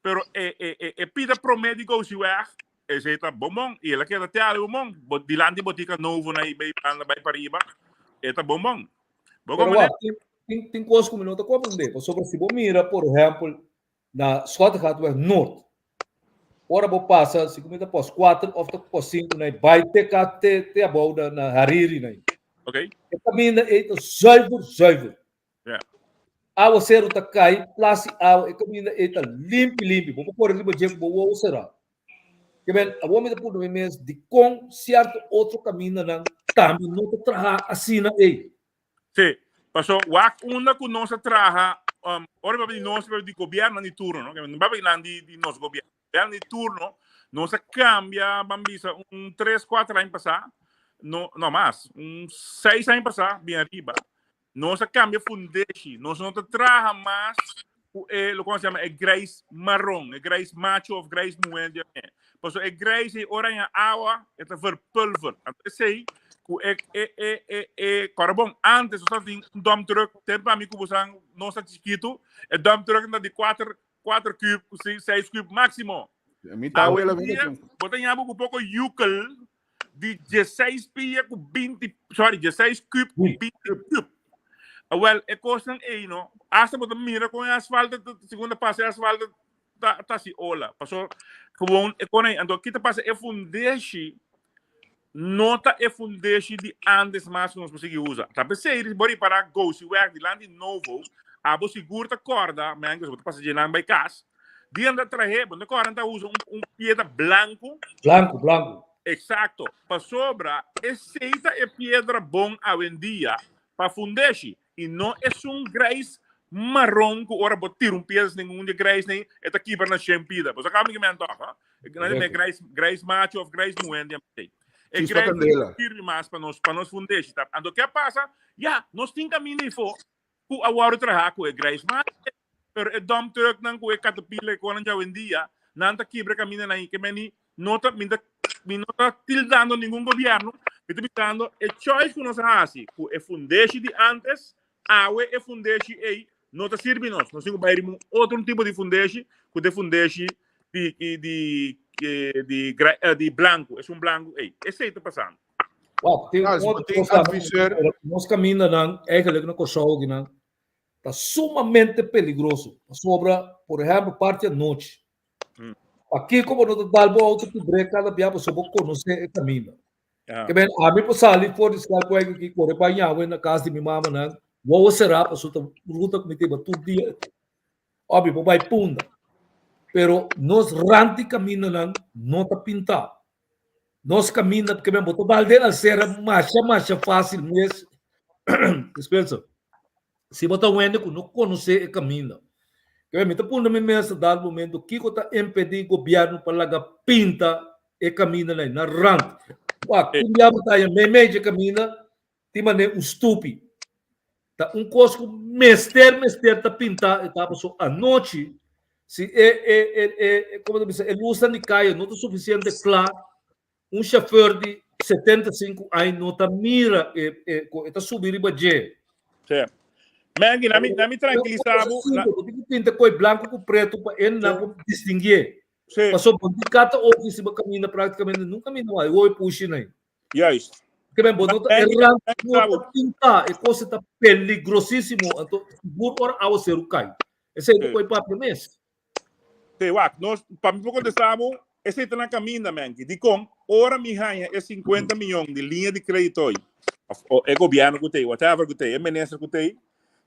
Pero e, e, e, e pida promé di Gosiweg, esei ta bonbon, i el a keda te ale bonbon. Bo, dilanti botika novo na bai banda bai pariba, e ta bonbon. Bo Pero wak, tin, tin, tin kos ku mi no ta komprendé, pasobra si bo mira, por ehèmpel, na Schottegatweg Noord, ora bo pasa, si ku mi ta pos 4 of ta pos 5 na bai te ka te te abou na na Hariri na. Okay. E kaminda ei ta zuiver, zuiver. Ja. Awaseru ta kai, plas di awa, e kaminda ei ta limpi, limpi. Bo por kore riba dje ku bo wowo será. Ke men, awor mi ta puntra mi mes, dikon sierto otro kamindanan tambe no ta traha asina ei? Sí, paso wak unda ku nos a traha, um, ora papia di nos, papia di gobierno di turno, no? No papia nan di, di nos gobierno. Gobierno di turno, nos a cambia, ban bisa, un 3, 4 aña pasá, no, no mas, un 6 aña pasá, bien arriba, nos a cambia fundeshi, nos no ta traha mas ku e, lo se llama, e grijs marron, e grijs macho of grijs mujer, Paso e grijs ei ora ña awa, e ta verpulver. Anto esei, ku e, e, e, e, e, kora bon, antes nos tabatin un dump truck, tempo ami ku bosan nos ta chikitu, e dump truck ta di 4, 4 kub, 6 kub máximo. Mi ta Awe abuela dia, vende. bo ta ña bo ku poko yukel di 16 pia ku 20, sorry, 16 kub ku 20 kub. Awel, e kosnan ei no, hasta bo ta mira kon e asfalto, segunda pasa e asfalto ta ta si ola. Paso gewoon e kon ei, anto kita pasa e fundeshi no ta e fundeshi di antes mas ku nos por sigui usa. Ta p'esei bo ripará Gosiweg dilanti Novo, abo sigur ta kòrda, men ku bo ta pasa djenan bai kas, Dia nan ta trahe, bo no ta nan ta usa un, un piedra blanco. Blanco, blanco. Exacto. Pasobra esei ta e piedra bon awendia pa fundeshi. I no esun grijs maron ku ora bo tira un piedra sin ningun di grijs nei, e ta kibra na shen pida. Bo sa kaba mi ke men tok, ha? Nan e grijs, grijs macho of grijs muhé di amei. E Chispa grijs kandela. sirbi mas pa nos, pa nos fundeshi. Ta, anto ke a pasa? Ya, nos tin kaminda ifo ku a wòrdu traha ku e grijs macho. Pero e dump trucknan ku e caterpillar e konan djawendia, nan ta kibra kamindanan i ke meni no ta, mi ta, mi no ta tildando ningun gobierno, mi ta bisando e choice ku nos a hasi ku e fundeshi di antes, awe e fundeshi ei no ta sirbi nos. Nos tin ku bai riba un otro tipo di fundeshi ku ta e fundeshi di di di di di blanku, esun blanku ei. Esei ta pasando. Wak, tin Charles, otro bo tin kos tambe, adviseur? nos kamindanan eigenlijk na Kòrsou akinan ta sumamente peligroso pasobra por ehempel parti anochi pakiko bo no ta dal bo auto kibr'é kada bia pasobra bo konosé e kaminda. Ke men ami por sali for di Schalkwijk aki kore bai Yahweh na kas di mi mamanan wowo será pasobra ta ruta ku mi ta iba tur dia obi por bai Punda pero nos rant di kamindanan no ta pintá nos kaminda ke men bo ta dal den alsera masha masha fásil mes dispensa si bo ta wende ku no konosé e kaminda ke men mi ta puntra mi mes a dado momento kiko ta impedí gobièrnu pa laga pinta e kamindanan na rant wak un bia bo ta haña meimei dje kaminda tin manera un stupi ta un kos ku mester mester ta pintá e ta pasobra anochi si e e e e komo ta bisa e lusnan di kaya no ta sufisiente kla un shofèr di 75 aña no ta mira e e ku e ta subi riba dje. Sí. Maggie, na mi, na mi tranquilisa bo. Bo tin ku pinta koi blanku ku pretu pa e nan por distinguié. Sí. Pasobra bo di kata oki si bo kaminda praktikamente nunka kaminda mas, e hopi pushi nan. Juist. Ke men bo no ta Maggie, errando, tranquilisa no bo. ta pinta, e kos ta peligrosísimo, anto sigur ora awaseru kai. Esei ta Sí. koi papia mes. Te wak, nos, pa mi por contesta bo, esei ta na caminda, Menki. Dicon, ora mi haña e 50 miyon di liña di credito ei, of, o e gobierno cu t'ei, whatever cu t'ei, e minister cu t'ei,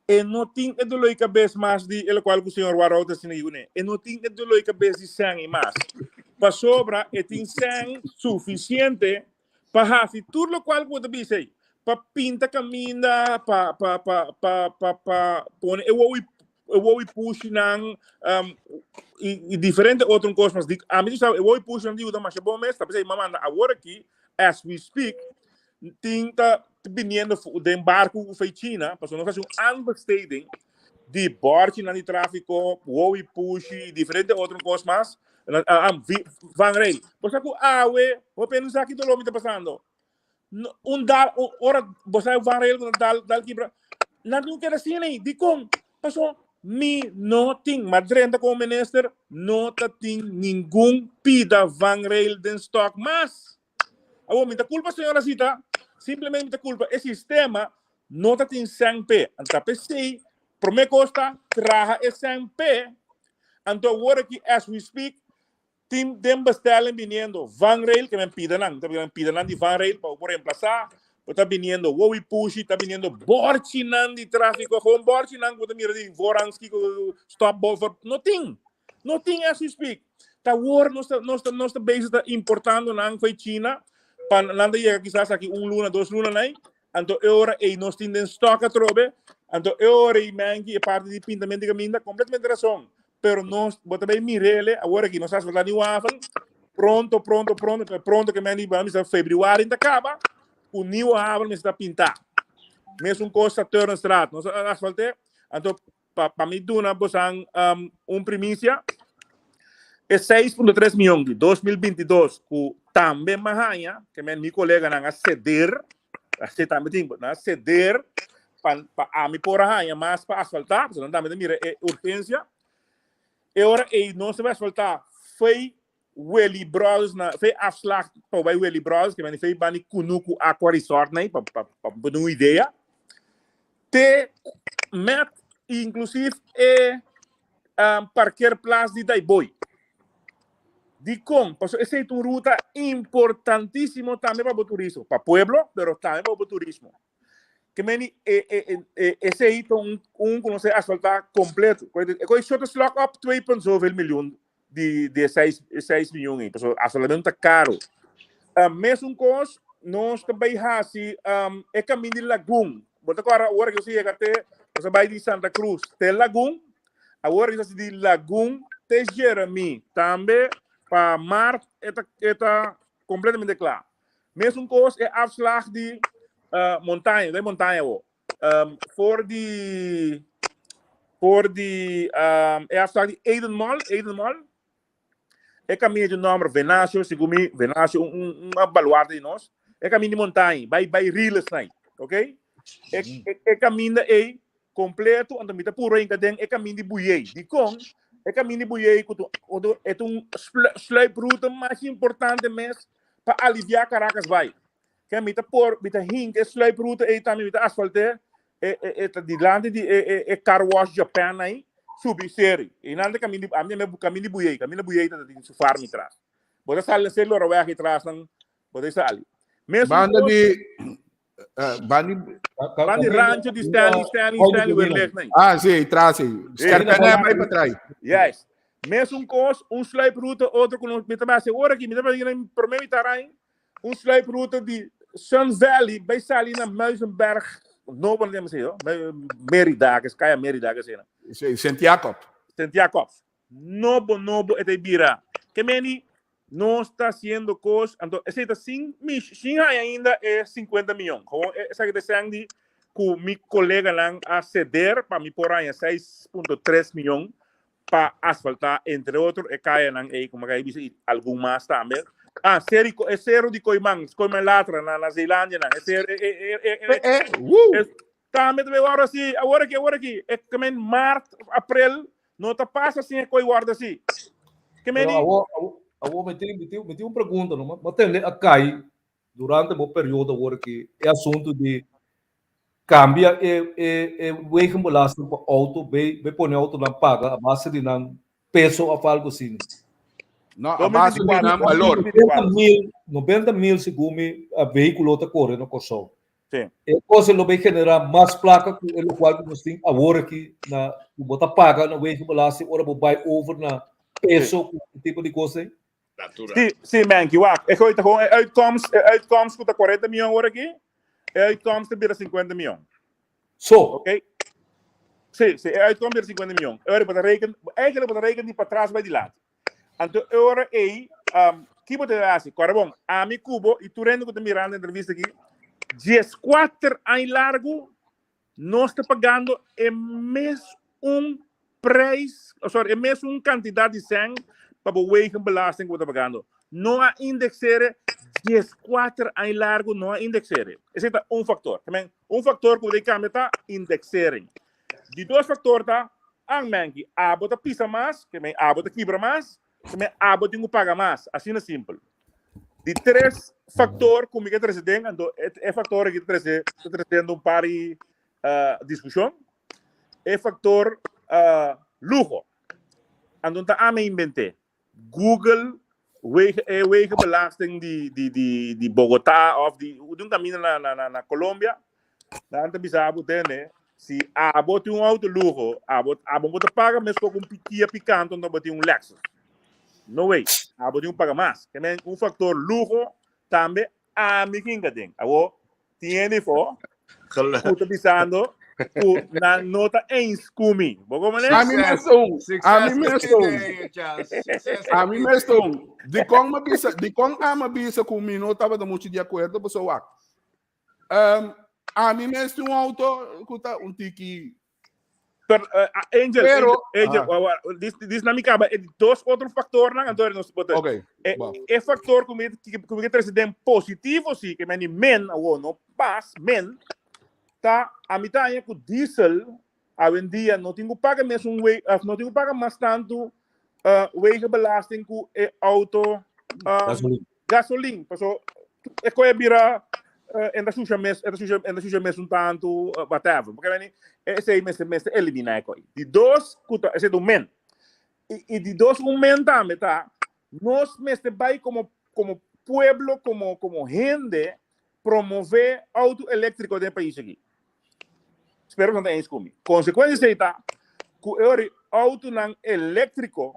e no tin e dolor di cabes mas di e locual cu señor Warau ta haciendo aki cune. E no tin e dolor di cabes di sèn ei mas. Pasobra e tin sèn suficiente pa haci tur locual cu bo ta bisa ei. Pa pinta caminda, pa, pa, pa, pa, pa, pa pone e wowo e wowo y pushinan, y, y diferente otro cos mas. Di, ami tu sabe, e wowo y pushinan di yuda masha bon mes, ta p'esei mi a manda awor aki, as we speak, tin ta biniendo den barku ku fei China, pasobra nos hasi un aanbesteding di bòrchinan di tráfiko, wowi pushi i diferente otro kos mas, vangrail. Bo sa ku awe, hopi hende no sa ki doló mi ta pasando. Un dal, ora bo sa vangrail ku ta dal, dal kibra, nan tin ku keda asina ei. Dikon? Pasobra mi no tin, m'a drenta komo minister, no ta tin ningun pida vangrail den stòk mas. Awor, mi ta culpa señora Zita, simplemente mi ta culpa e sistema no ta tin sèn p'e. Anto ta p'esei, promé kos ta traha e sèn p'e, anto awor aki as we speak tin den bestelling biniendo vangrail, ke men pida nan, ta men pida nan di vangrail pa bo por reemplasa, bo ta biniendo wowi pushi, ta biniendo borchinan di tráfiko, gewoon borchinan ku bo ta mira di voorrang kiko, stop bo, no tin, no tin as we speak. Ta awor nos ta, nos ta, nos ta bezig ta importando nan fo'i China, pa nan ta yega kisas aki un luna, dos luna nai. Anto e ora ei nos tin den stock atrobe. Anto e ora ei menki e parti di pintamento di caminda, completamente razon. Pero nos, bo ta bay mirele, awor aki nos asfalta Nieuw Haven, pronto, pronto, pronto, pero pronto ke men di, bo a bisa februari ta caba, ku Nieuw Haven mester ta pinta. Mesun cos ta Turnstraat, nos a asfalte, anto Pa, pa mi duna bosan um, un primicia, e 6.3 miljoen di 2022 ku tambe mahaña, ke men mi koleganan a ceder, a se tambe tin, nan a ceder pa, pa ami por a haña mas pa asfaltá, pasobra nan tambe ta mira e urgencia. E ora ei nos ta bai asfaltá fei Willy Brothers na fei afslag pa bai Willy Brothers, ke men fei bani Kunuku Aqua Resort nei, pa, pa, pa duna un idea. Te met inclusief e um, parkeerplaats di Daaibooi. Dikon? Pasobra esei ta un ruta importantísimo tambe pa bo turismo, pa pueblo, pero tambe pa bo turismo. Ke meni e e e e esei ta un un ku nos a asfaltá kompleto. E koi short slok op twee punt zoveel miljoen di di e seis e seis miljoen ei, pasobra asfaltamentu ta karo. Mesun kos nos ta bai hasi e kamin di Lagun. Bo ta kòrda ora ku nos a yega te, nos a bai di Santa Cruz te Lagun, awor nos a di Lagun te Jeremí. Tambe pa mart e ta e ta kompletamente kla. Mesun kos e afslag di Montaña, den Montaña awor. For di for di e afslag di Eden Mall, Eden Mall, E kaminda di un nòmber Venancio, segun mi, Venancio, un, un, un baluarte di nos. E kaminda di montaña, bai, bai Riles nai, ok? E, e, e kaminda ei kompleto, anto mi ta puro hinka den e kaminda di Buyei. Dikon? E kaminda di Buyei ku tu, ku e ta un sluiproute mas importante mes pa aliviá Caracas bai. Ke mi ta por, mi ta hinka e sluiproute ei tambe, mi ta asfalt'é, e, e, e ta dilanti di e, e, e car wash Japan aí, subi seri. E nan ta caminda, a mi caminda Buyei, caminda Buyei ta tin su farm tras. Bo ta sali na seri lora weg tras nan, bo ta sali. Mesun Banda kos, di eh, banda di banda di rancho di Stanley, Stanley, Stanley Werleg nan. Ah, sí, tras sí. Skerpene bai pa trai. Yes. Mesun kos, un sluiproute, otro ku nos, mi ta base ora aki, mi ta base na prome mi tarain, Un sluiproute di Sun Valley bai sali na Muizenberg, nobo na tem yo, Merida, que kaya Merida que sena. Sí, Sint Jacob. Sint Jacob. Nobo, nobo e bira. Ke meni no está haciendo cos, anto ese ta sin mi sin hay ainda e 50 miljoen. Gewoon esa que te sang di ku mi colega nan a ceder pa mi por aña 6.3 miljoen pa asfaltá entre otro e kayanan ei ku mi bisa i algun mas tambe. Ah, seri, e sero di Koiman, Koiman Latra na, na Zeelandia nan. E sero, e, e, e, e, Eh, eh, woo! e, tambe tambe awor así, awor aki, awor aki, e kemen maart, april, no ta pasa sin e koi wordo así. Kemen Pero di, awor, awor, awor mi tin, mi tin, mi tin un pregunta, no? Ma tende a kai durante bo periodo awor aki e asunto di Cambia e e e wegenbelasting pa auto bay bay pone autonan paga a base di nan peso of algo asina. No, a base di nan balor. 90 mil, 90 mil segun mi vehiculo ta core na Corsou. Sí. E cosa lo bay genera mas placa cu e locual cu nos tin awor aki na cu bo ta paga na wegenbelasting ora bo bay over na peso cu e tipo di cos ey. Natural. Sí, sí, Menki, wak. E gooi ta gewoon e uitkomst, e uitkomst ku ta 40 miljoen ora aki, e uitkomst ta bira 50 miljoen. So. Oké? Sí, sí, e uitkomst bira 50 miljoen. E ora bo ta reken, eigenlijk bo ta reken di patras bai dilanti. Anto e ora ei, um, ki bo ta hasi? Kòrda bon, ami ku bo i tur hende ku ta mirando e entrevista aki, 14 aña largu Nos ta pagando e mes un prijs, oh, sorry, e mes un cantidad di cen pa bo wegenbelasting ku bo ta pagando. No a indexere 14 aña largo, no a indexere. Ese ta un factor. Tamen, un factor ku bo cambia ta indexering. Di dos factor ta, ang menki, abo ta pisa mas, ke men abo ta kibra mas, ke men abo tin ku paga mas. Asina simpel. Di tres factor ku mi ke trese den, anto e, e factor aki ta trese, ta tresiendo un par di uh, discusion. E factor uh, lujo. Anto ta ame inventé. Google wege, e wegenbelasting di, di, di, di Bogotá of di, di un camino na, na, na, na Colombia. Dan ta bisa abo tende, si abo tin un auto lujo, abo, abo bo ta paga mes ku un Kia Picanto, anto bo tin un Lexus. No way. Abo tin un paga mas. Ke men un factor lujo tambe ami kinga den. Awo tiene fo ku ta bisando ku nan no ta eens ku mi. Bo como ne? Ami mes un. Ami mes un. Ami mes un. Dikon ma bisa, dikon ama bisa ku mi no tabata mucho di akuerdo pasobra wak. Um, ami mes tin un auto ku ta un tiki Pero, Angel, Pero, Angel, Angel, ah. wa- wa, dis, dis na mi kaba, e dos otro factornan, anto nos bota. Ok, E, bo. e factor ku mi ku mi trese den positivo si, ke meni men, awo no pas, men, ta a mi ta ku diesel awendia no tin ku paga mes un we, of no tin ku paga mas tantu wegenbelasting ku e auto Gasolin. gasolin. Paso e koe bira en da sucia mes, en da sucia, en da sucia mes un tanto, whatever. Porque meni, esei mester, mester eliminá e koi. Di dos, ku ta, esei ta un men. I, i di dos un men tambe ta, nos mester bai como, como pueblo, como, como hende, promové auto eléctrico den e pais aki. Spero ku nan ta eens ku mi. Konsekuensia esei ta, ku e ora autonan eléctrico.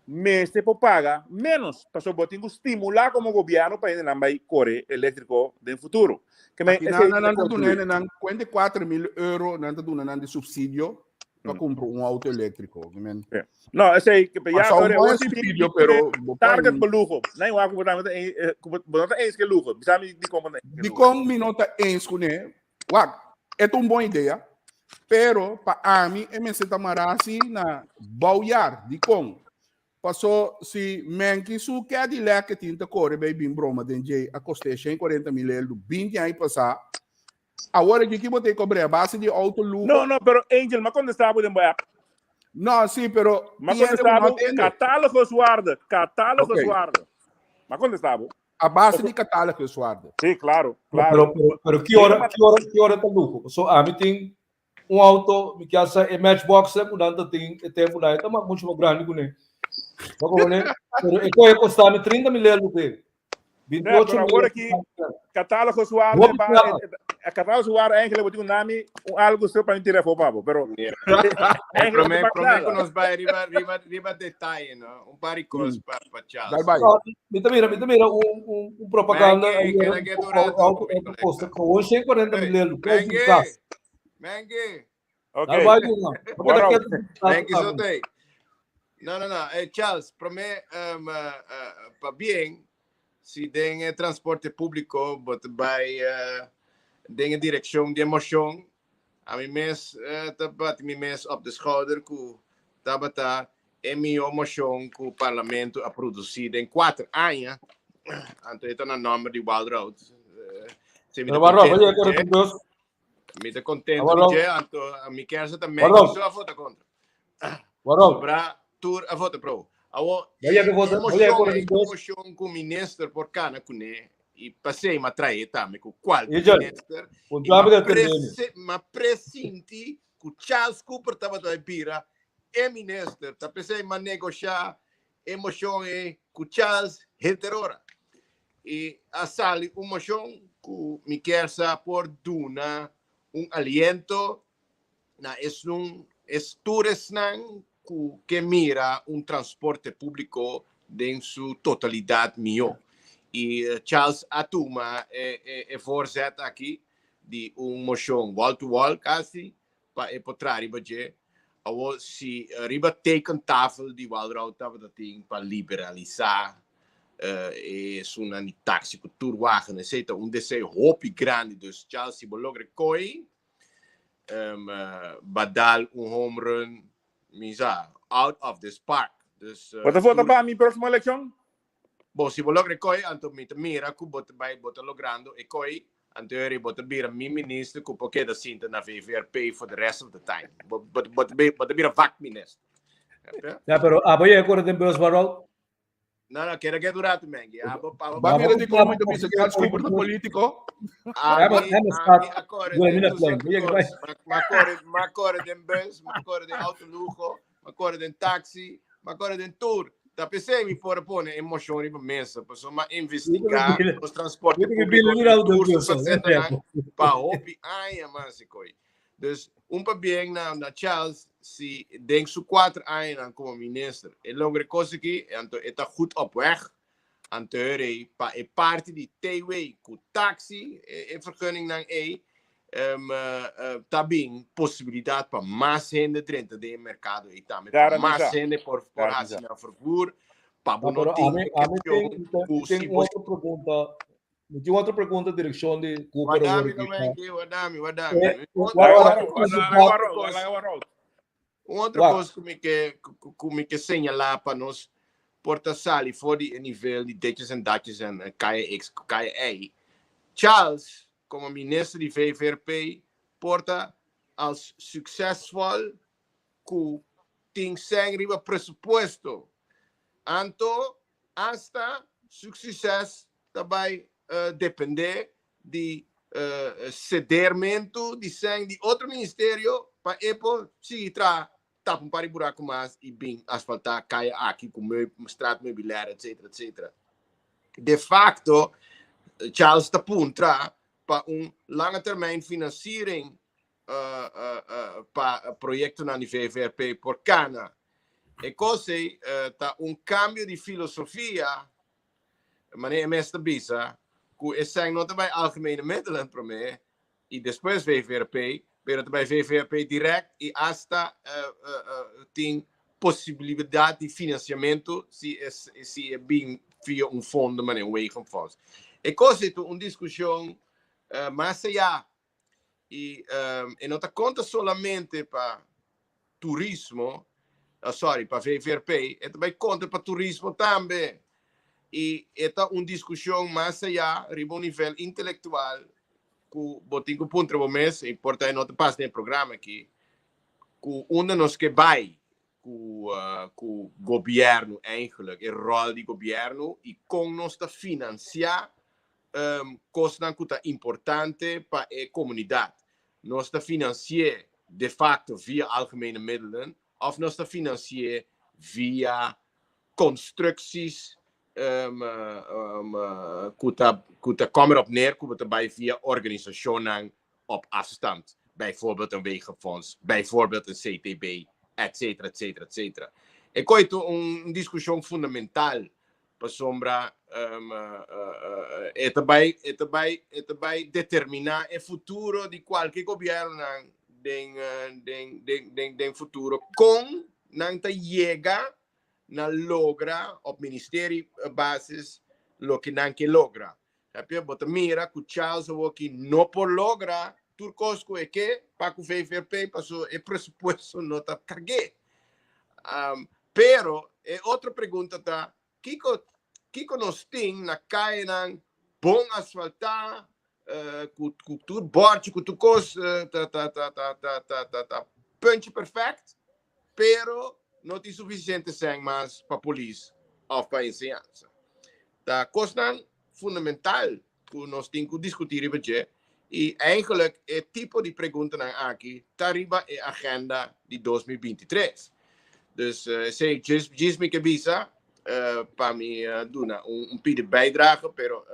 mester por paga ménos, pasobra bo tin ku stimulá komo gobièrnu pa hendenan bai kore eléktriko den futuro. Ke men Aki esei nan, nan ta ta duna kontribuí. hendenan 44 mil euro, nan ta duna nan di supsidio pa kumpra un outo eléktriko. Ke men, Sí. No, esei, ke ya, pasa un ora, buen ora si supsidio, pero bo target por pa luho. Nee, wak bo ta bo no ta eens ke luho. Bisa mi di kon bo ta eens ke Di luho. kon mi no ta eens kuné, wak, e ta un bon idea, pero pa ami e mester ta mará si na bouwjaar. Di kon? Paso si Menki su Cadillac ke tin ta kore bay bin broma den dje a kost'é 140 mil eldo 20 aña pasá, awor aki ki bo ta kobr'é a base di auto luho? No, no, pero Angel, m'a kontestá bo den bo app. No, sí, pero M'a tin hende ku kontestá no bo tende. cataloguswaarde, cataloguswaarde. M'a kontestá bo. A base di cataloguswaarde. Sí, claro, Pero, claro. pero ki ora ta luho? So, ami tin un auto, mi ke sa e Matchbox ku nan ta tin e tempu nan ta mucho mas grandi ku ne. Bako ne, pero e kos a kosta mi 30 mil euro pe. Nee, 28 pero mil. awor aki cataloguswaarde Hopi pa plata. E cataloguswaarde eigenlijk bo tin un nami un algo so pa mi tira afó pa bo, pero eigenlijk Promé, bo promé ta ku nos bai riba detaye, no? Un par di kos pa Charles. Dai bai. No, mi ta mira un propaganda Mengue, keda ketu un rato, auto mi kolega. kosta gewoon 140 mil euro. Mengue, Mengue, Ok. Bai doen, man. Waarom? Mengue sote. No, no, no. Charles, promé pa bien, si den transporte públiko, bo ta bai den direkshon di emoshon, ami mes ta bati mi mes op de schouder ku tabata e mihó moshon ku parlamento a produsí den 4 aña. Anto e ta na nòmber di Walroud. Si mi Pero ta waarom? kontentu Oye, di dje, dos. mi ta kontentu Waarom? di dje, anto mi ke sa tambe Waarom? so a vota kontra. Waarom? Bra tur a vota pro. Awo, Oye, que vota, oye, emoshon, corre dos. Emoshon ku minister por kana kuné i pasei m'a trae tambe ku kual Angel, minister un i trabe ma de termino. ma presinti ku Charles Cooper tabata bira e minister. Ta p'esei m'a negoshá e moshon e ku Charles henter ora. I a sali un moshon ku mi ke sa por duna un aliento na esnan tur esnan ku ke mira un transporte públiko den su totalidat mihó. I Charles a tuma e voorzet aki di un moshon wall to wall kasi pa e por traha riba dje. Awo si riba tekentafel di Walroud tabata tin pa liberalisá e sunan di taxi ku toerwagen, esei ta un deseo hopi grandi. Dus Charles, si bo logra koi, b'a dal un home run, misa, out of this park. Dus, Bo ta vota pa mi próksimo elekshon? Bo, si bo logra koi, anto mi ta mira ku bo ta bai, bo ta logrando e koi, anto eri bo ta bira mi minister ku por keda sinta na VVRP for the rest of the time. Bo ta bira vakminister. Ja, pero abo je kore den bus waarom? No, no, keda ketu ratu, Mengi. Abo, Ba mira di kon mi bisa Charles Cooper ta polítiko. Ami a kore Wilhelmina den Plein. tur Oye, sorto kos. M'a kore den bus, m'a kore den auto luho, m'a kore den taxi, m'a kore den tur. Ta p'esei mi por pone e moshon riba mesa, paso m'a investigá e transporte públiko den tur su fasetanan pa hopi aña mas e koi. Dus un pabien na Charles si den su 4 aña komo minister e logra kos aki, anto e ta goed op weg. Anto e pa e parti di TW ku taxi e vergunning nan e ta bin posibilidat pa mas hende drenta den merkado i tambe pa mas Garantisa. hende por Garantisa. hasi nan vervoer pa bo No, no pero tin ami kwestion ku tin si bo otro pregunta. Mi tin otro pregunta direkshon di Cooper Wardami awor no aki. Mengi, wardami, wardami. Un otro Wak. kos ku mi ke señalá pa nos por ta sali for di nivel di ditjes en datjes en kaya X, kaya Y. Charles, komo minister di VVRP, por ta als suksesvol ku tin sèn riba presupuesto. Anto, hasta sukses tambe dependé di sedermentu di sèn di otro ministerio pa e por sigui tra tapa un par di buraku mas i bin asfaltá kaya aki ku straatmeubilair, etc, etc. De facto, Charles ta puntra pa un lange termijn financiering pa proyektonan di VVRP por kana. E kos ei ta un kambio di filosofia, manera e mes ta bisa, ku esei no ta bai Algemene Middelen promé i despues VVRP, pero ta bai VVRP dirèkt i asta tin posibilidat di finansiamentu si si e bin via un fondo manera un Wegenfonds. E kos ei ta un diskushon mas ayá i e no ta konta solamente pa turismo, sorry, pa VVRP, e ta bai konta pa turismo tambe. I e ta un diskushon mas ayá riba un nivel intelektual ku bo tin ku puntra bo mes, i por ta e no ta pas den e programa aki, ku unda nos ke bai ku ku gobièrnu eigenlijk, e ròl di gobièrnu i kon nos ta finansiá kosnan ku ta importante pa e komunidat. Nos ta finansi'é de facto via algemene middelen òf nos ta finansi'é via konstruksies ku ta ku ta kòm erop neer ku bo ta bai via organisashonnan op afstand, bijvoorbeeld een wegenfonds, bijvoorbeeld een CTB, etcetera, etcetera, etcetera. E koi ta un diskushon fundamental pasobra e ta bai e ta bai e ta bai determiná e futuro di kualke gobièrnunan den den den den den futuro kon nan ta yega na logra op ministerie basis loke nan ke logra. Heb Bo ta mira ku Charles awoki no por logra tur kos ku e ke pa ku VVRP paso e presupuesto no ta karg'é. Pero e otro pregunta ta kiko kiko nos tin na kayenan bon asfaltá ku ku tur bòrchi ku tur kos ta ta ta ta ta ta ta ta puntje perfèkt pero no tin sufisiente sèn mas pa polis òf pa enseñansa. Ta kosnan fundamental ku nos tin ku diskutí riba dje i eigenlijk e tipo di preguntanan aki ta riba e agenda di 2023. Dus esei djis djis mi ke bisa pa mi duna un pidi bijdrage, pero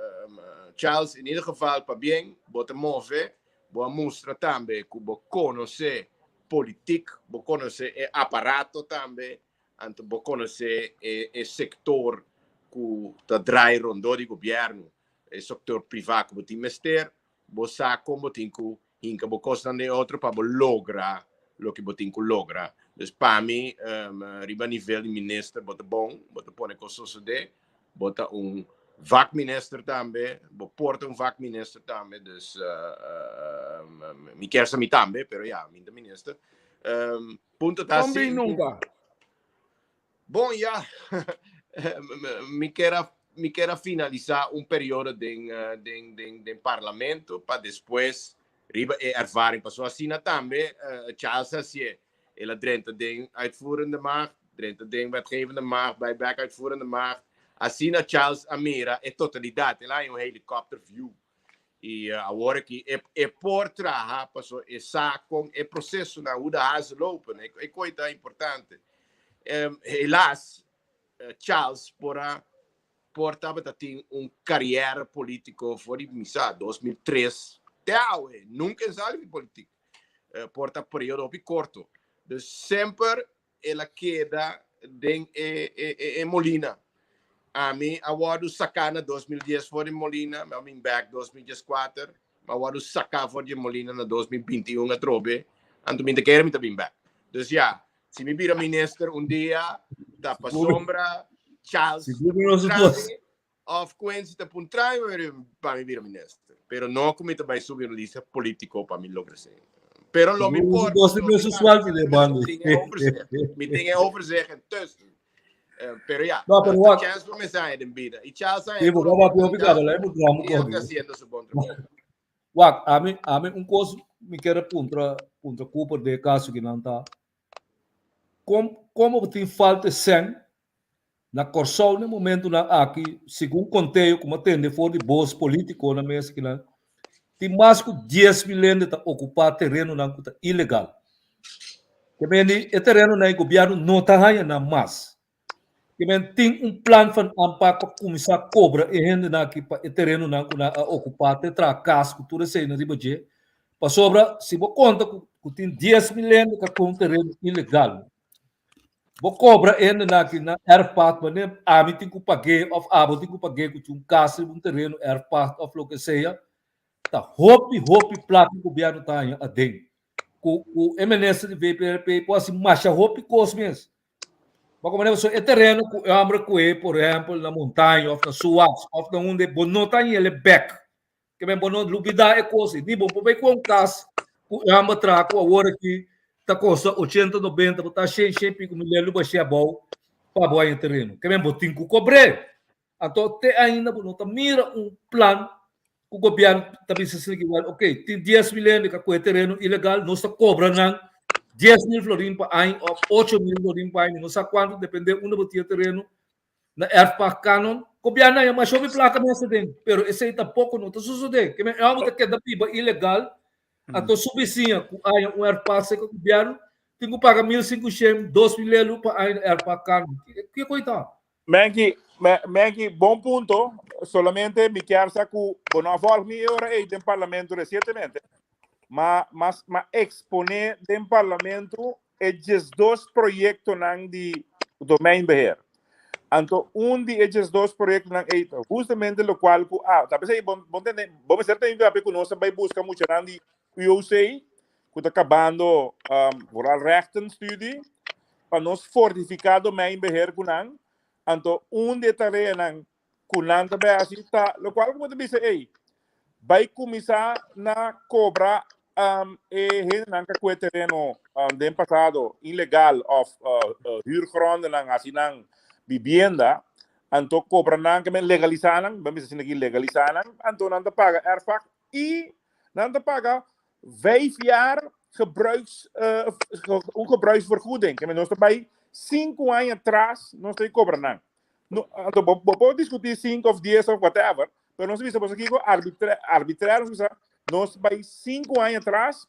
Charles in ieder geval pabien, bo ta move, bo a mustra tambe ku bo konosé politiek, bo konosé e aparato tambe. Anto bo konosé e e sektor ku ta drai rondó di gobièrnu, e sektor privá ku bo tin mester, bo sa kon bo tin ku hinka bo kosnan den otro pa bo logra loke bo tin ku logra. Dus pa mi, riba nivel di minister bo ta bon, bo ta pone kos sosodé, bo ta un vakminister tambe, bo por ta un vakminister tambe, dus mi kier sa mi tambe, pero ya, mi ta minister. Punto ta Kon bin así. nunka? Bon, ya. Mi kier a mi kier a finalisá un periodo den eh, den den den parlamento pa despues riba e ervaring. Pasobra asina tambe eh, Charles a hasié. El a drenta den uitvoerende macht, drenta den wetgevende macht, bai bek uitvoerende macht. Asina Charles a mira e totalidat. El a haña un helicopter view. I awor aki e e por traha paso e sa kon e prosesonan, hoe de hazen lopen. E e koi ta importante. Helaas Charles por a por tabata tin un kariera politiko for di mi sa 2003 te awe. Nunka e sali di politik. Por ta periodo hopi korto. Dus semper El a keda den e e e molina. Ami a wòrdu saká na 2010 for di molina, mi a bin bèk 2014, mi a wòrdu saká for di e molina na 2021 atrobe, anto mi ta kere mi ta bin bèk. Dus ya, si mi bira minister un dia, ta pasobra Charles Sigur mi no supos. Trami of Quincy ta puntra mi pa mi bira minister. Pero no ku mi ta bai subi un lista politiko pa mi logra esei. Pero lo mi por. Dos di mesun sueldo de bando. Mi tin e overzicht intussen. Pero ja, No, pero wak. chance pa mi sa den bida. Y Charles sa Sí, porque va pior picado, la hemos drama y con. está haciendo su bon trabajo. Wak, ami un cos mi quiere puntra puntra Cooper de caso que nan ta. Kom como tin falta sen Na Kòrsou na e momentunan aki, segun konteo ku mi a tende for di bos polítikonan mes akinan, tin mas ku 10,000 hende ta okupá terenonan ku ta ilegal. Ke men di e terenonan e gobièrnu no ta haña nan mas. Ke men tin un plan van aanpak pa kuminsá kobra e hendenan aki pa e terenonan ku nan a okupá te traha kas ku tur eseinan riba dje. Pasobra si bo konta ku tin 10,000 hende ta ku un tereno ilegal. Bo kobra hendenan aki na erfpacht manera ami tin ku pag'é òf abo tin ku pag'é ku tin un kas riba un tereno erfpacht òf loke sea, ta hopi hopi plaka ku gobièrnu ta haña aden. Ku ku e minister di VPRP por hasi masha hopi kos mes. Bo komprende? Pasobra e tereno ku e hòmber kohe por ehèmpel na Montaña òf na Suas òf na unda bo no ta haña el bèk. Ke men bo no lubidá e kos ei. Ni bo por bai ku un kas ku e hòmber traha ku awor aki ta kosta ochenta, nobenta, bo ta shen, shen piko mil lei lo bash'é abou pa bo haña tereno. Ke men bo tin ku kobr'é. Anto te ainda bo no ta mira un plan ku gobièrnu ta bisa asina ki wèl oke tin 10,000 hende ka kohe tereno ilegal nos ta kobra nan 10,000 florin pa aña òf 8,000 florin pa aña mi no sa kuantu depende unda bo tin e tereno na erfpacht kanon gobièrnu a haña masha hopi plaka mester den pero esei tampoko no ta sosodé ke men e hòmber ta keda biba ilegal anto su bisiña ku a haña un erfpacht serka gobièrnu tin ku paga 1,500 2,000 lelu pa aña na erfpacht kanon kiko ei ta? Menki, Menki, bon punto. Solamente mi kier sa ku bo no a volg mi e ora ei den parlamento resientemente. Ma, ma, ma exponé den parlamento e 12 proyectonan di domeinbeheer. Anto un di e 12 proyectonan ei ta justamente locual ku ah, ta p'esei bon, bon tende, bo mester tene papia ku nos a bai buska muchanan di UOC ku ta kabando um, vooral rechtenstudie pa nos fortifiká domeinbeheer ku nan. Anto un di e tareanan ku nan ta bai hasi ta lokual ku bo ta bisa ei, bai kuminsá na kobra um, e hendenan ka kue tereno um, den pasado ilegal òf uh, uh, huurgrondennan hasi nan bibienda, anto kobra nan ke men legalisá nan, ban bisa asina aki legalisá nan, anto nan ta paga erfpacht i nan ta paga 5 jaar gebruiks, un gebruiksvergoeding. Ke nos ta bai 5 aña atras, nos ta kobra nan. No, anto, bo, bo por diskutí 5 òf 10 òf whatever, pero nos bisa, bo kiko arbitrario, nos bisa, nos bai 5 aña atras,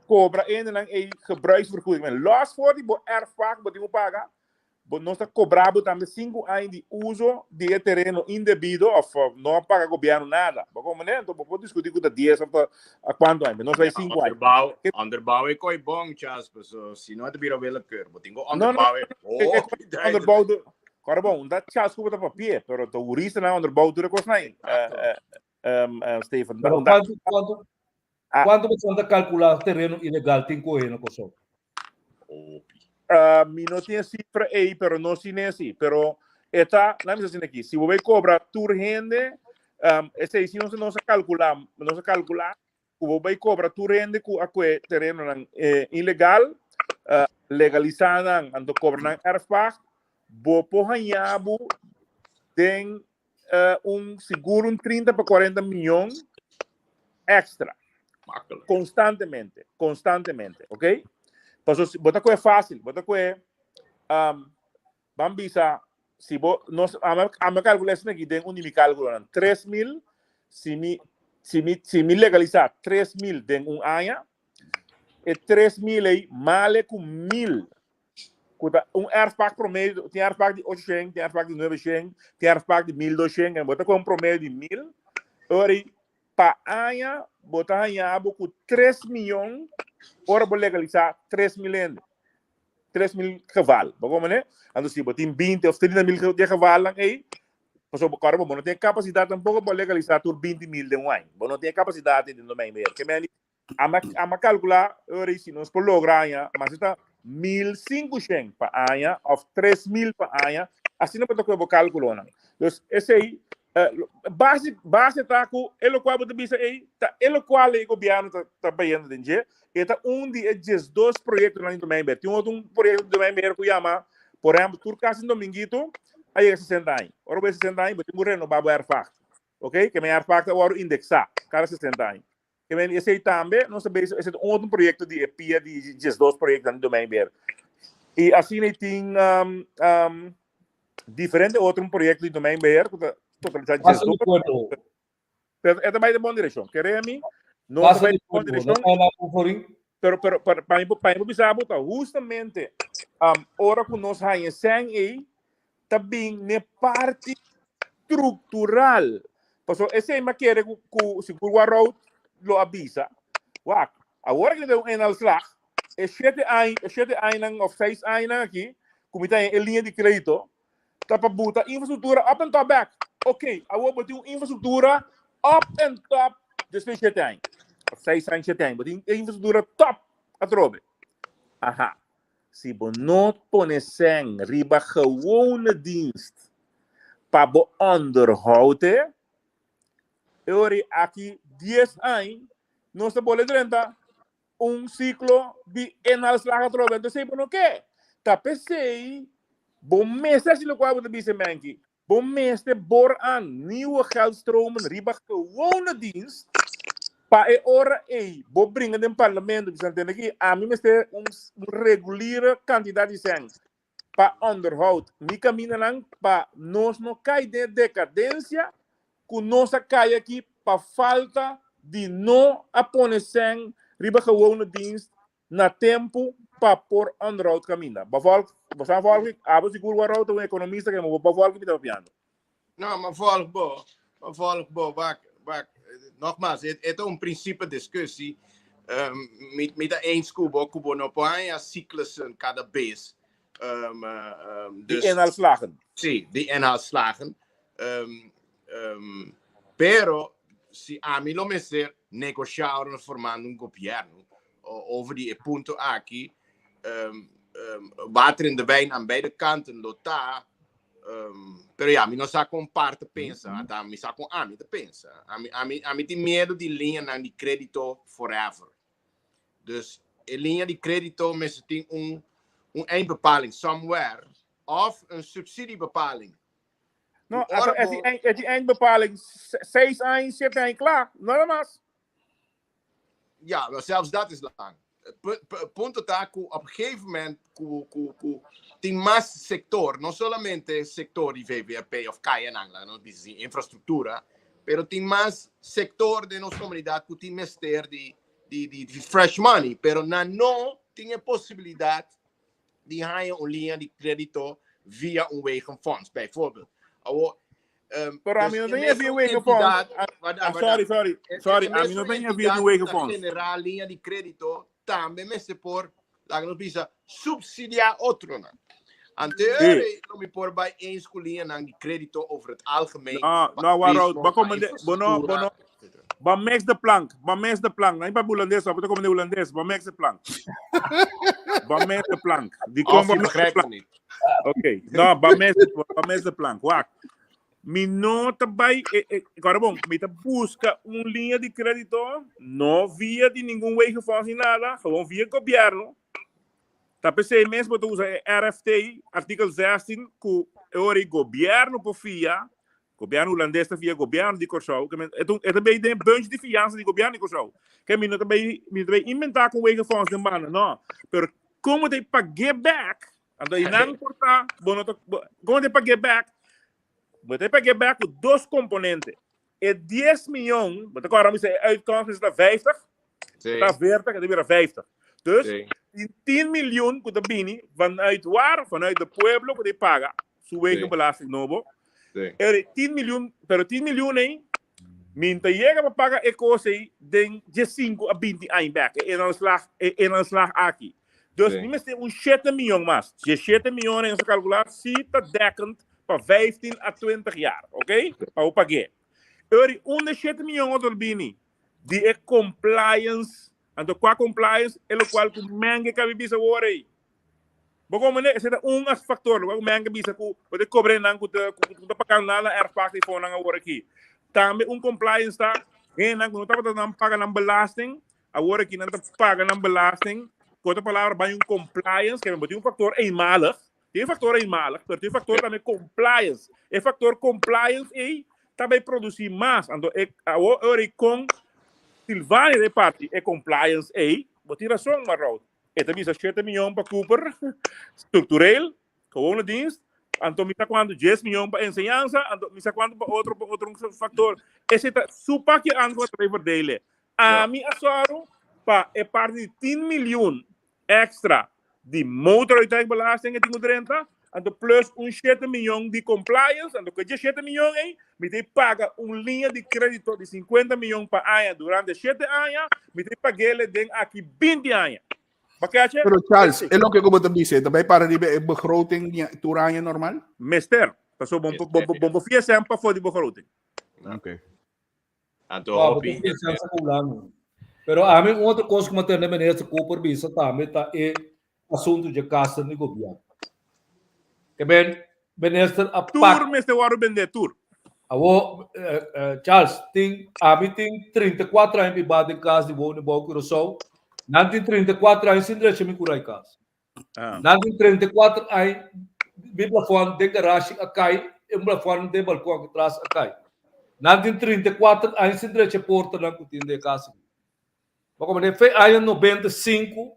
kobra hendenan e gebruiksvergoeding. Men, los for di bo erfpacht, bo tin ku paga, bo nos ta kobra bo tambe 5 aña di uso di e tereno indebido òf no paga gobièrnu nada. Bo komprendé? Anto, bo por diskutí ku ta 10 òf ta a kuantu aña, nos bai 5 aña. Onderbouw, onderbouw e koi bon, Chas, so si no ta bira willekeur, bo tin ku No, no, onderbouw e e hopi duidelijk. Onderbouw de Ora bon, dat Chas ku ta papia, pero ta jurista na onderbouw tur kos nai. Exacto. Steven, Pero kuantu Ah. kuantu bo ta kalkulá tereno ilegal tin kohe na Kòrsou? Hopi. Mi no tin sifra ei, pero no sinesi, pero eta, laat me asina aki, si bo bai kobra tur hende, esei si nos a kalkulá, nos a kalkulá, ku bo bai kobra tur hende ku a kue terenonan ilegal, legalisá nan, anto kobra nan erfpacht, bo por haña bo den un sigur un 30 pa 40 mion extra. Makkelijk. Konstantemente, konstantemente, ok? Paso, bo ta kue fásil, bo ta kue, ban bisa, si bo, nos, ami kalkulá esaki aki den un di mi kálkulonan, 3,000, si mi legalisá 3,000 den un aña, e 3,000 ei, male ku 1,000, ku ta un erfpacht promedio, tin erfpacht di 800, tin erfpacht di 900, tin erfpacht di 1200, en bo ta ku un promedio di 1,000, ora pa aña, bo ta haña bo ku 3 mion, ora bo legalisá 3,000 hende. 3,000 geval. Bo komprendé? Anto si bo tin 20 òf 30 mil de gevalnan ei, pasobra bo bo no tin kapasidat tampoko pa legalisá tur 20 mil den un aña. Bo no tin kapasidat den domeinbeheer. Ke men ami a kalkulá ora si nos por logra aña, mas ta 1,500 pa aña òf 3,000 pa aña, asina bo ta ku bo kálkulonan. Dus esei base ta ku e lokual bo ta bisa ei, ta e lokual e gobièrnu ta bayendo den dje, e ta un di e 12 proyektonan di domeinbeheer. Tin otro un proyekto di domeinbeheer ku yama, por ehèmpel, tur kas in Dominguito a yega 60 aña. Ora bo 60 aña, bo tin ku renobá bo erfpacht. Ok? Ke men erfpacht ta wòrdu indeksá kada 60 aña. Ke men esei tambe, nos ta bezig, esei ta un otro proyekto di e pia di 12 proyektonan di domeinbeheer. I asina tin diferente otro proyekto di domeinbeheer ku ta totalisá Pasa 12. di acuerdo. Pero e ta bai den bon direkshon. Kere mi, no ta Pasa bai di den bon acuerdo. direkshon. No ta na florin. Pero pa mi bisa bo ta justamente ora ku nos haña sèn ei, ta bin ne parti struktural. Paso esei mi a kere ku sigur Warroud lo a bisa. Wak, awor ku tin un inhaalslag, e 7 aña, e 7 añanan òf 6 añanan aki, ku mi ta haña e liña di kredito ta pa buta infrastruktura up and top bek. Oké, awor bo tin un infrastruktura up and top despues di shete aña. Of seis aña, shete aña. Bo tin e infrastruktura top atrobe. Aha. Si bo no pone sèn riba gewone dienst pa bo onderhoud e, e ora aki dies aña nos ta bole drenta un siklo di inhaalslag atrobe. Entonces bo no ke. Ta p'esei bo mester hasi lokual bo ta bisa Menki. Bo mester bor aan nieuwe geldstromen riba gewone dienst pa e ora ei bo bringa den parlamento bisa tende aki ami mester un reguliere kantidat di sèn pa onderhoud mi kamindanan pa nos no kai den e dekadensia ku nos a kai aki pa falta di no a pone sèn riba gewone dienst na tempu pa por onderhoud kaminda. Bo volg, bo sa volg mi? Abo sigur wou ta un ekonomista ke bo volg mi ta papiando. No, ma volg bo. Ma volg bo. Wak, wak. Nogmaals, het ta un principe discussie. Mi ta eens ku bo, ku bo no por haña cyclussen kada bes. Dus, die inhaalslagen. Sí, die inhaalslagen. Pero, si ami lo mester negocia ora nos formando un gobierno over di e punto aki, water in de wijn aan beide kanten lo ta, pero ja, mi no sa kon par ta pensa, ata mi sa kon ami ta pensa. Ami tin miedo di liñanan di credito forever. Dus e liña di credito mester tin un eindbepaling somewhere of een subsidiebepaling. No, ora bo... e di eindbepaling 6 aña, 7 aña, klaar, nada mas. Ja, maar zelfs dat is lang. Punto ta ku op een gegeven moment ku tin mas sector, no solamente sector di VVRP of kayanan, laga nos bisa así, infrastructura, pero tin mas sector den nos comunidad ku tin mester di fresh money, pero nan no tin e posibilidad di haña un liña di kredito via un wegenfonds, bijvoorbeeld. Awor, Pero ami no tenía via wegenfonds. Ah, sorry, sorry. Sorry, ami no tenía via di wegenfonds. General liña di kredito tambe mester por, laga nos bisa, subsidiá otronan. Anterior no mi por bai eens ku liñanan di kredito over het algemeen. No, no, Warroud, ba komende, bo no, bo no, ba mix de plank, ba mix de plank. Não pa holandês, ba komende holandês, ba mix de plank. Ba mix de plank. Di kom ba mix de plank. Oké, no, ba mix, ba mix de plank. Wak. Mi no ta bai, agora bom, mi ta busca un linha de crédito, no via di ningun wegenfonds ni nada, gewoon via gobierno. Ta p'esei mes bo ta usa e RFT, artikel 16, ku e ora ei gobièrnu por fia, gobièrnu hulandes ta fia gobièrnu di Kòrsou, ke men e ta e ta bei den e bunch di fiansa di gobièrnu di Kòrsou. Ke mi no ta bei mi no ta bei inventá ku wegenfonds den banda, no. Pero komo ta e pag'é bèk, anto einan por ta bo no ta komo ta e pag'é bèk, bo ta e pag'é bèk ku dos komponente. E dies mion, bo ta kòrda mi sa e uitkomst mester ta vijftig, Sí. ta veertig, e ta bira vijftig. Dus Sí. tin 10 miljoen ku ta bini vanuit waar? Vanuit de pueblo ku ta paga su wegenbelasting nobo. Sí. Eri 10 miljoen, pero 10 miljoen ei, min ta yega pa paga e kos ei den 15 a 20 aña bek, e inhaalslag, e inhaalslag aki. Dus Sí. mi mester un 7 miljoen mas. Die 7 miljoen ei nos a kalkulá si ta dekkend pa 15 a 20 jaar, oké? Pa bo pag'é. Eri un de 7 miljoen otro bini di e compliance, anto kua compliance? E lokual ku Menge kabi bisa awor ei. Bo komprende? Esei ta un factor, lokual ku Menge bisa ku bo ta kobre nan ku ta ku ta pagando nada na erfpacht ei fonan awor aki. Tambe un compliance ta hendenan ku no tabata nan paga nan belasting, awor aki nan ta paga nan belasting. Ku otro palabra bai un compliance, ke bo tin un factor eenmalig, tin un factor eenmalig, pero tin un factor tambe compliance. E factor compliance ei ta bai produci mas. Anto e awor ora ei kon Silvania ta e parti e compliance ei, bo tin rason Marrout. E ta bisa shete miyon pa Cooper, structureel, gewone dienst, anto mi sa kuantu dies miyon pa enseñansa, anto mi sa kuantu pa otro pa otro factor. Esei ta su pakje antwoord ta bai verdelen. Ami a sòru pa e parti di tin miljoen extra di motoruitijbelasting e tin ku drenta, anto plus un shete miyon di compliance, anto ku e shete miyon ei, mi ta paga un liña di kredito di 50 miyon pa aña durante shete aña, mi ta pag'ele den aki 20 aña. Bakatje? Pero Charles, e loke ku bo ta bisa, ta bai para riba e begroting di tur aña normal? Mester. Paso bon bon bon bo fia sem pafó di begroting. Oké. Anto Ah, hopi. bo ta fia sem sa Pero ami un otro kos ku mi a tende minister Cooper bisa tambe ta e asuntu dje kasten di gobièrnu. Ke men minister a Tur pak mester wòrdu bendé, tur. Awo, Charles, tin, ami tin 34 aña bibá den kas di Woningbouw Curaçao. Nan tin 34 aña sin drecha mi kura e kas. Ah. Nan tin 34 aña mi plafòn den garashi a kai, e un plafòn den balkon aki tras a kai. Nan tin 34 aña sin drecha e portanan ku tin den e kas aki. Bo komprende? Fe aña 95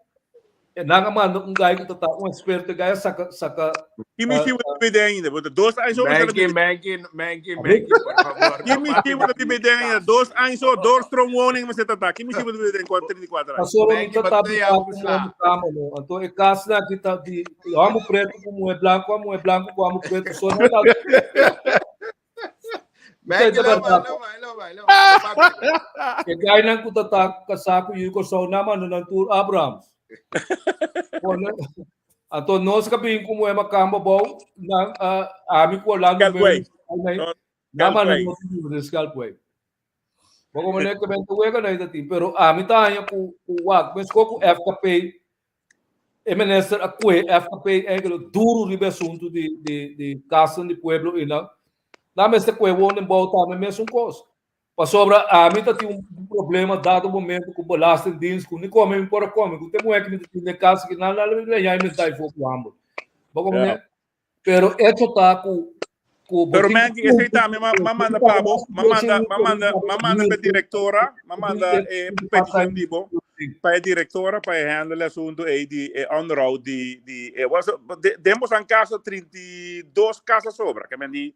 e nan a manda un guy ku ta ta un eksperto, e guy a saka saka Ki mi si bo bide ainda? Bo ta dos aña so Menki, menki, menki, menki, por favor. Ki mi si bo ta bide ainda? Dos aña so, doorstroomwoning mi se tata. Ki mi si bo ta bide kwa 34 aña? Pasobra mi Menki, ta ta batea biba ku ku sla. muhé kama no. Anto e kasnan aki ta di hòmber pretu ku muhé blanku, muhé blanku ku hòmber pretu. So nan ta Menki, Usted lo verdad. lo lo lo lo. E gainan ku ta ta kasá ku yu Kòrsou nan manda nan tur Abrahams. Pone, anto nos ka bin ku muhé makamba bou, nan a ami ku Orlando Scalpway. Melis, No, nan manda Scalpway. nos yu den Scalpway. Bo komo ne ke ben te wega na ita tin, pero ami ta haña ku ku wak, mesko ku FKP E minister a kue FKP eigenlijk duru riba e asuntu di di di kasan di pueblo i nan nan mester kue woningbouw tambe mesun kos. Pasobra ami ta tin un problema dado momento ku belastingdienst ku ni kome mi por a kome ku te muhé ku mi ta tin den kas aki nan nan lo leña i mi ta for ku hamber. Bo komprende? Ja. Pero echo ta ku ku bo Pero tin Menki, esei tambe ma ma manda pa bo, ma manda ma manda ma manda pa e direktora, ma manda e petishon di bo pa e direktora pa e handle e asuntu ei di e onderhoud di di e was de den bosan kaso 32 kas a sobra, ke men di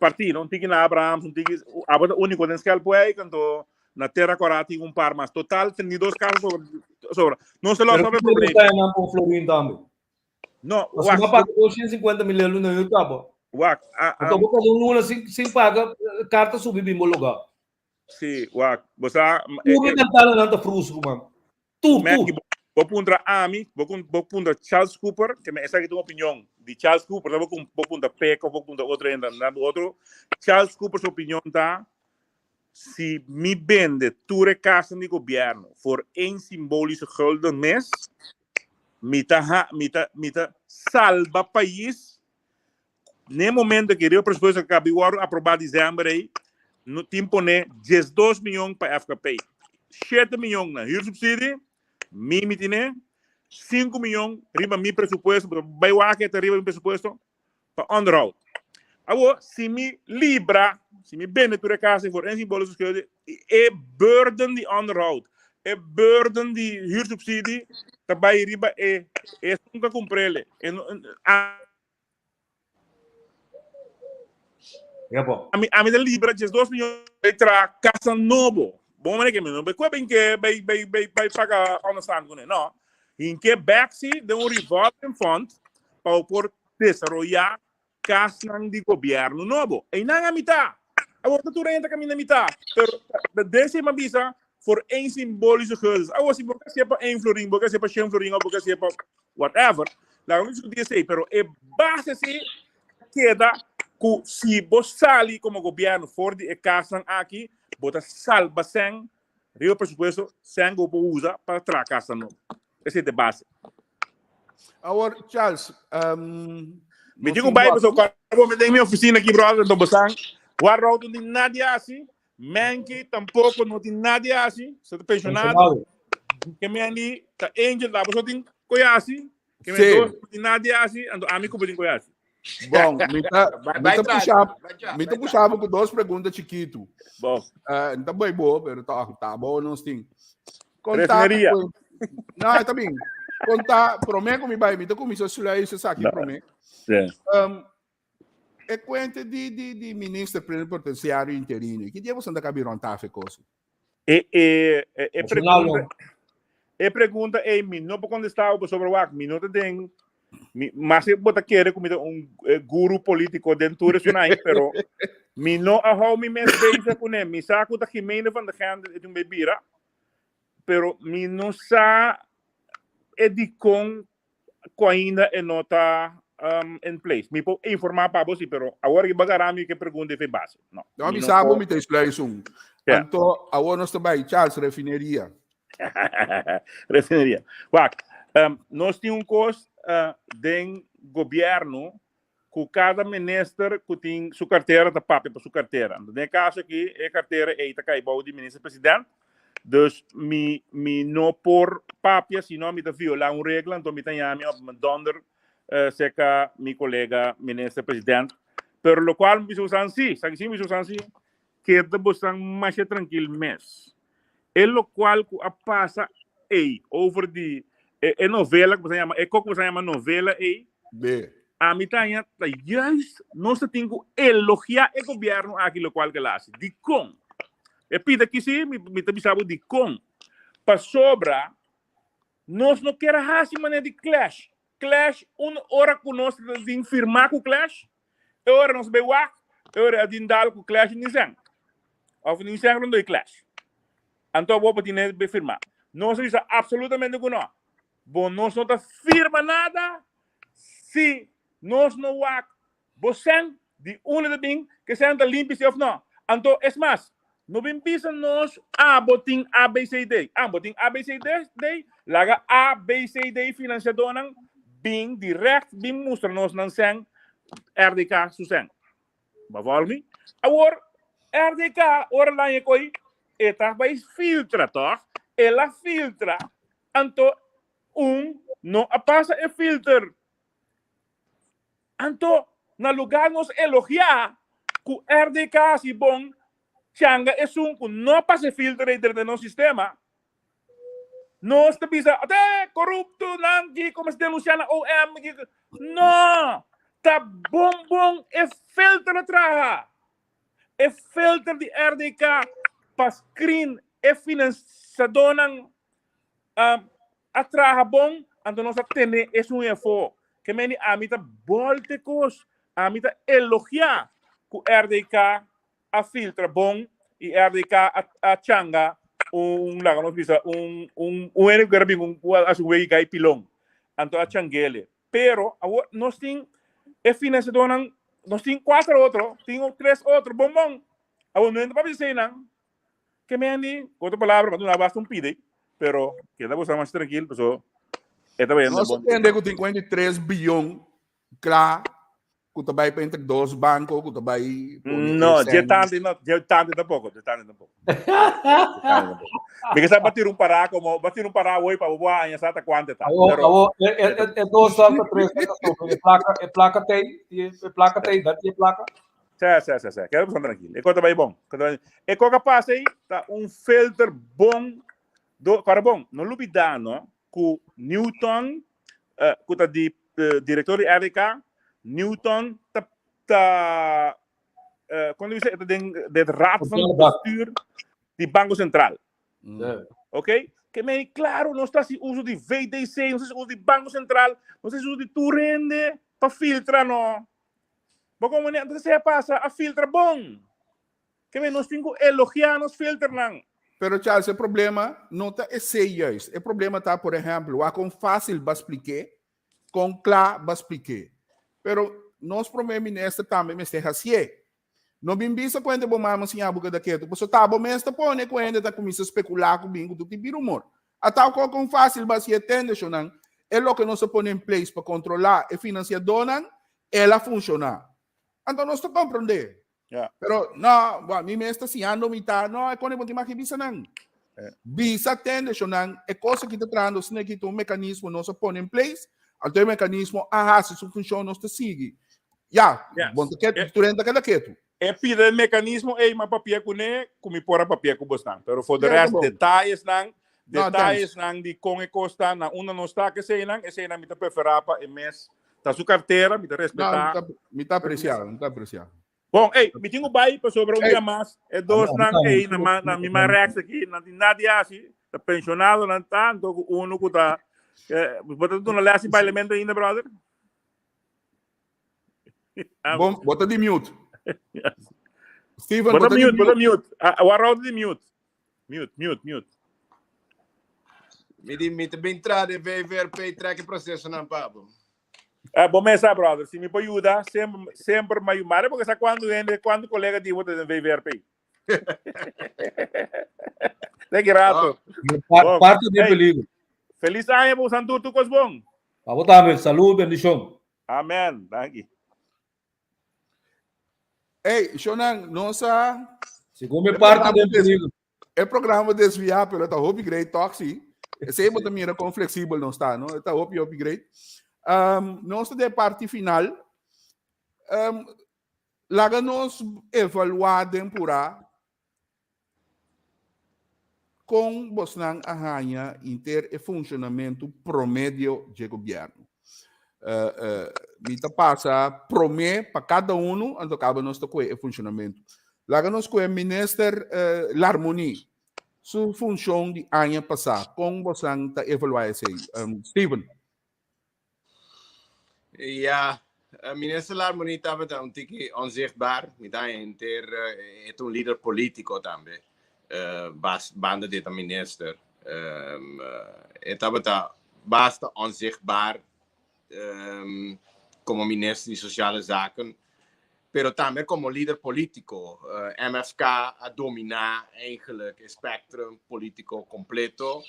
partí, no? Un tiki na Abrahams, un tiki abo ta úniko den Skelpwijk, anto na Terra Kòrá tin un par mas. Total 32 kas a sobra sobra. No se los Pero sobre kiko problema. ta nan por Florin tambe? No, Mas wak, no paga 250 mil euro na cabo. Wak, a, Anto bo kada un luna sin, sin paga, eh, carta subi bimbo lugar. Si, wak, bo sa, eh, Tur eh, ventana nan ta frus, ruman. Tur, Maggie, tur. bo puntra ami, bo, bo puntra Charles Cooper, que me esa que tu opinión di Charles Cooper, bo, bo puntra Peco, bo puntra otro hende, na otro. Charles Cooper su opinión ta, si mi bende tur e casa di gobierno voor één symbolische gulden mes, Mi ta ha, mi ta, mi ta salba pais. Ne momento que riba presupuesto que cabi word aproba december ei, no tin pone 12 miljoen pa FKP. 7 miljoen na huursubsidie, mi mi tine, 5 miljoen riba mi presupuesto, bai wak eta riba mi presupuesto, pa onderhoud. Awo, si mi libra, si mi bende tur e casa voor één symbolische schuld, e burden di onderhoud, e burden di huursubsidie, ta bai riba e esun ka kumprele. E no, a, Ja, bo. ami, ami ta libra 12 miljoen bai tra casa nobo. Bon manera ke mi no bai kue bin ke bai bai bai bai paga onderstand kuné. No. Hinke bek si den un revolving fund pa bo por desaroyá kasnan di gobièrnu nobo. Einan a mitá. Awor ta tur hende ta kaminda mitá. Pero ta desi mi a bisa for één simbolische gulden. Awor si bo ke hasié pa één florin, bo ke hasié pa shen florin òf bo ke hasié pa whatever, laga nos diskutí esei. Pero e base si keda ku si bo sali komo gobièrnu for di e kasnan aki, bo ta salba sèn riba presupuesto, sèn ku bo por usa pa traha kasnan nobo. Esei ta e base. Awor, Charles, um, Mi nos tin ku tin bai wak. pasobra kòrda bo mi den mi ofisina aki brother, enton bo san Juan Raul no tin nadie hasi, Menki tampoko no tin nadie hasi, se ta pensionado. Pensionado. Ke men di ta Angel la bo so tin koy hasi, ke men Sí. dos no tin nadie hasi, anto ami ku bo tin koy hasi. Bon, mi ta, Bai, mi bai ta tras, pusha, bai tras, mi ta bai tras. pusha bo ku dos pregunta chikitu. Bon. Eh, no ta bai bo, pero ta, ta bo nos tin. Konta Refineria. ku- No, ta bin. Konta, promé ku mi bai, mi ta kuminsá sluis esaki No. promé. Sí. E kuente di, di, di minister plenipotenciario interino. Ki dia boso ta kabi rond tafel kosi? E, e, e, e Nacional, pregunta, e pregunta ei mi no por contestá pasobra wak mi no ta den mi mas e bo ta kere ku mi ta un eh, guru polítiko den tur esunai, pero mi no a hou mi mes bezig kuné. Mi sa ku ta Jimene van de Gendel e tin un bira, pero mi no sa. e dikon ku ainda e no ta um, in place. Mi por informá pa bo si, pero awor ki bagará mi ke pregunta e base. No. No, mi mi no sabo por. mi ta sluis un. Ja. Anto, awor nos ta bai Charles refineria. Refineria. Wak, um, nos tin un kos uh, den gobierno ku kada minister ku tin su kartera ta papia pa su kartera. Anto, den e kaso aki, e kartera ei ta kai bou di minister president. Dus mi, mi no por papia, sino mi ta violá un regla, anto mi ta yami op mijn donder eh, seka mi kolega minister president. Pero lokual mi bisa bosan si, sa ki si mi bisa bosan si, keda bosan masha trankil mes. E lokual ku a pasa ei, over di e, e novela ku bosan yama, e kok ku bosan yama novela ei, B. Ami ta haña ta juist nos ta tin ku elogiá e gobièrnu aki lokual ke el a hasi. Dikon? E pida aki si mi mi ta bisa bo dikon. Pasobra nos no kier a hasi manera di clash. Clash un ora ku nos ta tin firmá ku clash, e ora nos bai wak, e ora a tin dal ku clash ni sèn. Òf ni sèn rondó e clash. Anto awor bo tin e firmá. Nos a bisa absolutamente ku no. Bo nos no ta firma nada si nos no wak bo sèn di unda ta bin, ke sèn ta limpi si òf no. Anto es mas, no bin bisa nos abo tin ABCD. Abo tin ABCD, laga ABCD finansiadónan bin dirèkt bin mustra nos nan sèn, RDK su sèn. Bo volg mi? Awor, RDK ora laña koi e ta bai filtra tòg? El a filtra Anto un no a pasa e filter. Anto na lugar nos elogia cu RDK haci bon, changa esun cu no a pasa e filter ei drenta nos sistema, nos ta bisa, ate corupto nan kico mester denuncia na OM. Kico. No! Ta bon bon e filter a traha. E filter di RDK pa screen e financiadornan a traha bon, anto nos a tene esun efo. Ke meni ami ta bolte kos, ami ta elogia ku RDK a filtra bon i RDK a, a changa un, laga nos bisa, un, un, un hende ku ker a bin un, ku a hasi un wegi gai pilon, anto a changele. Pero awor nos tin e financiadornan, nos tin kuater otro, tin tres otro, bon bon. Awor no hende papia eseinan. Ke mendi, ku otro palabra, pa duna basta un pide, pero keda boso mas trankil, paso e ta bayendo Nos bon. tende ku 53 billion kla ku ta bai pa entre dos banko ku ta bai pone No, e dje sèn. tanti no, dje tanti tampoco, dje tanti tampoco. Dje tanti tampoco. Mi ke sa batir un pará como, batir un pará hoy pa bo aña sa ta kuante ta. Awo, Pero awo, e, e, e, e dos salta tres ta sobre. E placa, e placa tei, e placa tei, dat e placa. Sí, sí, sí, sí. Keda boso tranquil. E kos ta bai bon. E kos ka pasa ei ta un filter bon. Do, para bon, no lubida no ku Newton, uh, ku ta di uh, director di RDK, Newton ta ta uh, kon dice, ta den de raad van bestuur di Banco Central. Mm. Ok? Ke men claro, no está si uso di VDC, no está si uso di Banco Central, no está si uso di tur hende pa filtra no. Bo como ne, entonces se pasa a filtra bon. Ke men nos tin ku elogiá nos filternan. Pero Charles, e problema no ta esei juist. E problema ta, por ehempel, wak kon fácil ba spliké, kon kla ba spliké. Pero nos prome minister tambe mester hasié. No bin bisa ku hende bo mama siña bo keda ketu, pasobra ta bo mes ta pone ku hende ta kuminsá spekulá ku bin ku tur tipo di rumor. A tal kon kon fácil ba hasié tende shonnan, e loke nos a pone in place pa kontrolá e finansiadónan, el a funshoná. Anto nos ta komprondé. Ja. Pero no, bo, mi mes ta siñando mi ta, no, e kone bo tin maki bisa nan. Bisa tende shonnan, e cosa ki ta trahando asina aki ta un mekanismo nos a pone in place, anto e mekanismo a hasi su funshon, nos ta sigui. Ya, Yes. bon ta ketu, tur hende ta keda ketu. E pida e mekanismo ei, ma papia kuné, ku mi por a papia ku bosnan. Pero for the Ja, rest, bon. detalles nan, No, detalles thanks. nan di kon e kosta, na unda nos ta, eseinan, eseinan mi ta preferá pa e mes ta su kartera, mi ta No, respetá. mi ta, mi ta apresiá, mi ta apresiá. Bon, ei, mi tin ku bai pasobra un Ei. dia mas, e dos nan ei na ma, na mi man rechts aki, nan tin nada di hasi, ta pensionado nan tanto ku uno ku ta, eh, bo ta duna les di bailamento ainda, brother? Ah, Bon, bo ta di mute. Steven, Bota bo ta di mute, bota mute. mute. Ah, ah, warau di mute. Mute, mute, mute. Mi di mi ta bin tra den VVRP trek e procesonan pa bo. Eh, bo mesa, brother. Si mi por yuda, semper, semper ma yuda. Mare porque sa cuando hende, cuando colega di bo ta den VVRP. Te ki rato. Pa, Bon. parte di Hey. peligro. Feliz aña bo santu tu kos bon. Pa bo tambe, salud, bendicion. Amen. Danki. Hey, Shonan, nos a Segun mi parte den peligro. E programa desviá, pero ta hopi great toch, sí. Esei bo ta mira kon flexibel nos ta, no? Ta hopi, hopi great. Um, nos ta den parti final. Um, laga nos evaluá den purá kon bosnan a haña inter e funshonamentu promedio dje gobièrnu. Uh, uh, mi ta pasa promé pa kada unu, anto kaba nos ta kue e funshonamentu. Laga nos kue minister uh, Larmonie, su funshon di aña pasá, kon bosan ta evaluá esei? Um, Steven. Ja, minister Larmonie tabata un tiki onzichtbaar. Mi ta henter, e ta un lider politico tambe. Bas, banda di ta minister. E tabata basta onzichtbaar como minister di Sociale Zaken. Pero tambe como lider politico. MFK a domina eigenlijk e spectrum politico completo.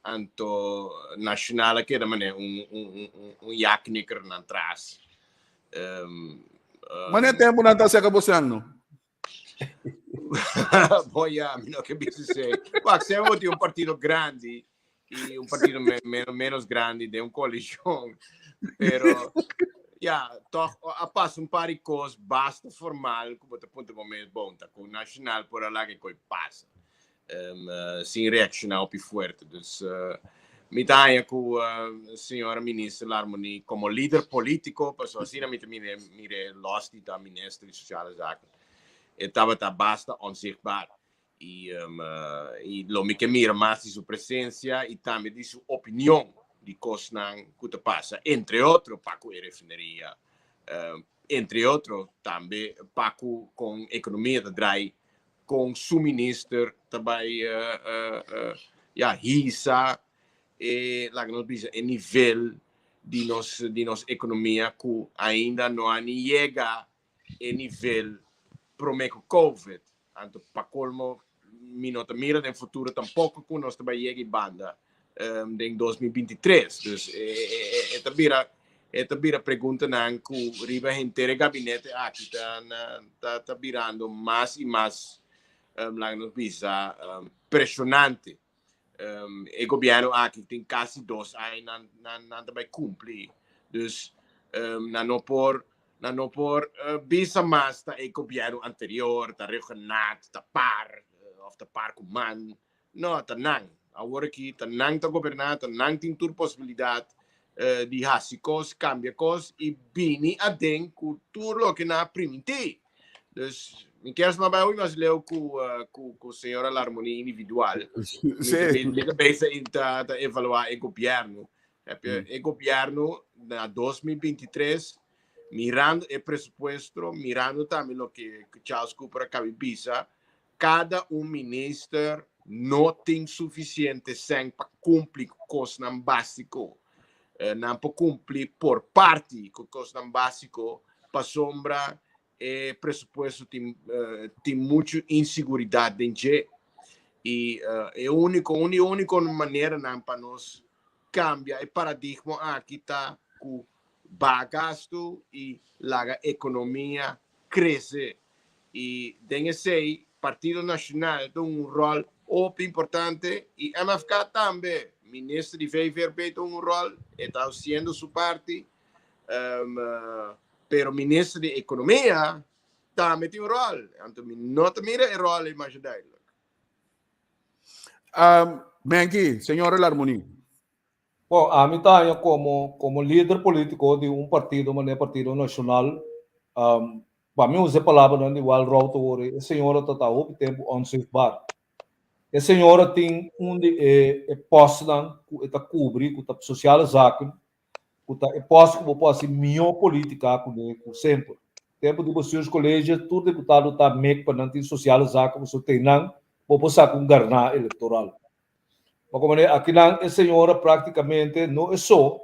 Anto Nacional a keda manera un, un, un, un ja-knikker nan tras. Wanneer tempo nan ta seka bosan no? Bon, ja, mi no ke bisa esei. Wak, semper bo tin un partido grandi i un partido me, me, menos grandi den un koalishon. Pero, ja, toch a pasa un par di kos basta formal ku bo ta puntra bo mes, bon, ta ku Nacional por a laga e koi pasa. Um, sin reakshoná hopi fuerte. Dus, uh, mi ta haña ku uh, señora minister Larmonie komo lider polítiko, pasobra asina mi ta mire, mire los di ta minister di Sociale Zaken, e tabata basta onzichtbaar. I, um, uh, i lo mi ke mira mas di su presensia i tambe di su opinion di kosnan ku ta pasa, entre otro pa ku e refineria, um, entre otro tambe pa ku kon ekonomia ta drai kon su minister ta bai ya hisa e laga nos bisa e nivel di nos di nos ekonomia ku ainda no a ni yega e nivel prome ku covid. Anto pa kolmo mi no ta mira den futuro tampoko ku nos ta bai yega e banda den 2023. Dus e ta bira e ta bira preguntanan ku riba henter e gabinete aki ta ta ta birando mas i mas laga nos bisa preshonante. E gobièrnu aki tin kasi dos aña nan nan nan ta bai kumpli. Dus nan no por nan no por bisa mas ta e gobièrnu anterior ta Rhuggenaath ta par òf ta par ku man. No, ta nan. Awor aki ta nan ta goberná, ta nan tin tur posibilidat di hasi kos, kambia kos i bini aden ku tur loke nan a primintí. Dus mi kier sma bai hopi mas leu ku ku ku señora Larmonie individual. Mi mi ta bezig in ta ta evaluá e gobièrnu. E gobièrnu na 2023 mirando e presupuesto, mirando tambe loke Charles Cooper a kabi bisa, Kada un minister no tin sufisiente sèn pa kumpli ku kosnan básiko. Nan por kumpli por parti ku kosnan básiko pasobra e presupuesto tin tin muchu insiguridat den dje. I e úniko un di e úniko maneranan pa nos kambia e paradigma aki ta ku baha gastu i laga ekonomia krese. I den esei Partido Nacional ta un ròl hopi importante i MFK tambe. Minister di VVRP ta un ròl, e ta hasiendo su parti, pero Minister di Ekonomia tambe tin un ròl. Anto mi no ta mira e ròl ei masha duidelijk. Menki, señora Larmonie. Bon, ami ta haña komo komo lider polítiko di un partido manera Partido Nashonal, pa mi usa e palabranan di Walroud awor, e señora ta ta hopi tempu onzichtbaar. E señora tin un di e e pòstnan ku e ta kubri ku ta Sociale Zaken, ku ta e pòst ku bo por hasi mihó polítika kuné ku semper. Tempu di Bestuurscollege tur diputado ta mek pa nan tin Sociale Zaken pasobra te nan bo por saka un garná elektoral. Ma komo akinan e señora práktikamente no e so,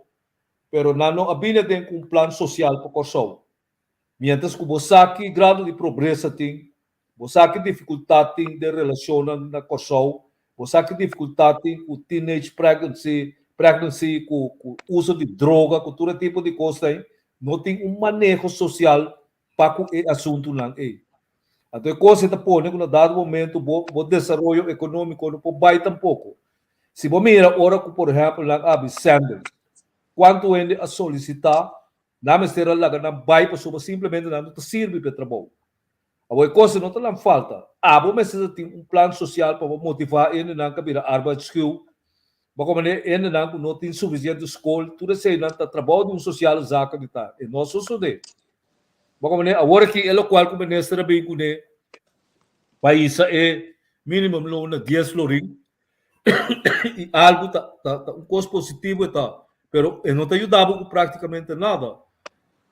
pero nan no a bini aden ku un plan sosial pa Kòrsou. Miéntras ku bo sa ki grado di pobresa tin, bo sa ki difikultat tin den relashonnan na Kòrsou, bo sa ki difikultat tin ku teenage pregnancy, pregnancy, ku ku uso di droga, ku tur e tipo di kosnan ei, no tin un maneho sosial pa ku e asuntunan ei. Anto e kos ei ta pone ku na dado momento bo bo desaroyo ekonómiko no por bai tampoko. Si bo mira ora ku por ehèmpel nan a habri Sanders, kuantu hende a solisitá, nan mester a laga nan bai pasobra simplemente nan no ta sirbi pa e trabou. Awor e kos ei no ta nan falta. Abo mester ta tin un plan sosial pa bo motivá hendenan ku a bira arbeidschuw, bo komprendé, hendenan ku no tin sufisiente skol, tur eseinan ta trabou di un sosiale zaken di ta. E no a sosodé. Bo komprendé? Awor aki e lokual ku minister a bin kuné pa hisa e minimumloon na dies florin i algu ta ta ta un kos positivo e ta, pero e no ta yuda bo ku praktikamente nada.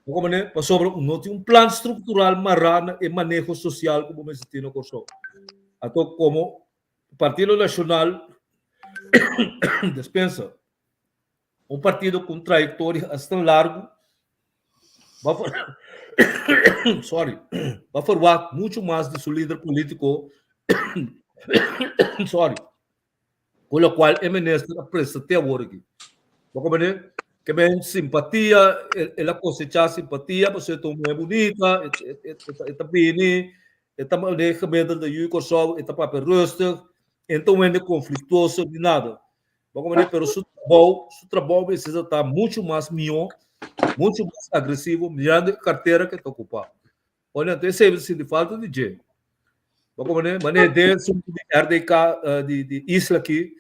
Bo komprendé? Pasobra no tin un plan struktural mará na e maneho sosial ku bo mester tin na Kòrsou. Anto komo Partido Nashonal, despensa, Un partido ku un trayektoria asina largu ba sorry, ba ferwagt muchu mas di su lider polítiko sorry, ku lokual e minister a presta te awor aki. Bo komprende? Ke men simpatia, el a kosechá simpatia pasobra e ta un muhé bunita, e ta bini, e ta maneha gemiddelde yu di Kòrsou, e ta papia rustig, e no ta un hende konfliktuoso ni nada. Bo comprende? Pero su trabou, su trabou mester ta mucho mas mihó, mucho mas agresivo, mirando e cartera que ta ocupa. Oye, anto esei mi ta sinti falta di dje. Bo comprende? Manera den asunto di RDK, eh, di, di isla aki,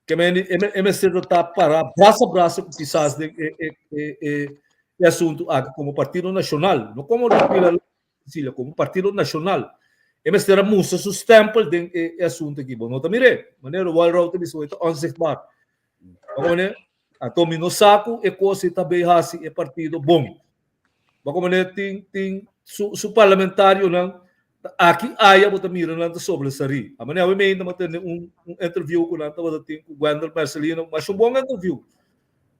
ke men, e, e mester ta para brasa brasa ku kisas den e, e, e, e, e asunto aki como partido nacional, no como Pila Cecilia, como partido nacional. E mester a mustra su stempel den e, e asunto aki. Bo no ta mir'é. Manera Walrow ta bisa, ta onzichtbaar. Bo Anto mi no sa ku e kos ei ta bay hasi e partido bon. Bo komprende? Tin, tin su, su parlamentarionan aki aya bo ta mira nan ta sobresarí. A manera awe meinta mi a tene un, un interview ku nan tabata tin ku Gwendel Mercelina, masha un bon interview.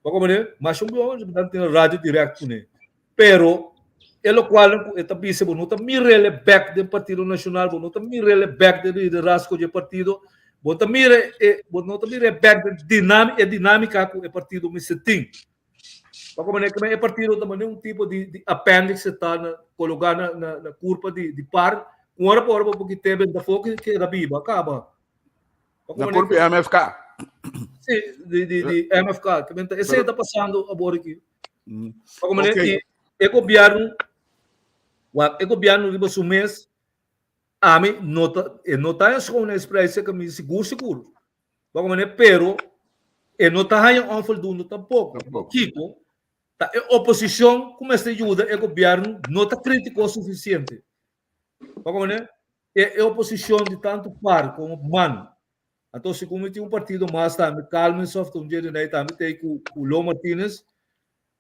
Bo komprende? Masha un bon, nan tin radio direct kuné. Pero e lokualnan ku e ta bisa bo no ta mir'el e bèk den Partido Nashonal, bo no ta mir'el e bèk den liderazgo di e partido, bo ta mira e bo no ta mira e bèk den dinami e dinámika ku e partido mester tin. Pa ku manera ku e partido ta manera un tipo di di appendix e ta na kologá na na na kurpa di di par, ku ora pa ora bo por kit'é benta afó ke keda biba kaba. Na kurpa di MFK. Si, di di di MFK. Esei ta pasando awor aki. Pa como okay. e, e gobierno, wa, e gobierno riba su mes, ami no ta, e no ta en schoonheidsprijs que mi sigur sigur. Pa como pero e no ta haña onvoldoende tampoco. Tampoco. Kiko, ta e oposicion ku mester yuda e gobierno no ta crítico suficiente. Pa como e, e oposicion di tanto par como man Anto segun mi tin un partido mas tambe, Calmensoft ta un dje di nai tambe ta ei ku ku Lo Martinez.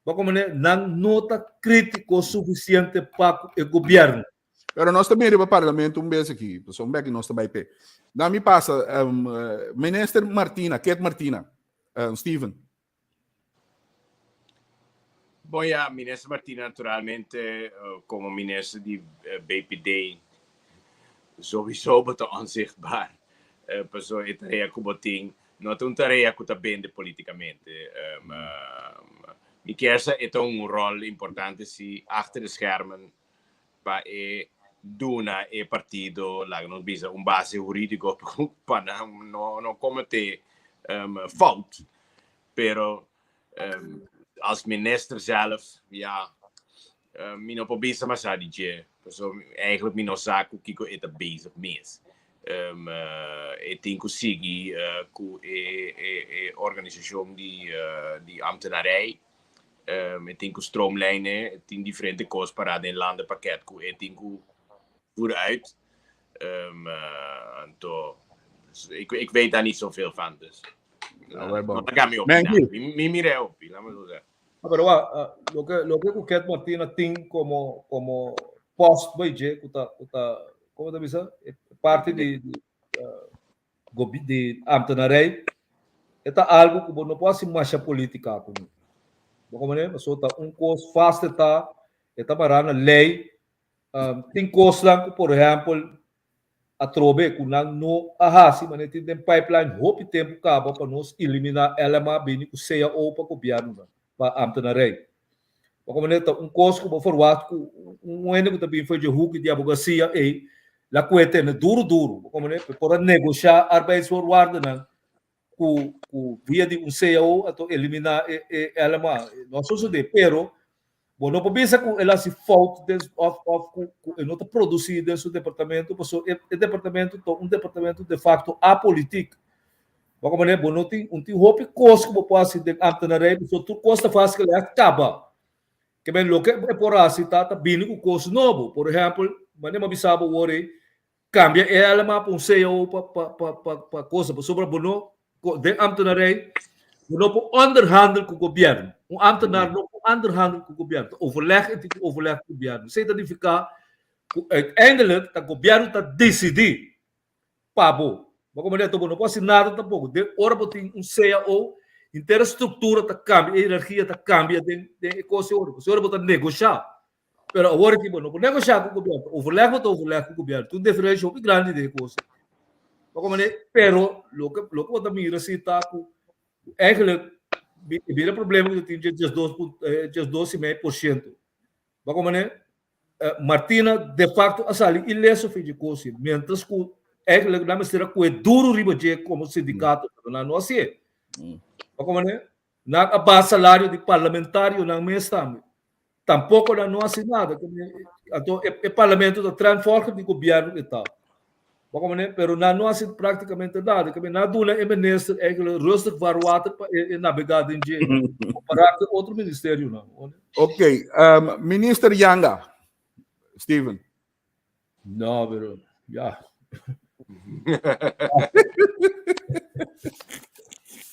Bo komprende? Nan no ta kritiko sufisiente pa ku e gobièrnu. Pero nos ta bin riba parlamento un bes aki, pasobra un bek nos ta bai p'e. Dan mi pasa, Minister Martina, Kit Martina, Steven. Bon ya, Minister Martina naturalmente como minister di BPD sowieso bo ta onzichtbaar pasobra e tarea cu bo tin no ta un tarea cu ta bende politicamente. Mi kier sa e ta un rol importante si achter de schermen pa e duna e partido, laga nos bisa, un base huridico pa nan no no comete fout. Pero als minister zelf, ja, mi no por bisa masha di dje, pasobra eigenlijk mi no sa cu kico e ta bezig mes. E tin cu sigui cu e e organisacion di di ambtenarij. E tin ku stroomlijnen, e tin diferente kos pará den landenpakket ku e tin ku vooruit. Anto, ik, ik weet daar niet zoveel van, dus. Nou, wel bon. No ta mi opiná. Menkie. Mi, mi mira e hopi, laat me zo zeggen. Ah, pero wa, ah, loke, loke ku Ket Martina tin komo, komo post bij dje, ku ta, ku ta, komo ta bisa? E parti di, di, ah, gobi, di ambtenarij. E ta algu ku bo no por hasi masha polítika kuné. Bo komprendé? Pasobra ta un kos fásil ta, e ta mará na lei. Tin kosnan ku por ehèmpel atrobe ku nan no a hasi manera tin den pipeline hopi tempu kaba pa nos eliminá LMA bini ku cao pa gobièrnunan, pa ambtenarij. Bo komprendé? Ta un kos ku bo ferwagt ku un hende ku ta bini for dje huki di abogasia ei la kue tene duru duru, bo komprendé? Pa e por a negoshá arbeidsvoorwaardennan ku ku via di un cao anto eliminá e e LMA. No a sosodé, pero bo no por bisa ku el a hasi fout den òf òf ku ku e no ta produsí den su departamento pasobra e e departamento ta un departamento de facto apolitiek. Bo komprendé? Bo no tin un tin hopi kos ku bo por hasi den ambtenarij pasobra tur kos ta vastgelegd kaba. Ke men loke e por hasi ta ta bini ku kos nobo. Por ehèmpel, manera mi a bisa bo awor ei, Cambia e LMA pa un cao pa pa pa pa pa cosa pasobra bo no den ambtenarij bo no por onderhandel cu gobierno. Un ambtenaar no por onderhandel cu gobierno. Ta overleg en tin cu overleg cu gobierno. Esey ta nifica cu uiteindelijk ta gobierno ta decidi pa bo. Bo comprende? Enton bo no por haci nada tampoco. Den ora bo tin un cao henter e structura ta cambia, e hierarchia ta cambia den den e cosa ora. Pasobra ora bo ta negosha Pero awor aki bo no por negoshá ku gobièrnu. Overleg bo ta overleg ku gobièrnu. Tin un diferensha hopi grandi den e kos ei. Bo komprende? Pero loke loke bo ta mira si ta ku eigenlijk e bira problema ku ta tin dje diesdos punt diesdos i mei por siento. Bo komprende? Martina de facto a sali ileso for dje kos ei, mientras ku eigenlijk nan mester a kohe duru riba dje komo sindikato, pero nan no hasié. Bo komprende? Nan a baha salario di parlamentarionan mes tambe. Tampoco nan no haci nada. Anto e parlamento ta trend volger di gobierno e tal. Bo comprende? Pero nan no haci practicamente nada. Ke nan duna e minister eigenlijk rustig warm water pa e nabega den dje. Compara cu otro ministerionan. Ok, minister Janga, Steven. No, pero ja.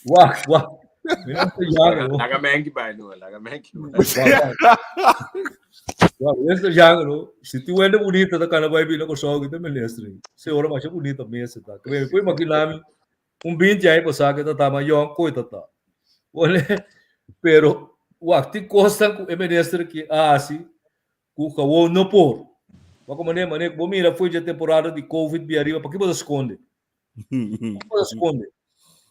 Wacht, wacht. Minister Janga, no. Laga menki bai, no. Laga menki bai. Wacht, minister Janga, no. Si ti wende bonita ta kana bai bina Kòrsou ki ta minister. Se ora masha bonita mes ta. Kwe kwe imaginami un 20 aña pasá ke ta ta ma yòn koi ta ta. Wale, pero wacht, tin kosnan ku e minister ki a hasi Ku gewoon no por. Bo como ne mane bo mira foi dje temporada di covid bi ariba paki bo ta skonde? Paki bo ta skonde?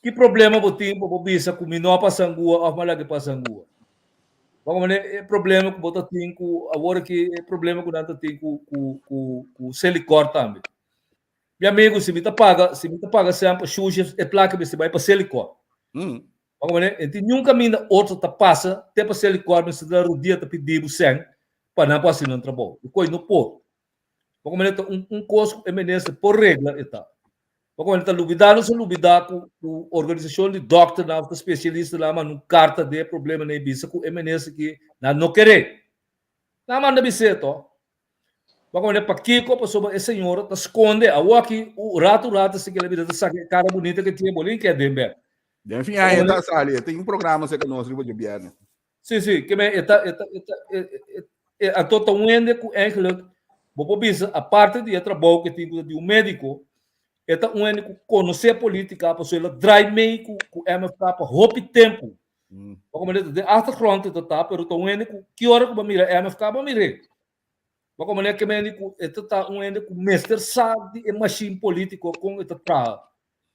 Ki problema bo tin pa bo bisa ku mi no a pasa angua of mi a laga pasa angua? Bo como ne e problema ku bo ta tin ku awor aki e problema ku nan ta tin ku ku ku ku Selikor tambe. Mi amigo si mi ta paga si mi ta paga semper shushi e plaka mester bai pa Selikor. Bo comprende? E tin niun kaminda otro ta pasa te pa Selikor mester ta rodia ta pidi bo sèn pa nan por hasi nan trabou. E kos no por. Bo comprende? Ta un un kos ku e minister por regla e ta. Bo comprende? Ta lubida nos a lubida ku ku organisashon di dòkternan òf ta spesialistanan a manda un karta den e problemanan e bisa ku e minister ki nan no kere. Nan a manda bis'é to. Bo comprende pakiko? Pasobra e señora ta skonde. Awoki un rato un rato si ke la bira ta saka e kara bunita ke tin e bolin ke den bek. Den fin aña ta sali, e tin un programa serka nos riba djobièrnè. Si, si, ke men e ta e ta e ta e e anto ta un hende ku eigenlijk bo por bisa aparte di e trabou ke tin ku ta di un médiko, e ta un hende ku konosé polítika pasobra el a drai mei ku ku MFK pa hopi tempu. Bo comprende? Den achtergrond e ta ta, pero ta un hende ku ki ora ku bo mira MFK bo mir'é. Bo comprende ke men di ku e ta ta un hende ku mester sa di e machine politico kon e ta traha.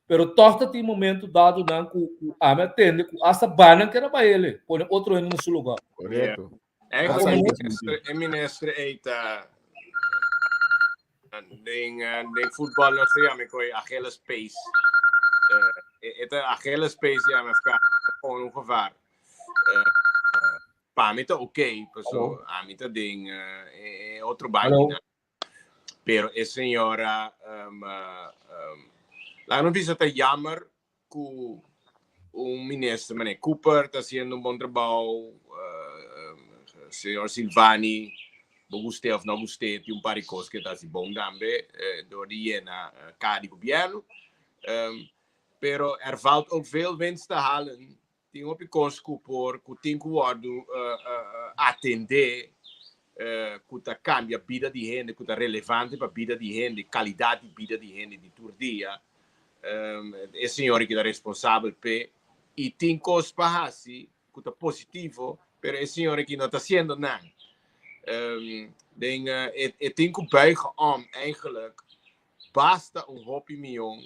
Pero tòg ta tin momento dadonan ku ku ami a tende ku asta banan keda bai ele, pone otro hende na su lugar. Korekto. Eigenlijk e minister, e minister ei ta den den futbal nos ta yama e Achilles pees. E ta Achilles pees di MFK, gewoon un gevaar. Pa mi ta oké, paso ami ta den e otro bankinan. Pero e señora, laga nos bisa ta jammer ku un minister manera Cooper ta haciendo un bon trabou, señor Silvani, bo gust'é of no gust'é, tin un par di kos ke ta hasi bon tambe dor di yena kaha di gobierno. Pero er valt ook veel winst te halen. Tin hopi kos ku por, ku tin ku wòrdu atendé, ku ta kambia bida di hende, ku ta relevante pa bida di hende, kalidat di bida di hende di tur dia. E señor ki ta responsabel p'e. I tin kos pa hasi ku ta positivo, pero e señor aki no ta hasiendo nan. Um, den, uh, e, e tin ku buigen om eigenlijk basta un hopi mion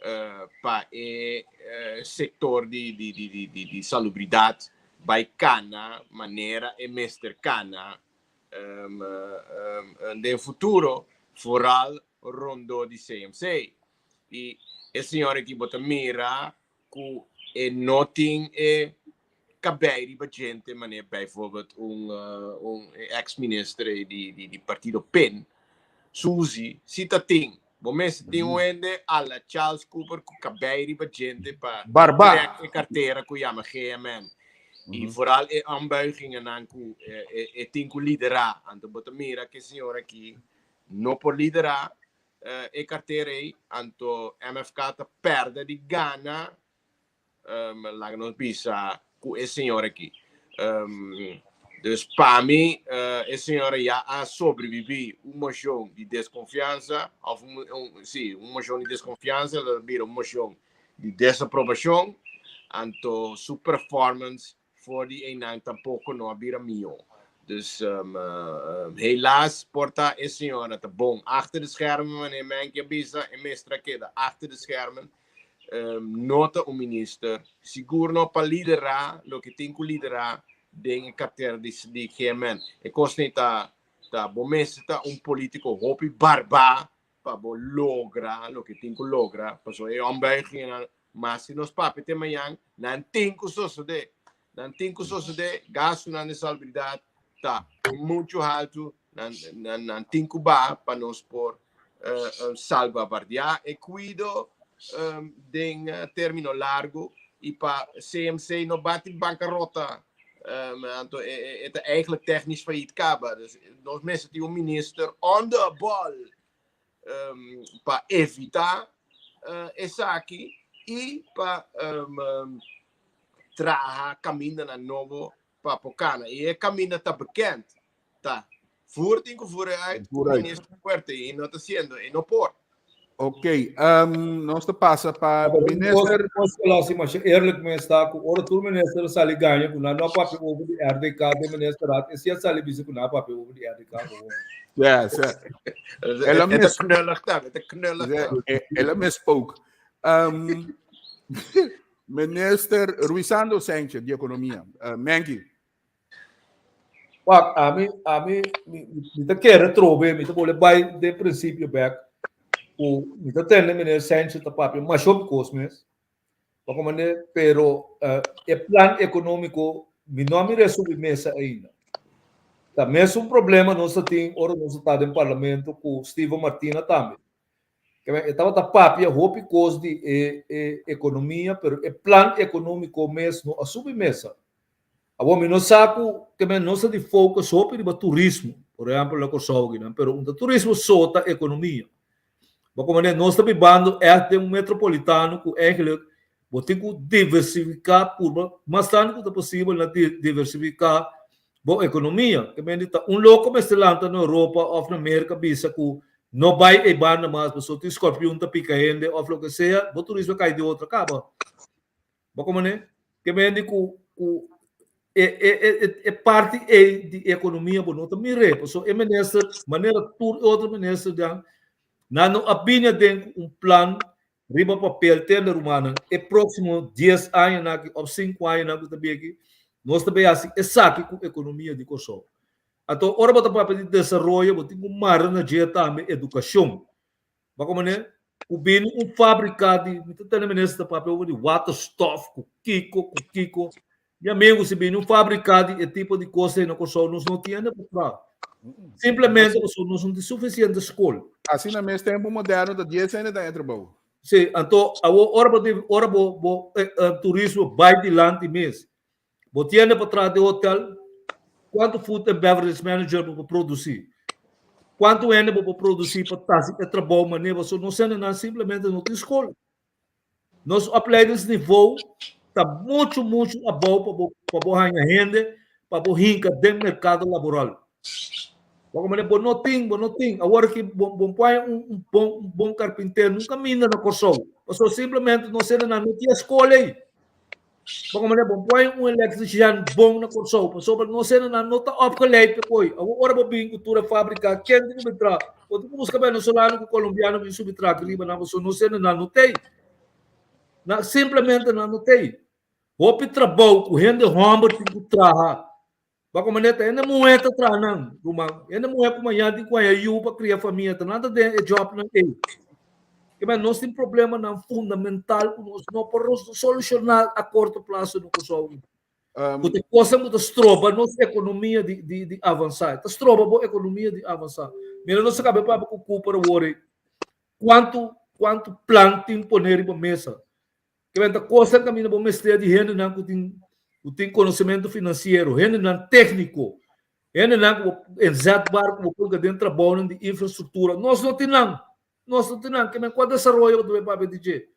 uh, pa e uh, sector di, di, di, di, di, di salubridad bai kana manera e mester kana um, um, den futuro, vooral rondó di CMC. I e señor aki bo ta mira ku e no tin e kabei riba djente manera bijvoorbeeld un, un ex minister di, di, di partido PIN, Suzy, si ta tin. Bo mester tin un hende a la Charles Cooper ku kabei riba djente pa Barba. trek e kartera ku yama GMN. I vooral e ombuigingennan ku e, e, e tin ku liderá. Anto bo ta mira ku e señor aki no por liderá e kartera ei, anto MFK ta pèrdè di gana, laga nos bisa, ku e señor aki. Dus pa mi e señora ya a sobrebibí un moshon di deskonfiansa, òf un, sí, un moshon di deskonfiansa, el a bira un moshon di desaprobashon, anto su performance For di einan tampoko no a bira mihó. Dus helaas por ta e señora ta bon achter de schermen, wanneer Menke a bisa e mester a keda achter de schermen. No ta un minister, sigur no pa liderá loke tin ku liderá den e kartera di GMN. E kos nei ta ta bo mester ta un politiko hopi barbá pa bo logra loke tin ku logra, pasobra e ombuigingennan Mas si nos papia te mañan, nan tin ku sosodé. Nan tin ku sosodé, gastunan di salubridat ta muchu haltu, nan, nan, nan tin ku baha pa nos por uh, salvaguardiá e kuido um, den uh, término largu i pa CMC no bati bankarota. Um, anto e, e, e ta eigenlijk technisch failliet kaba. Dus nos mester tin un minister on the ball um, pa evita uh, esaki y pa um, um, traha camindanan nobo pa por cana. Y e caminda ta bekend. Ta voer tin cu voer uit, Voer uit. minister fuerte y no ta haciendo, y no por. Ok, um, nos ta pasa pa minister. Mas eerlijk mes ta ku ora tur minister sali gaña ku nan no a papia over di RDK den ministerraad e si a sali bisa ku nan a papia over di RDK gewoon. Yes, ja. El a Het mis- is knullig dan, het is knullig dan. El a misspoke. Um, minister Ruisando Sanchez di Economia. Uh, Menki. Wak, ami, ami, mi, mi ta kere trobe, mi ta bole bai den principio bek, ku mi ta tende meneer Sanchez ta papia masha hopi kos mes, pa komandé, pero uh, e plan ekonómiko mi no a mira subi mesa ainda. Ta mesun problema nos ta tin ora nos ta den parlamento ku Steven Martina tambe. E tabata papia hopi kos di e, e ekonomia, pero e plan ekonómiko mes no a subi mesa. Awor mi no sa ku ke men nos ta di focus hopi riba turismo, por ehempel na Kòrsou akinan, pero un ta turismo so ta ekonomia. Bo komprende? Nos ta bibando ègt den un metropolitano ku eigenlijk bo tin ku diversifiká purba mas tantu ku ta posibel na diversifiká bo ekonomia. Ke men di ta un loko mester lanta na Europa òf na Merka bisa ku no bai ei banda mas pasobra tin skorpion ta pika hende òf loke sea, bo turismo a kai di otro kaba. Bo komprende? Ke men di ku ku e e e e parti ei di ekonomia bo no ta mir'é. Pasobra e minister, manera tur e otro ministernan, nan no a bini aden ku un plan riba papel tende rumannan e próksimo dies añanan aki òf sinku añanan ku ta bin aki, nos ta bay hasi esaki ku ekonomia di Kòrsou. Anto ora bo ta papia di desaroyo bo tin ku mara na dje tambe edukashon. Bo komprende? Ku bini un fabrika di, mi ta tende minister ta papia over di waterstof ku kiko, ku kiko. Mi amigo, si bini un fabrika di e tipo di kos ei na Kòrsou, nos no tin hende pa traha. Simplemente pasobra nos no tin sufisiente skol. Asina mes tempu moderno ta dies hende ta e trabou. Sí, anto awor ora bo tin, ora bo bo turismo bai dilanti mes, Bo tiende pa traha den hotel, kuantu food and beverage manager bo por produsí? Kuantu hende bo por produsí pa ta hasi e trabou manera? Pasobra nos hendenan simplemente no tin skol. Nos opleidingsniveau ta muchu muchu abou pa bo pa bo haña hende pa bo hinka den merkado laboral. Bo manera bo no tin, bo no tin. Awor ki bo bo por haña un un bon un bon karpinter nunka minda na Kòrsou. Pasobra simplemente nos hendenan no tin e skol ei. Bo komprendé? Bo poi un elektrisian bon na Kòrsou, pasobra nos hendenan no ta opgeleid pa koi. Awor ora bo bin ku tur e fábrika, ken tin ku bin traha? Bo tin ku buska venezolano ku kolombiano bin subi traha aki riba nan, pasobra nos hendenan no t'ei. Nan simplemente nan no t'ei. Hopi trabou ku hende hòmber tin ku traha. Bo komprendé? Ta hende muhé ta traha nan, ruman. Hende muhé ku mañana tin ku haña yu pa kria famia, ta nan ta den e jòbnan ei. Kimen nos tin problemanan fundamental ku nos no por solushoná a korto plaso na Kòrsou. Ku ta kosnan ku ta stroba nos ekonomia di di di avansá. Ta stroba bo ekonomia di avansá. Mira nos a kaba papia ku Cooper awor ei. Kuantu kuantu plan tin poné riba mesa. Kimen ta kosnan kaminda bo mester di hendenan ku tin ku tin konosementu finansiero, hendenan tékniko, hendenan ku bo inzetbaar ku bo pone den trabounan di infrastruktura. Nos no tin nan. Nos no tin nan ke men kua desaroyo bo ta bay papia di dje.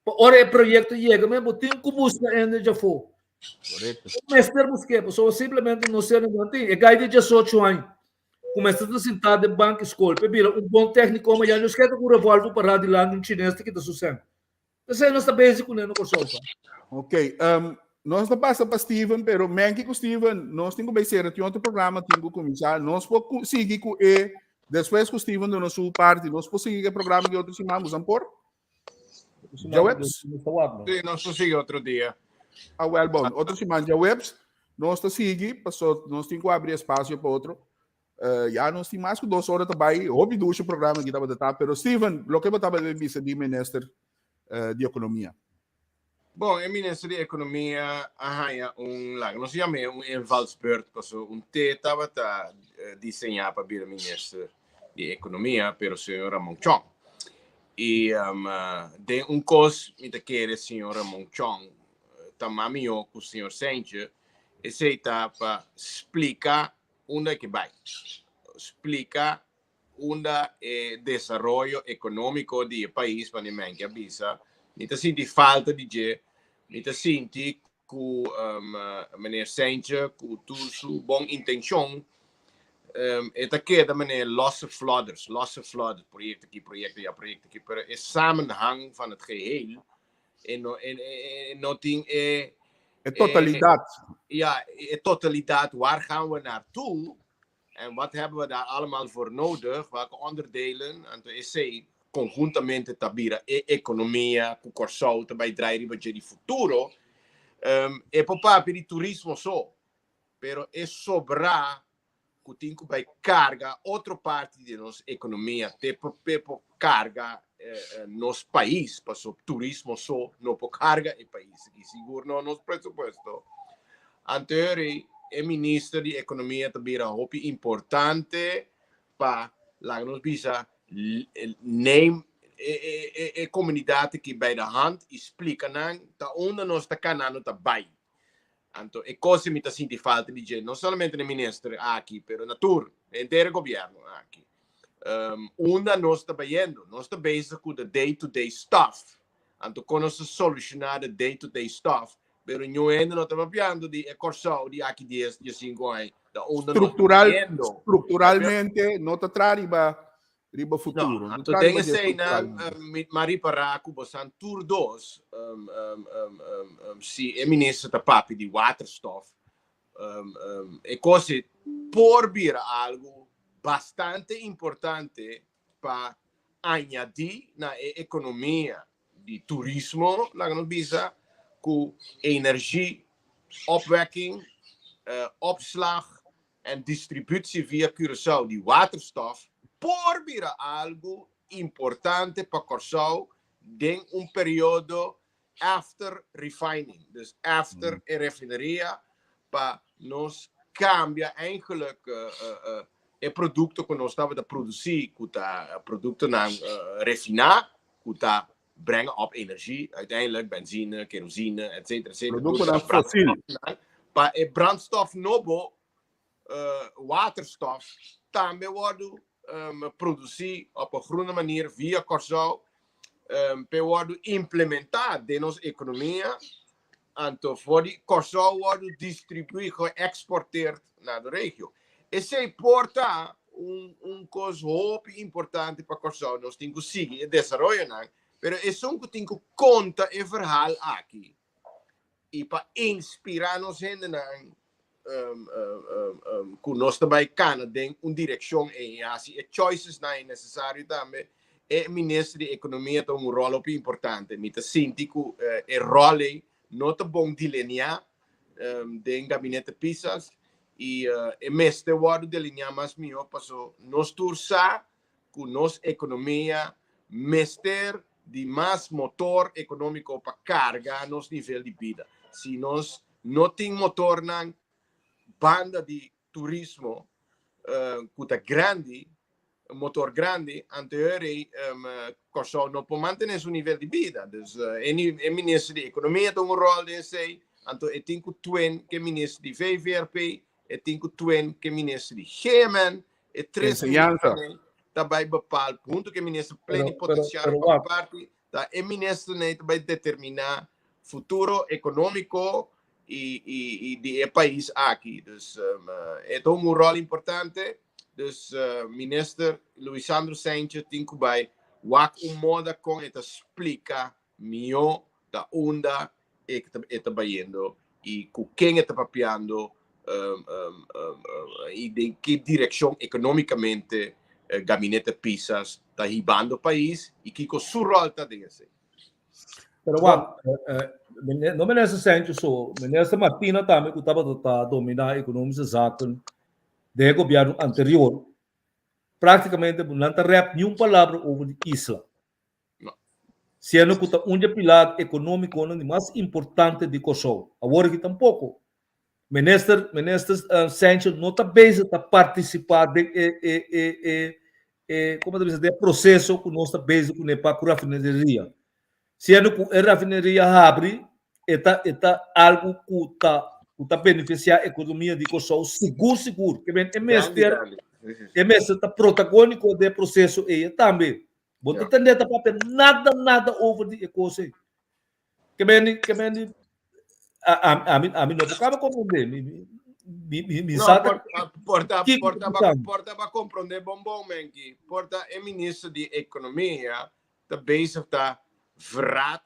Pa ora e proyekto yega men bo tin ku buska hende djafó. Korekto. Bo mester busk'é pasobra simplemente nos hende no tin. E gai di diesocho aña ku mester ta sintá den banki skol pa e bira un bon tékniko mañana nos keda ku un revòlver pará dilanti un chines ta kita su sèn. Esei nos ta bezig kuné na Kòrsou pa. Ok, nos ta pasa pa Steven, pero menki ku Steven, nos tin ku bai sera, tin otro programa tin ku kuminsá. Nos por ku sigui ku e, despues ku Steven duna su parti, nos por sigui ku e programa di otro siman, bosan por? Djaweps? Sí, nos por sigui otro dia. Ah, wel bon, otro siman djaweps, nos ta sigui, paso nos tin ku abri espasio pa otro. Ya nos tin mas ku dos ora ta bai. Hopi dushi programa aki tabata ta. Pero Steven, loke bo tabata bisa di minister di ekonomia? Bon, e minister di ekonomia a haña un, laga nos yam'é un invalsbeurt, paso un te tabata diseñá pa bira minister di ekonomia, pero señor Ramon Chong. I den un kos mi ta kere señor Ramon Chong ta mas mihó ku señor Cijntje, esei ta pa splika Unda e ke bai? Splika unda e desaroyo ekonómiko di e pais manera Menke a bisa. Mi ta sinti falta di dje. Mi ta sinti ku meneer Cijntje ku tur su bon intenshon e ta keda manera losse flodders, losse flodders, proyekto aki, proyekto aya, proyekto aki, pero e samenhang van het geheel e no, e, e, no tin e... E totalidad. Ja, e totalidad. Waar gaan we naartoe? En wat hebben we daar allemaal voor nodig? Welke onderdelen? Anto esei conjuntamente ta bira e economia ku Kòrsou ta bai draai riba dje di futuro. E por papia di turismo so, pero e sobrá ku tin ku bai karga otro parti di nos ekonomia te por pe por karga nos pais paso turismo so no por karga e pais aki sigur no nos presupuesto. Anto e minister di ekonomia ta bira hopi importante pa laga nos bisa neem e komunidat aki bij de hand i splika nan ta unda nos ta kanando ta bai. Anto e kos mi ta sinti falta di dje, no solamente na minister aki, pero na tur, henter e gobierno aki. Unda nos ta bayendo? Nos ta bezig ku the day to day stuff. Anto kon nos ta solushoná the day to day stuff? Pero niun hende no ta papiando di e Kòrsou di aki dies, diesinku aña, ta unda nos ta bayendo. Strukturalmente no ta traha riba riba futuro. No, anto den eseinan mi a ripará ku bosan tur dos, si e minister ta papia di waterstof, e kos ei por bira algu bastante importante pa añadí na e ekonomia di turismo, laga nos bisa, ku energie opwekking, opslag en distributie via Curaçao di waterstof por bira algu importante pa Kòrsou den un periodo after refining, dus after e refineria, pa nos kambia eigenlijk e produkto ku nos tabata produsí ku ta produktonan refiná ku ta brengen op energie, uiteindelijk benzine, kerosine, etcetera, etcetera. Productonan fosil. Pa e brandstof nobo, waterstof, tambe wordo produci op een groene manier via Kòrsou, p'e wordo implementa den nos economia, anto for di Kòrsou wordo distribui, geëxporteerd na de regio. Esei por ta un kos hopi importante pa Kòrsou. Nos tin ku sigui e desaroyonan, pero esun ku tin ku konta e verhaal aki. I pa inspirá nos hendenan ku nos ta bai kana den un direkshon ei i hasi e choicesnan ei nesesario tambe, e minister di ekonomia ta un ròl hopi importante. Mi ta sinti ku e ròl ei no ta bon delineá den gabinete Pisas i e mester wòrdu delineá mas mihó paso nos tur sa ku nos ekonomia mester di mas motor ekonómiko pa karga nos nivel di bida. Si nos no tin motornan banda di turismo ku ta grandi, motor grandi, anto e Kòrsou no por mantené su nivel di bida. Dus e minister di ekonomia ta un ròl den esei, anto e tin ku twin ku e minister di VVRP, e tin ku twin ku e minister di GMN, E tres Enseñanza. ministernan ta bai bepaal hunto ku e minister Pero, pero, plenipotenciario pero pa mi wak, parti, ta e ministernan ta bai determiná futuro ekonómiko i, i, i di e pais aki. Dus e ta un ròl importante. Dus minister Luisandro Cijntje tin ku bai wak un moda kon e ta splika mihó ta unda e e ta bayendo i ku ken e ta papiando i den ki direkshon ekonómikamente Gabinete Pisas ta hibando pais i kiko su ròl ta den esei. Pero wak, no Minister Cijntje so, Minister Martina tambe ku tabata ta dominá ekonomische zaken den e gobièrnu anterior, práktikamente nan ta rèp niun palabra over di isla. Siendo ku ta un dje pilar ekonómikonan di mas importante di Kòrsou. Awor aki tampoko. Minister Minister Cijntje no ta bezig ta partisipá den e e e e e komo ta bisa den e proseso ku nos ta bezig kuné pa ku rafineria. Siendo ku e rafineria habri e ta e ta algu ku ta ku ta benefisiá ekonomia di Kòrsou sigur sigur. Ke men e mester e mester ta protagóniko den e proseso ei tambe. Bo ta tende ta papia nada nada over di e kos ei. Ke men ke men a a ami ami no por kaba komprendé. Mi mi mi mi No, sa ta por ta kiko por ta ta pasando. por ta ba komprondé bon bon menki. Por ta e minister di ekonomia ta bezig ta verraad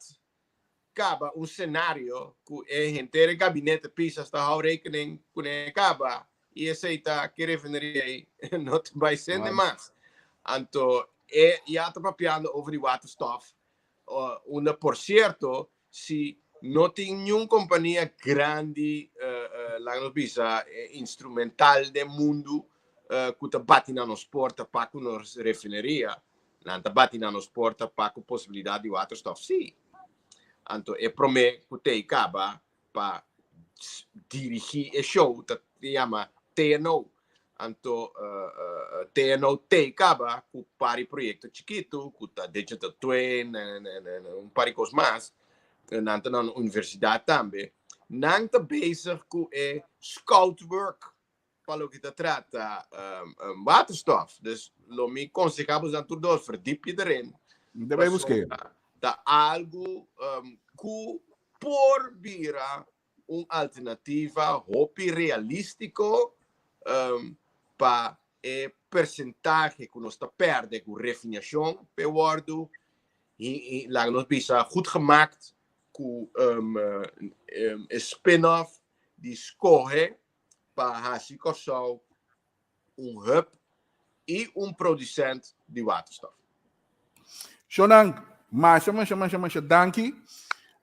kaba un senario ku e henter e gabinete Pisas ta hou rekening kuné kaba i esei ta ke refineria ei no ta bai sende mas. Anto e ya ta papiando over di waterstof unda por sierto si no tin niun kompania grandi laga nos bisa instrumental den mundu ku ta bati na nos porta pa ku nos refineria. Nan ta bati na nos porta pa ku posibilidat di waterstof? Sí. Anto e promé ku t'ei kaba pa dirigí e show ta yama TNO. Anto TNO t'ei kaba ku par di proyekto chikitu ku ta Digital Twin en un par di kos mas. Nan ta na universidat tambe. Nan ta bezig ku e scout work pa loke ta trata waterstof. Dus lo mi konsehá boso tur dos, verdiep je erin. Debe bai busk'é. Ta algu ku por bira un alternativa hopi realístiko pa e persentahe ku nos ta pèrdè ku refinashon p'e wòrdu laga nos bisa goed gemaakt ku e spin-off di skohe pa hasi Kòrsou un hub i un producent di waterstof. Shonan, masha, masha, masha, masha danki.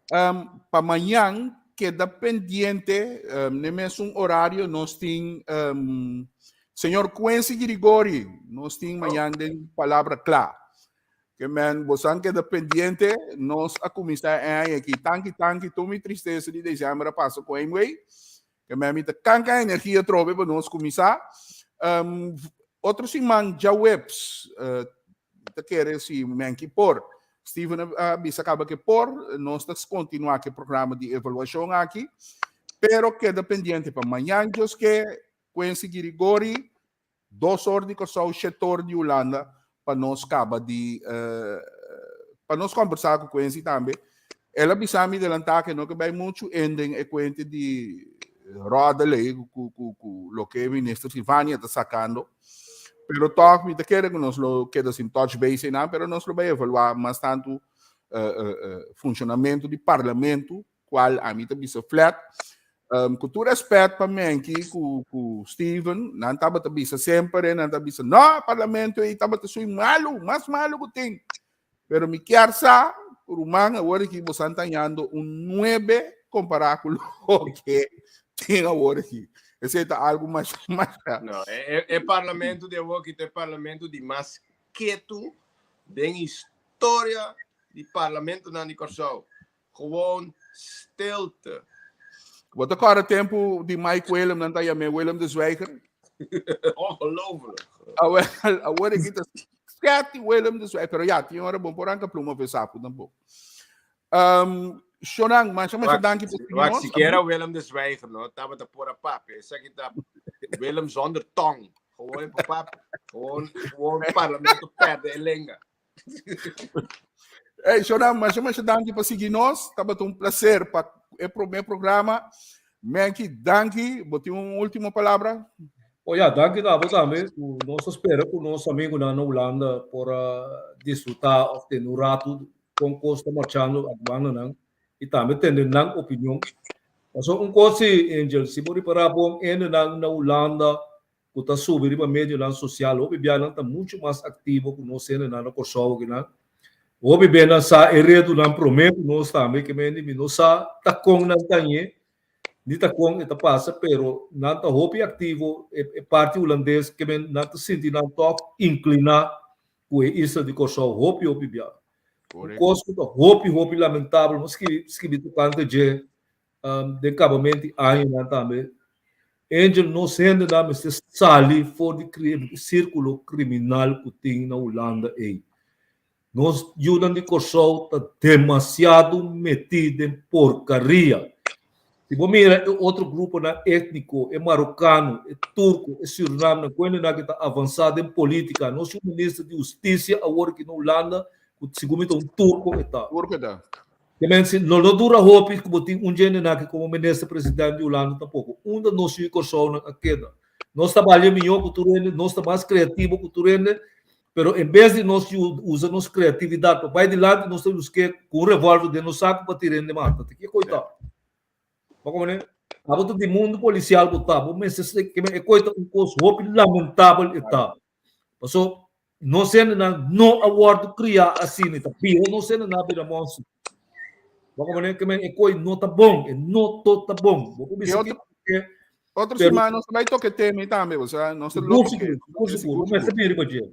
Pa mañan keda pendiente, n'e mesun horario nos tin señor Quincy Girigori, nos tin mañan den Palabra Kla. Ke men, bosan keda pendiente, nos a kuminsá e aña aki tanki tanki, tur mi tristesa di december a pasa ku heimwee. Ke men mi ta kanka energia atrobe pa nos kuminsá. Otro siman djaweps, ta kere si menki por. Steven a bisa kaba ke por, nos ta kontinuá ku e programa di evaluashon aki, pero keda pendiente pa mañan Dios ke, Quincy Girigori, Dos or di Kòrsou, shete or di Hulanda pa nos kaba di pa nos kombersá ku Quincy tambe. El a bisa mi delantá ke no ke bai muchu en den e kuente di ròdel ei ku ku ku loke minister Silvania ta sakando. Pero tòg mi ta kere ku nos lo keda sin touch base einan, pero nos lo bai evaluá mas tantu funshonamentu di parlamentu. kual ami ta bisa flat. Ku tur respet pa Menki ku ku Steven, nan tabata bisa semper e nan ta bisa no, parlamento ei tabata sui malu, mas malu ku tin. Pero mi kier sa, ruman, awor aki bo san tañando un nuebe kompará ku loke tin awor aki. Esei ta algu mas mas. No, e, e, e parlamento di awor aki ta e parlamento di mas ketu den historia di parlamentonan di Kòrsou. Gewoon stilte. Bo ta kòrda tempu di Mike Willem, nan ta yam'é Willem de Zwijger? Ongelooflijk. Awel, awor aki ta skèti Willem de Zwijger. Pero ya, tin ora bon por ranka pluma of e sapu tampoco. Um, Shonan, masha masha danki pa sigui Wak, nos. sikiera Willem de Zwijger, no, tabata por a papia. Esaki ta Willem zonder tong. Gewoon por papia. Gewoon, gewoon parlamento perde e lenga. Hey, Shonan, masha masha danki pa sigui nos. Tabata un placer pa e promé programa. Menki, danki. Bo tin un último palabra? Oh ja, danki na abo tambe. Ku nos ta spera ku nos amigunan na Hulanda por a disfrutá òf tende un ratu kon kos ta marchando akbandanan i tambe tende nan opinion. Pasobra un kos si, Angel, si bo ripará bon, hendenan na Hulanda ku ta subi riba medionan sosial hopi bia nan ta muchu mas aktivo ku nos hendenan na Kòrsou akinan. Hopi bia nan sa e redunan promé ku nos tambe ke mende mi no sa ta kon nan ta ñe ni ta kon e ta pasa pero nan ta hopi aktivo e parti hulandes ke men nan ta sinti nan tòg inkliná ku e isla di Kòrsou hopi hopi bia. Un kos ku ta hopi hopi lamentabel mi a skibi tokante dje Den kabamento di añanan tambe, Angel nos hendenan mester sali for di sirkulo kriminal ku tin na Hulanda ei. Nos yunan di Kòrsou ta demasiado metí den porkaria. Si bo mira e otro gruponan étniko, e marokano, e turko, e surinamnan, ku hendenan ku ta avansá den polítika. Nos tin un minister di hustisia awor aki na Hulanda ku segun mi ta un turko e ta. Turko e ta. Te men si no lo dura hopi ku bo tin un djende nan aki komo minister president di Hulanda tampoko. Unda nos yu Kòrsounan a keda? Nos ta balia mihó ku tur hende, nos ta mas kreativo ku tur hende, pero en bes di nos yu usa nos kreatividat pa bai dilanti nos ta busk'é ku un revòlver den nos saku pa tira hende mata. Ta ke koi ta? Bo komprende? Abo ta di mundu polisial bo ta, bo mester se ke men e koi ta un kos hopi lamentabel e ta. Paso Nos hendenan no a wòrdu kriá asina, ta bira nos hendenan a bira monster. Bo komprende ke men e koi no ta bon, e no to ta bon. Bo por bisa ki ke Otro semana nos bai toke tema tambe, o sea, nos lo toke. Sigur, sigur, bo mester bira riba dje.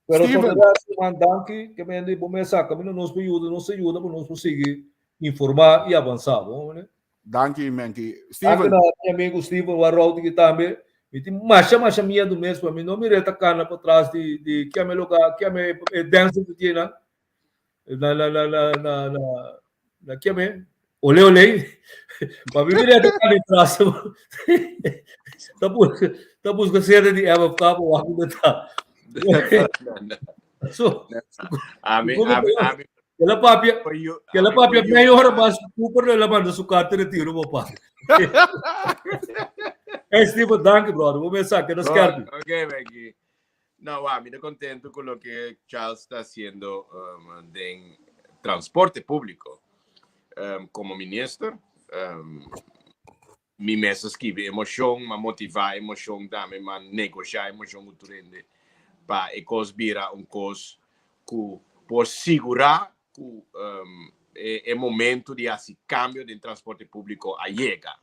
Pero Steven. Man, danki, ke men di bo mes sa, kaminda nos por yuda, nos ta yuda pa nos por sigui informá i avansá, bo komprende? Danki, Menki. Steven. Danki na mi amigo Steven Warrow di tambe. Mi tin masha masha miedo mes, pa mi no mir'é ta kana patras di di kiame lugar, kiame e dancing ku tin nan. Na na na na na na na kiame ole ole. Pa mi mir'é ta kana atras. Ta busca ta busca sede di MFK pa wak unda ta. So, Ami, ami, ami. Kela papia, kela papia meia hora mas Cooper ela manda su carta de retiro, papá. Hey, Steven, dank je, brother. Vou pensar que no scherp. Ok, Becky. No, wa, mi ta contento con lo que Charles está haciendo den transporte público. Como minister, Mi mes a skibi e moshon, m'a motivá e moshon tambe, m'a negoshá e moshon ku tur hende pa e kos bira un kos ku por sigurá ku e momento di hasi kambio den transporte públiko a yega.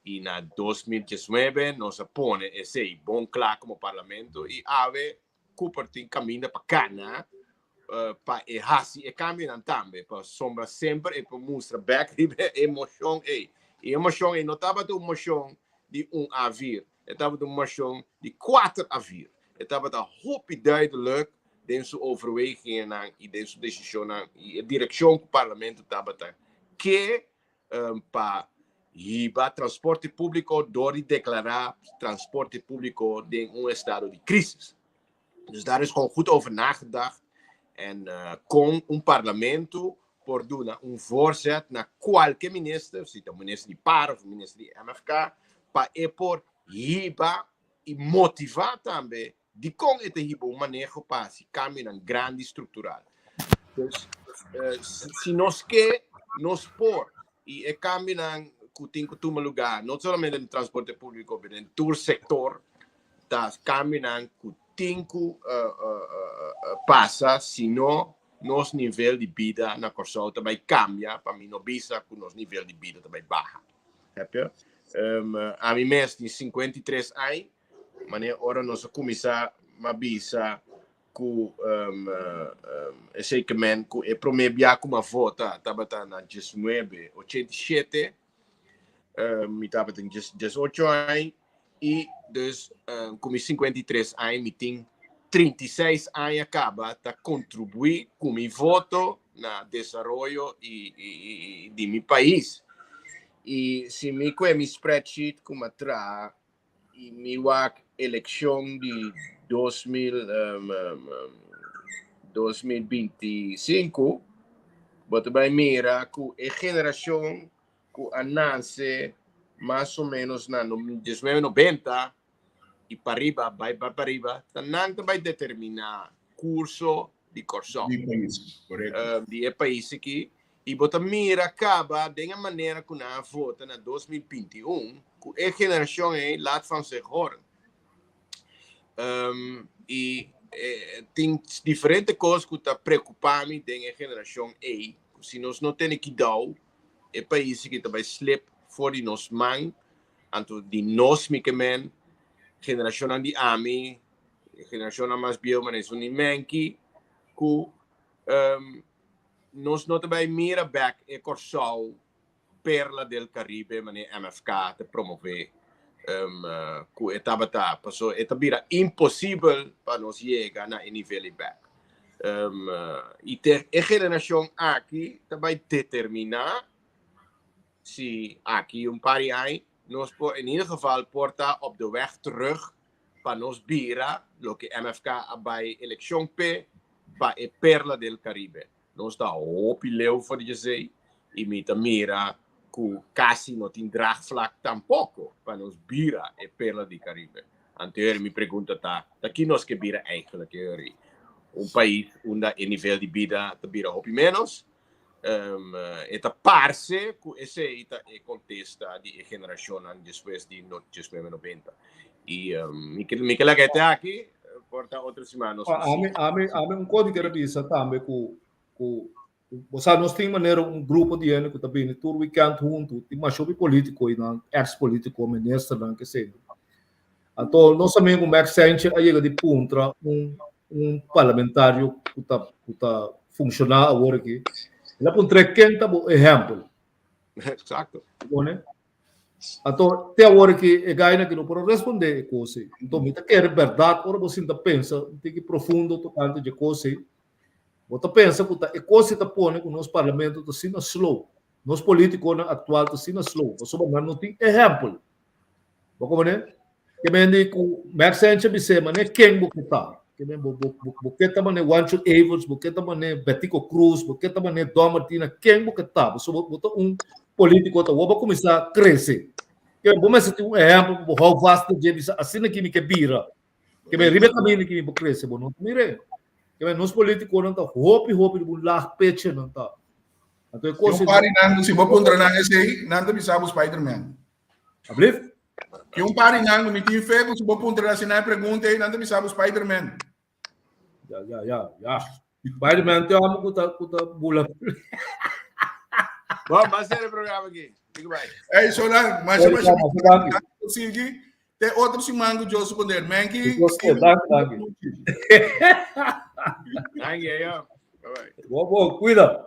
I na 2019 nos a pone esei bon kla komo parlamento i awe Cooper tin kaminda pa kana pa e hasi e kambionan tambe, pasobra semper e por mustra bek riba e moshon ei. I e moshon ei no tabata un moshon di un A4, e tabata un moshon di kuater A4. E tabata hopi duidelijk den su overwegingennan i den su desishonnan i e direkshon ku parlamento tabata ke pa hiba transporte públiko dor di deklará transporte públiko den un estado di crisis. Dus daar is gewoon goed over nagedacht en kon un parlamento por duna un voorzet na kualke minister, si ta un minister di par of un minister di MFK, pa e por hiba i motivá tambe dikon e ta hiba un maneho pa hasi kambionan grandi struktural. Dus si nos ke, nos por. I e kambionan ku tin ku tuma lugá, no solamente den transporte públiko, pero den tur sektor, ta kambionan ku tin ku pasa, si no nos nivel di bida na Kòrsou ta bai kambia, pa mi no bisa ku nos nivel di bida ta bai baha. Hep je? Ami mes tin 53 aña, manera ora nos a kuminsá m'a bisa ku esei ke men ku e promé bia ku m'a vota tabata na diesnuebe ochenta i shete, mi tabatin diesocho aña i dus ku mi 53 aña mi tin 36 aña kaba ta kontribuí ku mi voto na desaroyo i di mi pais. I si mi kue mi spreadsheet ku m'a traha i mi wak elekshon di 2025, bo ta bai mira ku e generashon ku a nase mas o ménos na 1990 i pariba, bai bai pariba, ta nan ta bai determiná kurso di Kòrsou. Di pais, korekto. Di e pais aki. I bo ta mira kaba den e manera ku nan a vota na 2021, ku e generashon ei laat van zich horen. I tin diferente kos ku ta preokupá mi den e generashon ei, ku si nos no tene kidou, e pais aki ta bai slip for di nos man, anto di nos mi ke men, generashonnan di ami, e generashonnan mas bieu manera esun di Menki, ku nos no ta bai mira bek e Kòrsou Perla del Caribe manera MFK ta promové ku e tabata, paso e ta bira imposibel pa nos yega na e nivel ei bek. I te e generashon aki ta bai determiná si aki un par di aña nos por en ieder geval por ta op de weg terug pa nos bira loke MFK a bai elekshon p'e pa e Perla del Caribe. Nos ta hopi leu for di djesei i mi ta mira ku kasi no tin draagvlak tampoko pa nos bira e Perla di Caribe. Anto heri mi pregunta ta, ta ki nos ke bira eigenlijk heri? Un pais unda e nivel di bida ta bira hopi menos? E ta parse ku esei ta e kontesta di e generashonnan despues di 1990. I mi ke mi ke laga e te aki, por ta otro siman nos por Ami, sigui. ami, ami un kos mi kier a bisa tambe ku ku bo sa nos tin manera un grupo di hende ku ta bini tur weekend huntu, tin masha hopi politiko einan, ex politiko, ministernan, ke seo. Anto nos amigo Max Sanchez a yega di puntra un un parlamentario ku ta ku ta funshoná awor aki. El a puntr'é ken ta bo ehèmpel. Exacto. Pone. Anto te awor aki e gaina ki no por a respondé e kos ei. Anto mi ta kere bèrdat ora bo sinta pensa un tiki profundo tokante dje kos ei, bo ta pensa ku ta e kos ei ta pone ku nos parlamento ta asina slow, nos politikonan aktual ta asina slow, pasobra nan no tin ehèmpel. Bo komprende? Ke men di ku Max Sanchez bis'é manera ken bo ke ta. Ke men bo bo bo bo ke ta manera Juancho Everts, bo ke ta manera Betico Croes, bo ke ta manera Don Martina, ken bo ke ta. Pasobra bo bo ta un polítiko ta wou bo a kuminsá krese. Ke men bo mester tin un ehèmpel ku bo hou vast dje bisa asina ki mi ke bira. Ke men riba e kaminda ki mi por krese bo no ta mir'é. Ke men nos polítikonan ta hopi hopi riba un lag peche nan ta. Anto e kos Tin un par di nan ku si bo puntra nan esei, nan ta bisa bo Spiderman. Ablief? Tin un par di nan ku mi tin fe ku si bo puntra nan si nan e pregunta ei, nan ta bisa bo Spiderman. Ya, ya, ya, ya. Spiderman te amo ku ta ku ta bula. Bon, ba ser e programa aki. Digo bai. Ei, Solan, masha Oi, masha masha danki. Sigui. Te otro siman ku Dios su poder. Menki. Dios ke, danki, danki. Danki, yo. Bye bye. Bo, bo, cuida.